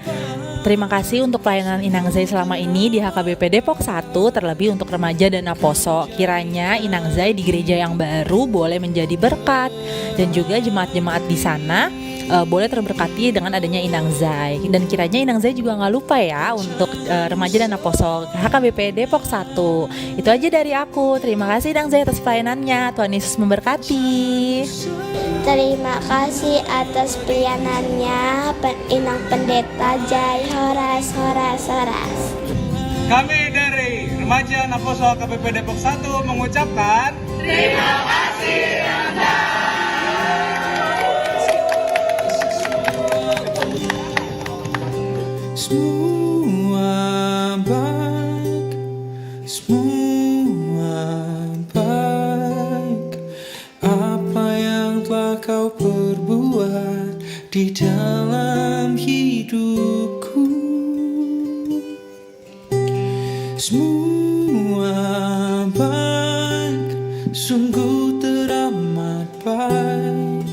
Terima kasih untuk pelayanan Inang Zai selama ini di H K B P Depok satu, terlebih untuk remaja dan naposo. Kiranya Inang Zai di gereja yang baru boleh menjadi berkat, dan juga jemaat-jemaat di sana, eh, boleh terberkati dengan adanya Inang Zai. Dan kiranya Inang Zai juga nggak lupa ya untuk, eh, remaja dan naposo H K B P Depok satu. Itu aja dari aku. Terima kasih Inang Zai atas pelayanannya. Tuhan Yesus memberkati. Terima kasih atas pelayanannya, Pe-, Inang Pendeta Zai. Horas, horas, horas. Kami dari Remaja Naposo H K B P Depok satu mengucapkan terima kasih, Inang Zai. Semua baik. Semua baik apa yang telah kau perbuat di dalam hidupku. Semua baik, sungguh teramat baik.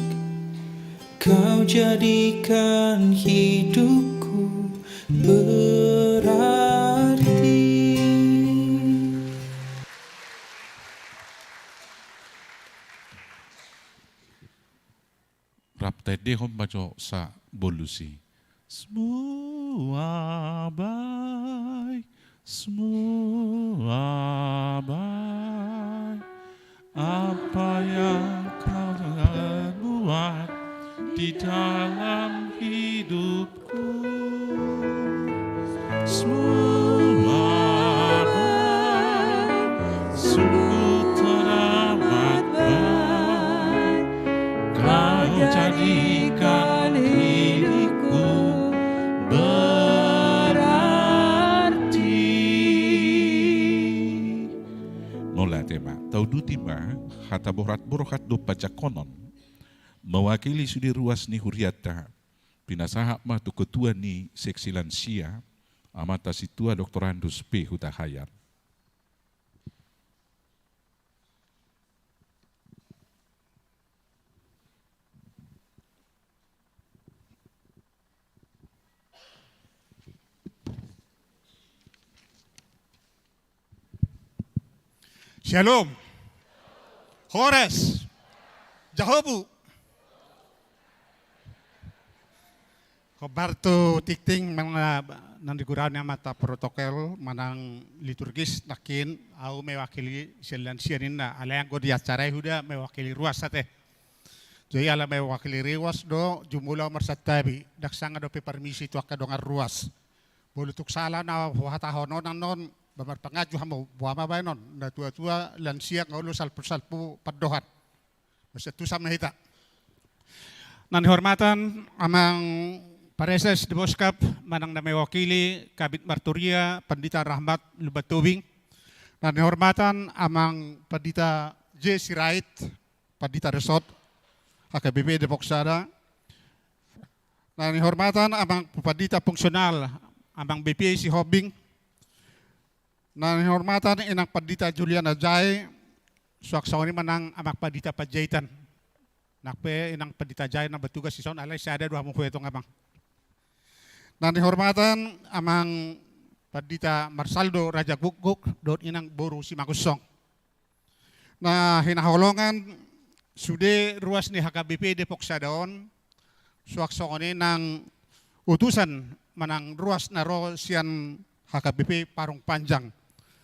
Kau jadikan hidupku berarti. Rap taendehon ma jo sabolus i. Semua baik, semua baik, apa yang kau buat di dalam hidupku. Semua baik, sungguh teramat baik. Kau jadikan hidupku berarti. Mauliate ma, tauduti ma hata borhat-borhat dohot panjangkonon mewakili sude ruas ni hurianta. Pinasahat ma tu ketua ni seksi lansia, Amanta Sintua Doktor Andus P Hutahaean. Syalom. Horas. Jahobu. Hombar tu tingting manang na digurau ni amanta protokol manang liturgis, nangkin ahu mewakili sian lansia ninna, alai anggo di acara i huda mewakili ruas ate. Jadi ala mewakili ruas do, jumolo ahu marsantabi, ndang sanga dope parmisi tu angka dongan ruas. Molo tung sala na huhatahon on annon, ba marpanganju hamu, boha ma baenon, natua-tua, lansia, nga olo salpu-salpu pandohan. Masiantusan ma hita. Na nihormatan amang Praeses di Boskap, manang na mewakili Kabid Marturia Pandita Rahmat Lumban Tobing. Na nihormatan amang Pandita J Sirait, Pandita Resort H K B P Depok Sada. Na nihormatan amang Pandita Fungsional, amang B P Sihombing. Na nihormatan inang Pandita Juliana Jae, suang songon i manang amang Pandita Panjaitan. Nang pe inang Pandita Jae na bertugas dison, alai sada do hamu huetong amang. Na nihormatan amang Pandita Marsaldo Raja Gukguk dohot inang boru Simangunsong. Na hinaholongan sude ruas ni H K B P Depok Sada on, suang songon i nang utusan manang ruas na ro sian H K B P Parung Panjang.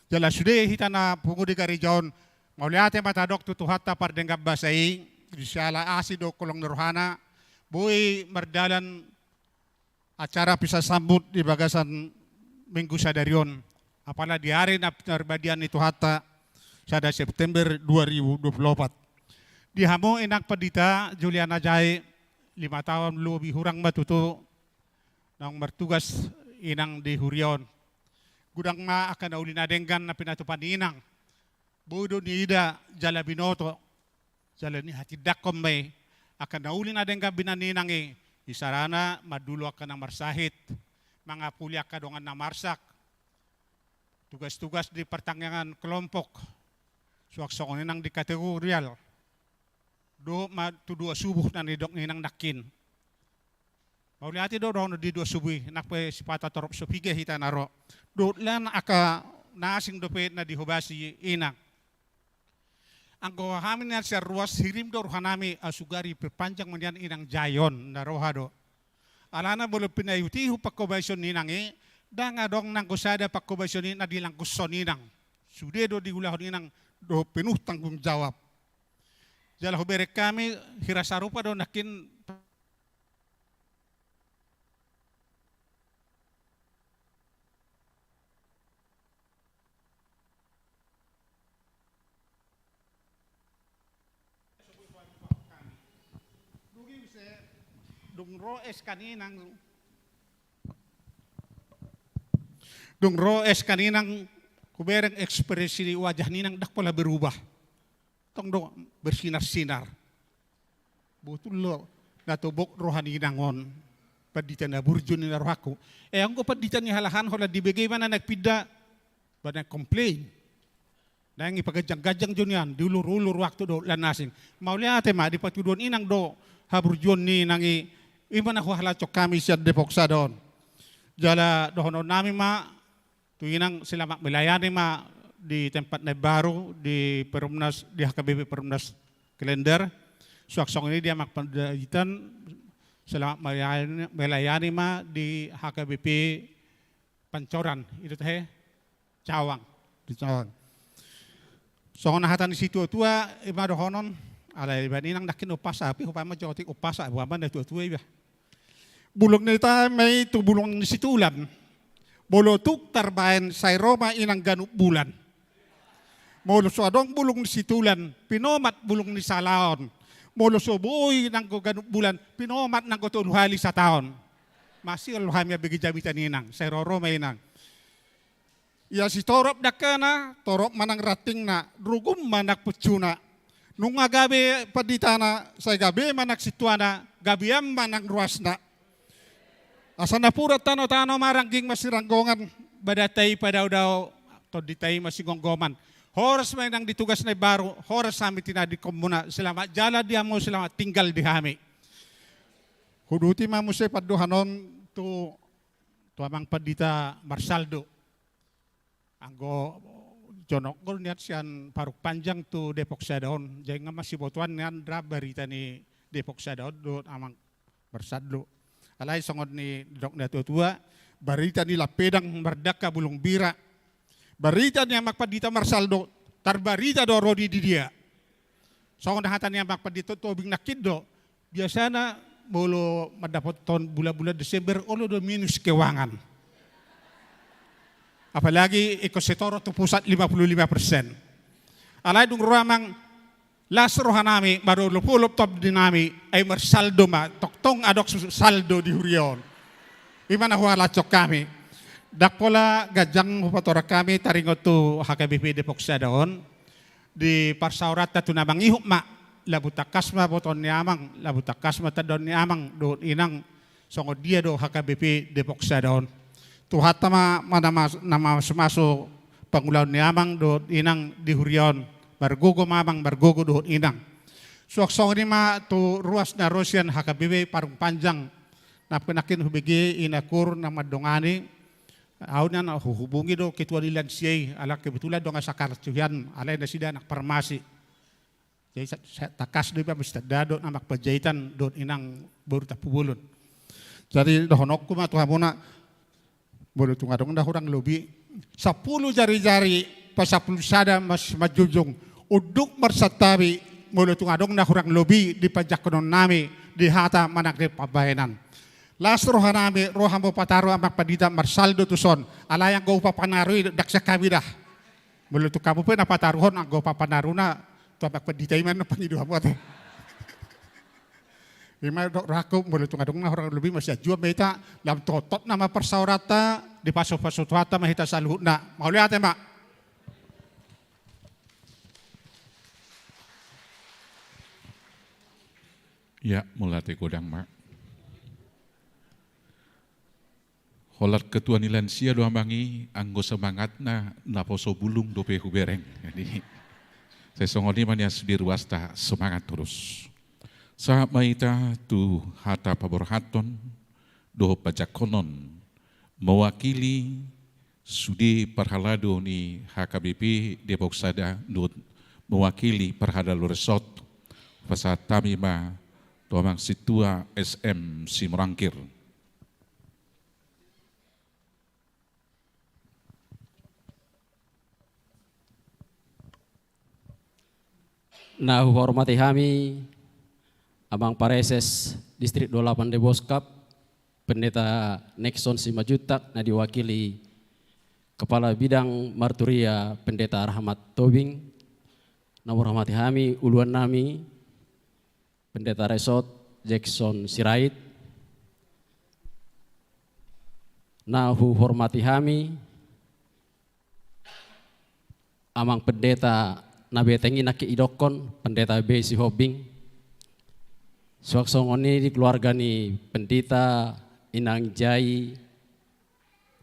Jala sude hita na pungu di gareja on, mauliate ma tadok tu Tuhanta pardenggan basa i, di siala asi dohot holong ni rohana, boi mardalan acara misa sambut di bagasan minggu sadari on, apala di ari na pinarbadian ni Tuhanta, sada September dua ribu dua puluh opat. Di hamu inang Pandita Juliana Jae, lima taon lobi hurang ma tutu naung martugas inang di huria on. Godang ma angka na uli na denggan na pinatupa ni inang. Boi do niida jala binoto, jala nihatindangkon ma i angka na uli na denggan binahen ni inang i, isarana mandulo angka na marsahit, mangapuli angka dongan na marsak, tugas-tugas di partangiangan kelompok, suang songon i nang di kategorial, dohot ma tu doa subuh na nidok ni inang nangkin. Mauliate do dohonon di doa subuh i, nang pe sipata torop so piga hita na ro. Dohot lan angka na asing dope na dihobasi inang. Anggo hami na sian ruas, hirim do rohanami, ahu sugari perpanjang ma nian inang Jae on, na roha do. Alana molo pinaihut-ihut panghobasion ni inang i, ndang adong nanggo sada panghobasion i na dilangkushon inang. Sude do diulahon inang dohot penuh tanggung jawab. Jala hubereng hami hira sarupa do nangkin. Dung ro S K ni inang, dung ro S K ni inang, Hubereng ekspresi wajah ni inang ndang pola berubah. Tong do bersinar-sinar. Botul do na tobok roha ni inang on. Pandita na burju ninna rohangku. Eh, anggo pandita ni halahan holan dibege ma na naeng pinda, ba naeng komplain. Naeng ipaganjang-ganjang jo nian, diulur-ulur waktu dohot lan asing. Mauliate ma, dipatuduhon inang do haburjuon ni inang i, i ma na huhalashon hami sian Depok Sada on. Jala dohonon nami ma, tu inang selamat melayani ma di tempat na baru, di Perumnas, di H K B P Perumnas Klender. Suang songon i di amang pandita, selamat melayani, melayani ma di H K B P Pancoran, i do tahe? Cawang. Di Cawang. Songon hata ni situatua, i ma dohonon, alai baen inang nangkin umpasa, tapi hupaima jotik umpasa, boha ma na tuatua iba. Bulung ni tahe ma i tu bulung ni situlan. Molo tung tarbaen sai ro ma inang ganup bulan. Molo so adong bulung ni situlan, pinomat bulung ni salaon. Molo so boi nanggo ganup bulan, pinomat nanggo tolu hali sataon. Masihol hami ambege jamita ni inang, sai ro ro ma inang. Ia sitorop dangkana, torop ma nang rantingna, rugum ma nang punsuna. Nunga gabe panditana, sai gabe ma nang sintuana, gabean ma nang ruasna. Asa napuran tano-tano ma rangging masiranggongan, badanta i padao-dao, tondinta i masigomgoman. Horas ma inang di tugas na imbaru, horas hami tinadingkonmuna, selamat jalan di hamu, selamat tinggal di hami. Huduti ma muse pandohan on tu, tu amang pandita marsaldo. Anggo jonok gol nian sian Parung Panjang tu Depok Sada on, jadi nga masibotoan nian ra barita ni Depok Sada on dohot amang marsaldo. Alai songon nidok ni natuatua, barita ni lampedang mardangka bulung bira. Barita ni amang pandita marsaldo, tarbarita do ro di dia. Songon hata ni amang pandita Tobing nangkin do, biasana molo mandapothon bulan-bulan Desember, olo do minus keuangan. Apalagi ingkon setoron tu pusat lima puluh lima persen. Alai dung ro amang, las roha nami, marolop-olop tondi nami, ai marsaldo ma, tongtong adong su-, saldo di huria on. I ma na huhalashon hami. Ndang pola ganjang hupatorang hami taringot tu H K B P Depok Sada on. Di parsaoranta tu na mangihut ma, labu tangkas ma botoon ni amang, labu tangkas ma tandaon ni amang dohot inang, songon dia do H K B P Depok Sada on. Tuhanta ma, ma na mas-, na mamasu-masu pangulaon ni amang dohot inang di huria on, margogo ma amang, margogo dohot inang. Suang songon i ma tu ruas na ro sian H K B P Parung Panjang, na nangkin hubege i na kur na mandongani, au nian huhubungi do ketua ni lansia i, ala kebetulan dongan sakartu hian, alai nasida anak parmasi. Jadi sa-, sa-, tangkas do iba mesti tanda dohot amang panjaitan dohot inang boru Tampubolon. Jadi dohononku ma tu hamuna, molo tung adong na hurang lobi, sampulu jari-jari pasampulu sada mas-, manjunjung, unduk marsantabi, molo tung adong na hurang lobi di panjangkonon nami di hata manang di pambahenan. Las roha nami, ro hamu pataru amang pandita marsaldo tuson, alai anggo hupapanaru i ndang sian hami da. Molo tung hamu pe na pataruhon, anggo papanaruna tu amang pandita i ma na pangido hamu ate. I ma dok rohangku, molo tung adong na hurang lobi, masianjuan ma hita, lam totop nama parsaoranta, dipasu-pasu Tuhanta ma hita saluhutna. Mauliate ma. Ia, mauliate godang ma. Holan ketua ni lansia do amang i, anggo semangatna naposo bulung dope hubereng. Jadi, sai songon i ma nian sude ruasta, semangat terus. Sahat ma hita tu hata paborhaton dohot panjangkonon, mewakili sude parhalado ni H K B P Depok Sada dohot mewakili parhalado resort, pasahat hami ma tu amang sintua S M Simorangkir. Na huhormati hami, Amang Pareses Distrik dua puluh delapan Deboskap, Pendeta Nexon Simanjuntak, na diwakili Kepala Bidang Marturia Pendeta Rahmat Tobing, na mangurmati hami, uluan nami, Pendeta Resort Jackson Sirait, na huhormati hami, Amang Pendeta na beteng i nangkin idokkon, Pendeta B Sihombing. Suang songon i di keluarga ni Pendeta Inang Jai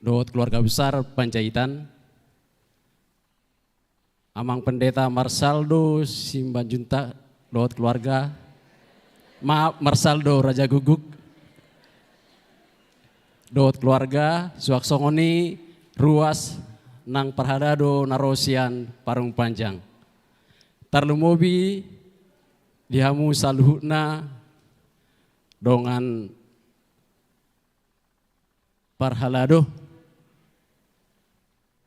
dohot keluarga besar Panjaitan. Amang Pendeta Marsaldo Simanjuntak dohot keluarga. Maaf, Marsaldo Rajaguguk dohot keluarga, suang songon i ruas nang parhalado na ro sian Parung Panjang. Tarlumobi di hamu saluhutna dongan parhalado,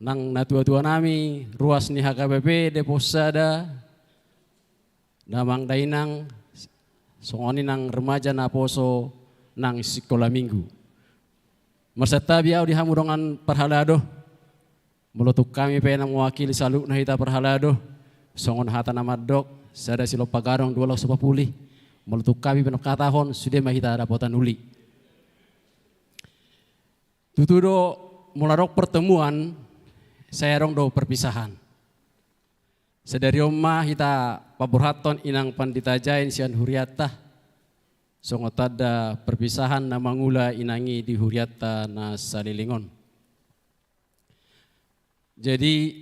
nang natuatuanami ruas ni H K B P Depok Sada, damang dainang, songon i nang remaja naposo nang sikola minggu. Marsantabi ahu di hamu dongan parhalado. Molo tung hami pe na mewakili saluhutna hita parhalado, songon hata na mandok, sada silompa gadong, dua laos so papuli. Molo tung hami pe na mangkatahon, sude ma hita dapotan uli. Tutu do, molo adong pertemuan, sai adong do perpisahan. Sadari on ma hita paborhathon Inang Pandita Jai sian hurianta, songon tanda perpisahan na mangula inang i di hurianta na saleleng on. Jadi,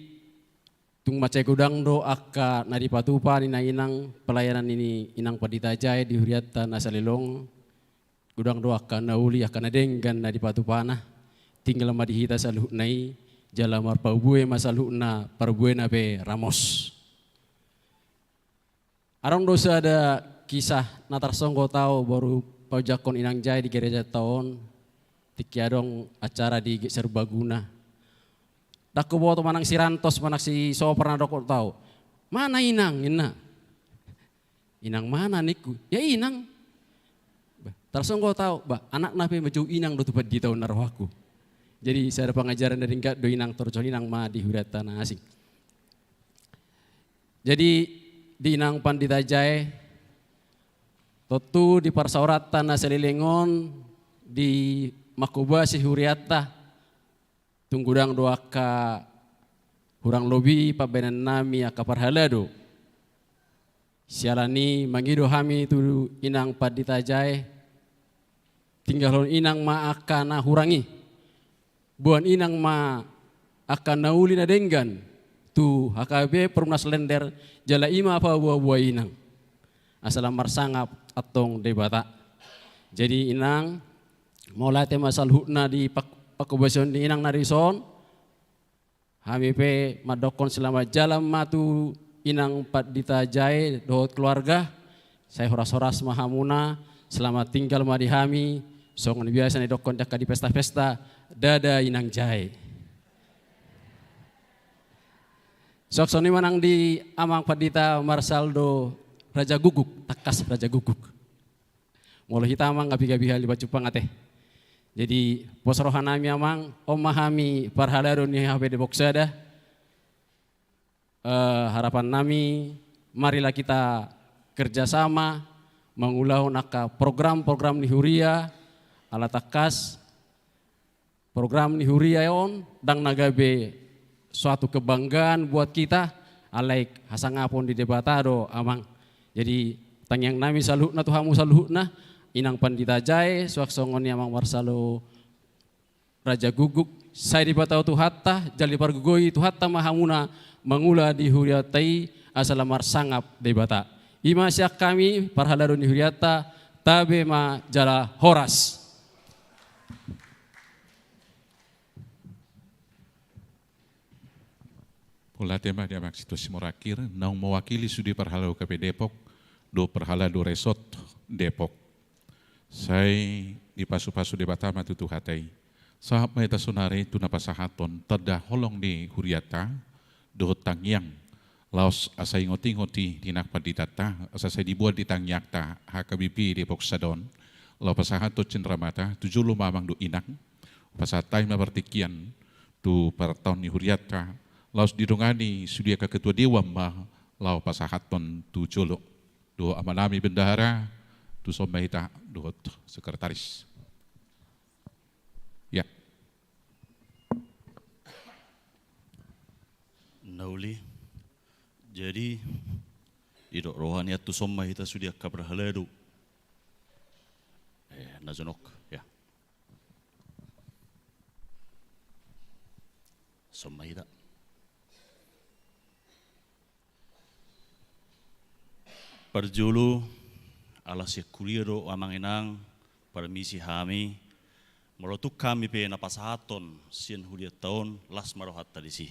tung mansai godang do angka na dipatupa ni na inang pelayanan ni Inang Pandita Jai di hurianta na saleleng on, godang do angka na uli, angka na denggan na dipatupana. Tinggal ma di hita saluhutna i, jala marparbue ma saluhutna, parbuena pe ramos. Adong do sada kisah na tarsonggot ahu boru paojakhon Inang Jai di gerejanta on, tingki adong acara di Serbaguna. Ndang huboto manang si Rantos manang si Sopar na dokhon tu ahu, "Mana Inang?" ninna. "Inang mana?" ningku. "Ya Inang." Bah, tarsonggot ahu, bah, anakna pe manjou Inang do tu pandita on na rohangku. Jadi sada pangajaran na denggan do Inang, torus Inang ma di hurianta na asing. Jadi di Inang Pandita Jai, tontu di parsaoranta na saleleng on, di manghobasi hurianta, tung godang do angka hurang lobi pambahenannami angka parhalado. Siala ni i mangido hami tu Inang Pandita Jai, tinggalhon Inang ma angka na hurang i. Boan Inang ma angka na uli na denggan tu H K B P Perumnas Lender, jala i ma paboaboa Inang, asa lam marsangap antong Debata. Jadi Inang, mauliate ma saluhutna di pak-, panghobasion ni Inang na dison. Hami pe mandokhon selamat jalan ma tu Inang Pandita Jai dohot keluarga. Sai horas-horas ma hamuna, selamat tinggal ma di hami. Songon biasa na didokhon angka di pesta-pesta, "Dadah Inang Jai." Suang songon i ma nang di Amang Pandita Marsaldo Rajaguguk, tangkas Rajaguguk. Molo hita Amang, gabe-gabe hali pajumpang ate. Jadi pos rohanami Amang, on ma hami parhalado ni H K B P Depok Sada. Eh, harapannami, marilah kita kerjasama mangulahon angka program-program ni huria, ala tangkas program ni huria on ndang na gabe suatu kebanggaan buat kita, alai hasangapon di Debata do Amang. Jadi tangiangnami saluhutna tu hamu saluhutna, Inang Pandita Jai, suang songon i Amang Marsaldo Rajaguguk, sai dipatau Tuhanta, jala dipargogoi Tuhanta ma hamuna mangula di hurianta i, asa lam marsangap Debata. I ma sian hami parhalado ni hurianta, tabe ma jala horas. Mauliate ma di Amang Situ Simorangkir, naung mewakili sude parhalado H K B P Depok, dohot parhalado Resort Depok. Sai dipasu-pasu Debata ma tutu hata i. Sahat ma hita saonari tu na pasahathon tanda holong ni hurianta, dohot tangiang. Laos asa ingot-ingot i di Inang Panditanta, asa sai diboan di tangiangta H K B P Depok Sada on. Laho pasahathon cinramata, tu jolo ma Amang dohot Inang. Pasahat hami ma partingkian tu partaon ni hurianta, laos didongani sude angka ketua dewan ma laho pasahathon tu jolo. Dohot amanami bendahara, tuson ma hita dohot sekretaris. Ya. Na uli, Jadi, didok roha ni antuson ma hita sude angka parhalado. Eh, na jonok, ya. Son ma hita. Parjolo, ala sian huria do amang inang, parmisi hami, molo tung hami pe na pasahathon sian hurianta on, las ma rohanta disi.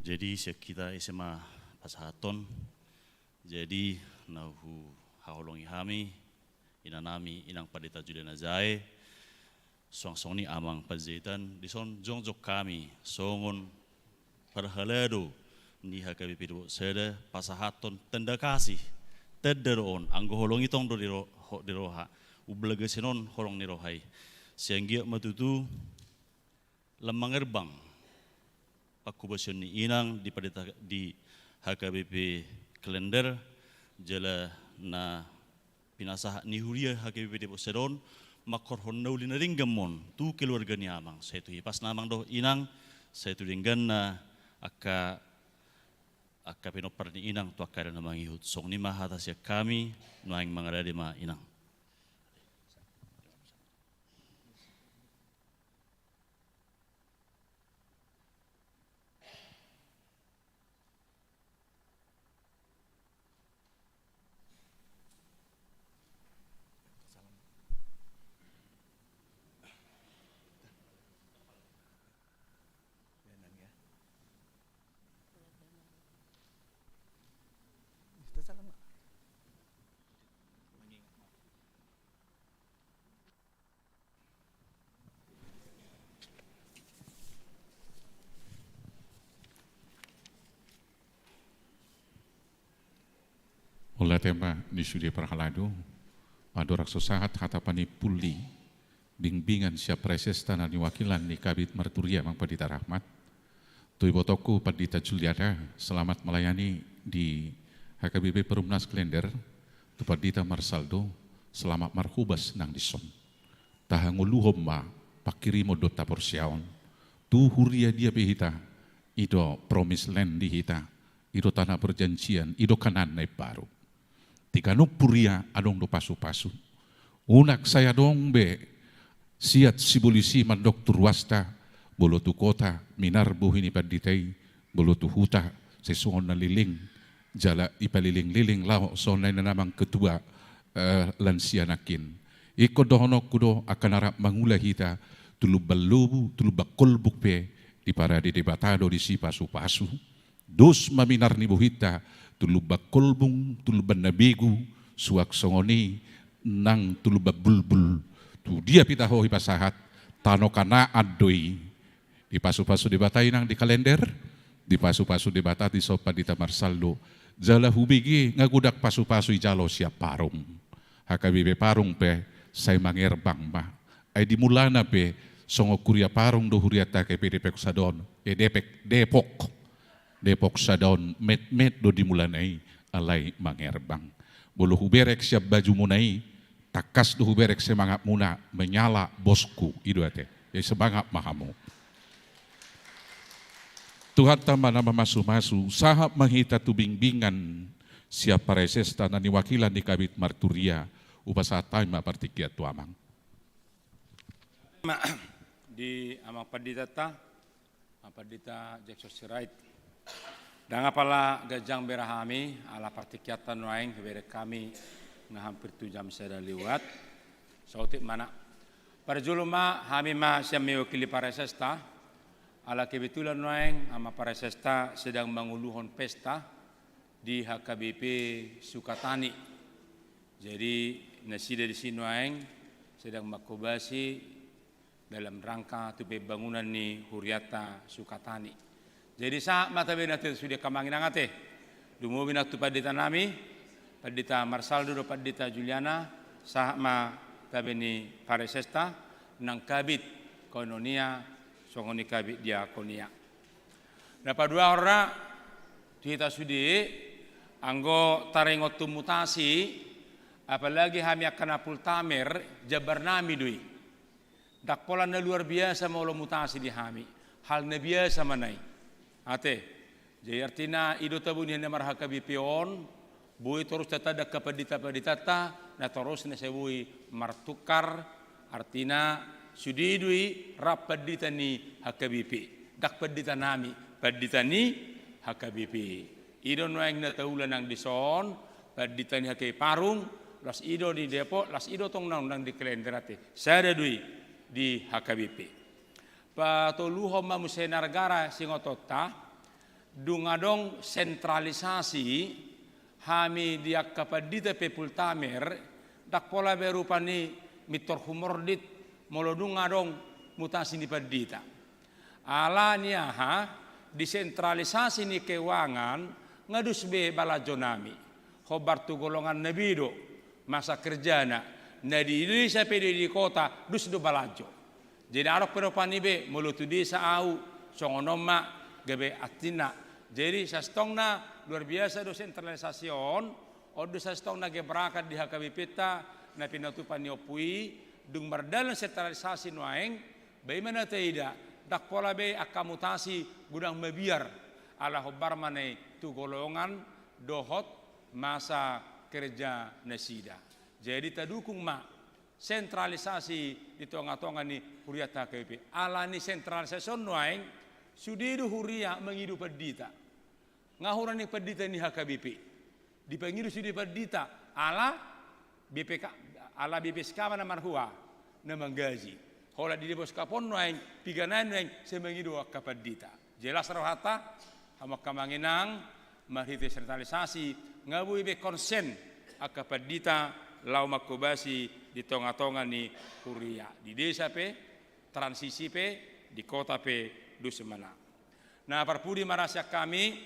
Jadi, sian hita ise ma pasahathon. Jadi, na huhaholongi hami, inanami, Inang Pandita Juliana Jae, suang songon i Amang Panjaitan, dison jongjong hami songon parhalado ni H K B P Depok Sada, pasahathon tanda kasih, tanda do on, anggo holong i tong do di ro-, ho-, di roha, umbal gasena on holong ni roha i. Sai anggiat ma tutu lam mangerbang panghobasion ni inang di pandita, di H K B P Klender, jala na pinasahat ni huria H K B P Depok Sada on, manghorhon na uli na denggan ma on tu keluarga ni amang, sai tu hipasna amang dohot inang, sai tu dengganna angka, angka pinompar ni inang tu angka ari na mangihut. Songon i ma hata sian hami, nuaeng mangaradei ma inang. Mauliate ma di sude parhalado, andorang so sahat hata panimpuli, bimbingan sian praesesta na niwakilan ni Kabid Marturia Amang Pandita Rahmat. Tu ibotongku Pandita Juliana, selamat melayani di H K B P Perumnas Klender, tu Pandita Marsaldo, selamat marhobas nang dison. Tahangoluhon ma panghirimon dohot haporseaon tu huria dia pe hita, i do promised land di hita, i do tanah perjanjian, i do Kanaan na imbaru. Di ganup huria adong do pasupasu. Unang sai adong be siat sibolis i mandok tu ruasta, molo tu kota minar bohi ni pandita i, molo tu huta sai songon na leleng, jala ipaleleng-leleng laho songon na nina amang ketua, eh, lansia nangkin. Ingkon dohononku do angka na rap mangula hita tu Lumban Lobu, tu Lumban Kolbung pe diparade Debata do disi pasupasu. Dos ma minar ni bohinta tu Lumban Kolbung, tu Lumban Nabegu, suang songon i nang tu Lumban Bulbul. Tu dia pe hita ho hipasahat, tano Kanaan do i. Dipasupasu Debata inang di Klender, dipasupasu Debata dison Pandita Marsaldo. Jala hubege nga godang pasupasu ijalo sian Parung. H K B P Parung pe sai mangerbang ma. Ai di mulana pe songon huria Parung do hurianta H K B P Depok Sada on, eh, Depok, Depok. Depok Sada on metmet do di mulana i, alai mangerbang. Molo huberek sian bajumuna i, tangkas do huberek semangatmuna, menyala bosku, i do ate. Jadi semangat ma hamu. Tuhanta ma na mamasumasu, sahat ma hita tu bimbingan sian praesesta na niwakilan ni Kabid Marturia, hupasahat hami ma partingkian tu amang. Ma, di amang panditanta, Amang Pandita Jackson Sirait. Ndang apala ganjang bere hami, ala partingkianta nuaeng, hubereng hami nga hampir tu jam sada lewat. Saotik ma na. Parjolo ma, hami ma sian mewakili praesesta, ala kebetulan nuaeng amang praesesta sedang manguluhon pesta di H K B P Sukatani. Jadi, nasida disi nuaeng sedang manghobasi dalam rangka tu pembangunan ni hurianta Sukatani. Jadi, sahat ma tabe nang tu sude amang inang ate. Lumobi nang tu pandita nami, Pandita Marsaldo dohot Pandita Juliana, sahat ma tabe ni praesesta, nang Kabid Koinonia, songon i Kabid Diakonia. Na paduahon ra, tu hita sude, anggo taringot tu mutasi, apalagi hami angka na full timer, jambar nami do i. Ndang pola na luar biasa molo mutasi di hami. Hal na biasa ma na i. Ate, Jadi artina i do tabo ni na mar-H K B P on, boi torus tatanda angka pandita-panditanta, na torus na sai boi martukar, artina sude do i rap pandita ni H K B P, ndang pandita nami, pandita ni H K B P. I do nuaeng na taula nang dison, pandita ni H K B P Parung, laos i do di Depok, laos i do tong nang, nang di Klender ate. Sada do i di H K B P. Patoluhon ma muse na gara-gara singotonta, dung adong sentralisasi hami di angka pandita pe Pultamer, ndang pola be rupani mintor humordit molo dung adong mutasi ni pandita. Ala ni aha, di sentralisasi ni keuangan nga dos be balanjo nami. Hombar tu golongan na be do masa kerjana, na di desa pe di, di kota, dos do balanjo. Jadi adong pe rupani be, molo tu desa au, songon on ma gabe antinna. Jadi sasintongna luar biasa do sentralisasi on, on do sasintongna gebrakan di H K B P-ta, na pinatupa ni ompu i, dung mardalan sentralisasi nuaeng, ba i ma na taida, ndang pola be angka mutasi godang mabiar, ala hombar ma na i tu golongan dohot masa kerja nasida. Jadi tadukung ma sentralisasi di tonga-tonga ni hurianta H K B P. Ala ni sentralisasi on nuaeng, sude do huria mangido pandita. Nga hurang pandita ni H K B P. Dipangido sude pandita, ala B P K, ala B P S K ma na marhua, na manggaji. Holan di Depok Sekapon nuaeng, piga nai nuaeng, sai mangido angka pandita. Jelas rohanta, hamu angka amang inang, marhite sentralisasi, nga boi be konsen angka pandita laho manghobasi di tonga-tonga ni huria. Di desa pe, transisi pe, di kota pe, dos ma na. Na parpudi ma rasia hami,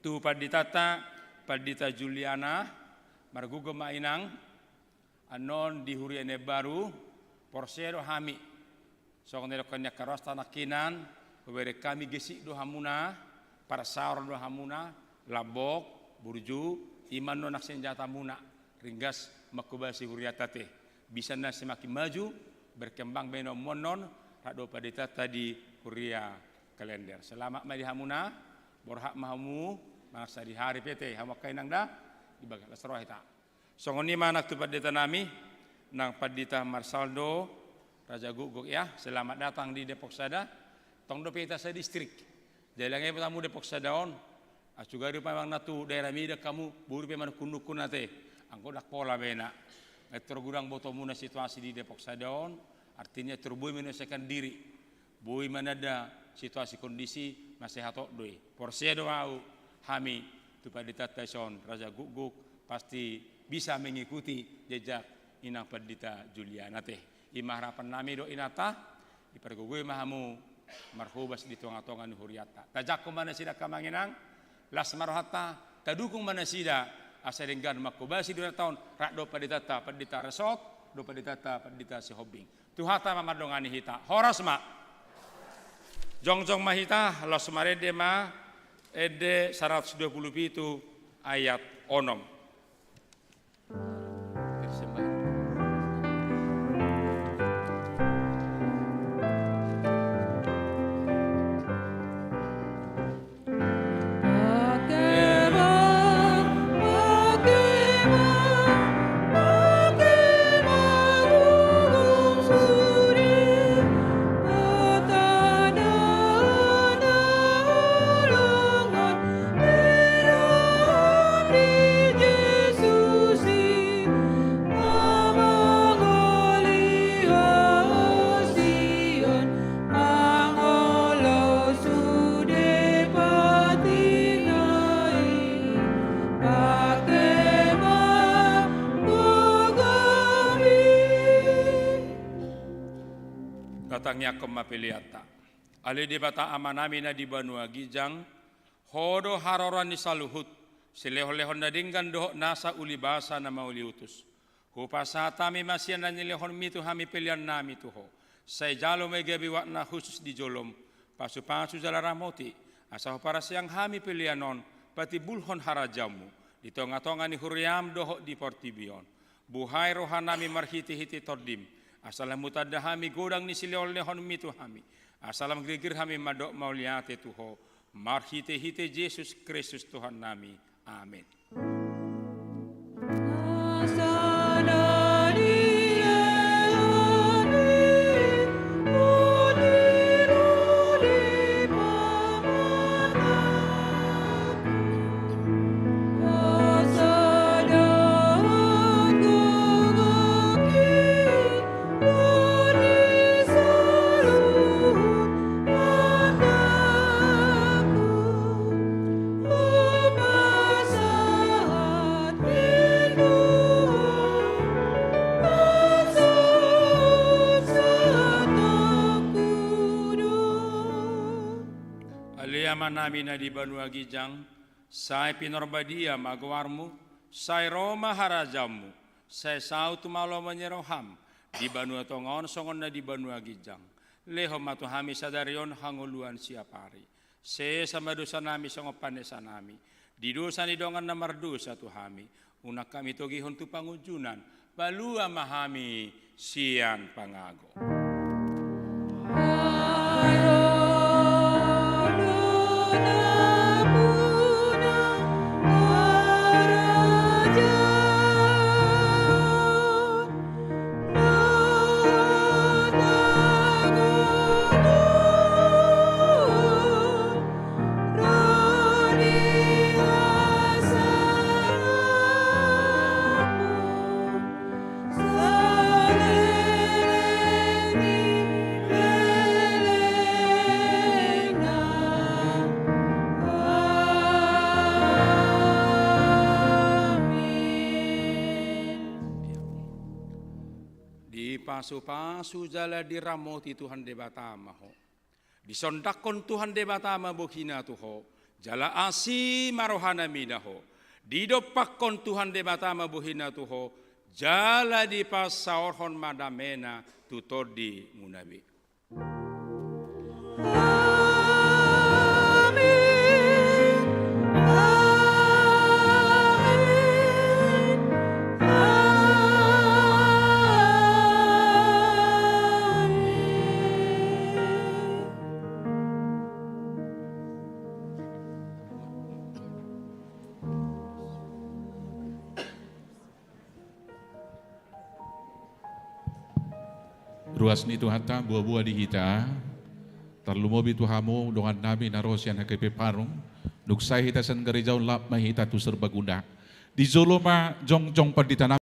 tu panditanta, Pandita Juliana, margogo ma inang, annon di huria na imbaru, porsea do hami. Songon na nidok ni angka ruasta nangkinan, hubereng hami gesik do hamuna, parsaoran do hamuna, lambok, burju, i ma annon nang senjatamuna, ringgas manghobasi hurianta ate. Bisa na semakin maju, berkembang be na ummuanna on, rap dohot panditanta di huria Klender. Selamat ma di hamuna, borhat ma hamu, manang sadihari pe ate, hamu angka inang da, di bagas las roha hita. Songon i ma nang tu pandita nami, nang Pandita Marsaldo Raja Gukguk ya, selamat datang di Depok Sada, tong dope hita sadistrik. Jadi langa i pe hamu Depok Sada on, asugari pe memang na tu daerah mida hamu, boi pe manungkun-nungkun ate, anggo ndang pola be na. Nga tor godang botomuna situasi di Depok Sada on, artinya tor boi menyelesaikan diri. Boi mananda situasi kondisi, masehat on do i. Porsea do au, hami, tu panditanta dison, Raja Gukguk, pasti bisa mengikuti jejak inang Pandita Juliana ate. I ma harapan nami dohot inanta, dipargogoi ma hamu marhobas di tonga-tonga ni hurianta. Tajangkon ma nasida angka amang inang, las ma rohanta, tadukung ma nasida, asa denggan manghobasi di hurianta on, rap dohot panditanta, Pandita Resort, dohot panditanta, Pandita Sihombing. Tuhanta ma mandongani hita. Horas ma. Jongjong ma hita, laos marende ma, ende saratus dua pulu pitu ayat onom. Tatangiangkon ma peleanta. Ale Debata Amanami na di banua ginjang, Ho do haroroan ni saluhut, silehon-lehon na denggan dohot nasa ulibasa na mauliutus. Hupasahat hami ma sian na nilehonmi tu hami peleannami tu Ho. Sai jalo ma i gabe uap na hushus di jolom, pasu-pasu jala ramoti, asa huparsiang hami pelean on patimbulhon harajaonmu di tonga-tonga ni huriam dohot di portibi on. Buhai rohanami marhite-hite Tondim, asa lam hutanda hami godang ni silehon-lehonmi tu hami, asa lam girgir hami mandok mauliate tu Ho. Marhite-hite Jesus Kristus Tuhannami. Amen. Ale Amanami na di banua ginjang, sai pinarbadia ma goarmu, sai ro ma harajaonmu, sai saut ma lomo ni roham, di banua tonga on songon na di banua ginjang. Lehon ma tu hami sadari on hangoluan siapari. Sesa ma dosanami songon panesanami di dosa ni dongan na mardosa tu hami. Unang hami togihon tu pangunjunan, palua ma hami sian pangago. Dipasu-pasu jala diramoti Tuhan Debata ma ho. Disondangkon Tuhan Debata ma bohina tu ho, jala asi ma rohana mida ho. Didompakkon Tuhan Debata ma bohina tu ho, jala dipasaorhon ma damena tu tondimuna be. Amin. Amin. Amin. Ruas ni Tuhanta, boa-boa di hita, tarlumobi tu hamu dongannami na ro sian H K P Parung, dung sae hita sian gareja on, lap ma hita tu Serbaguna. Di jolo ma jongjong panditanami.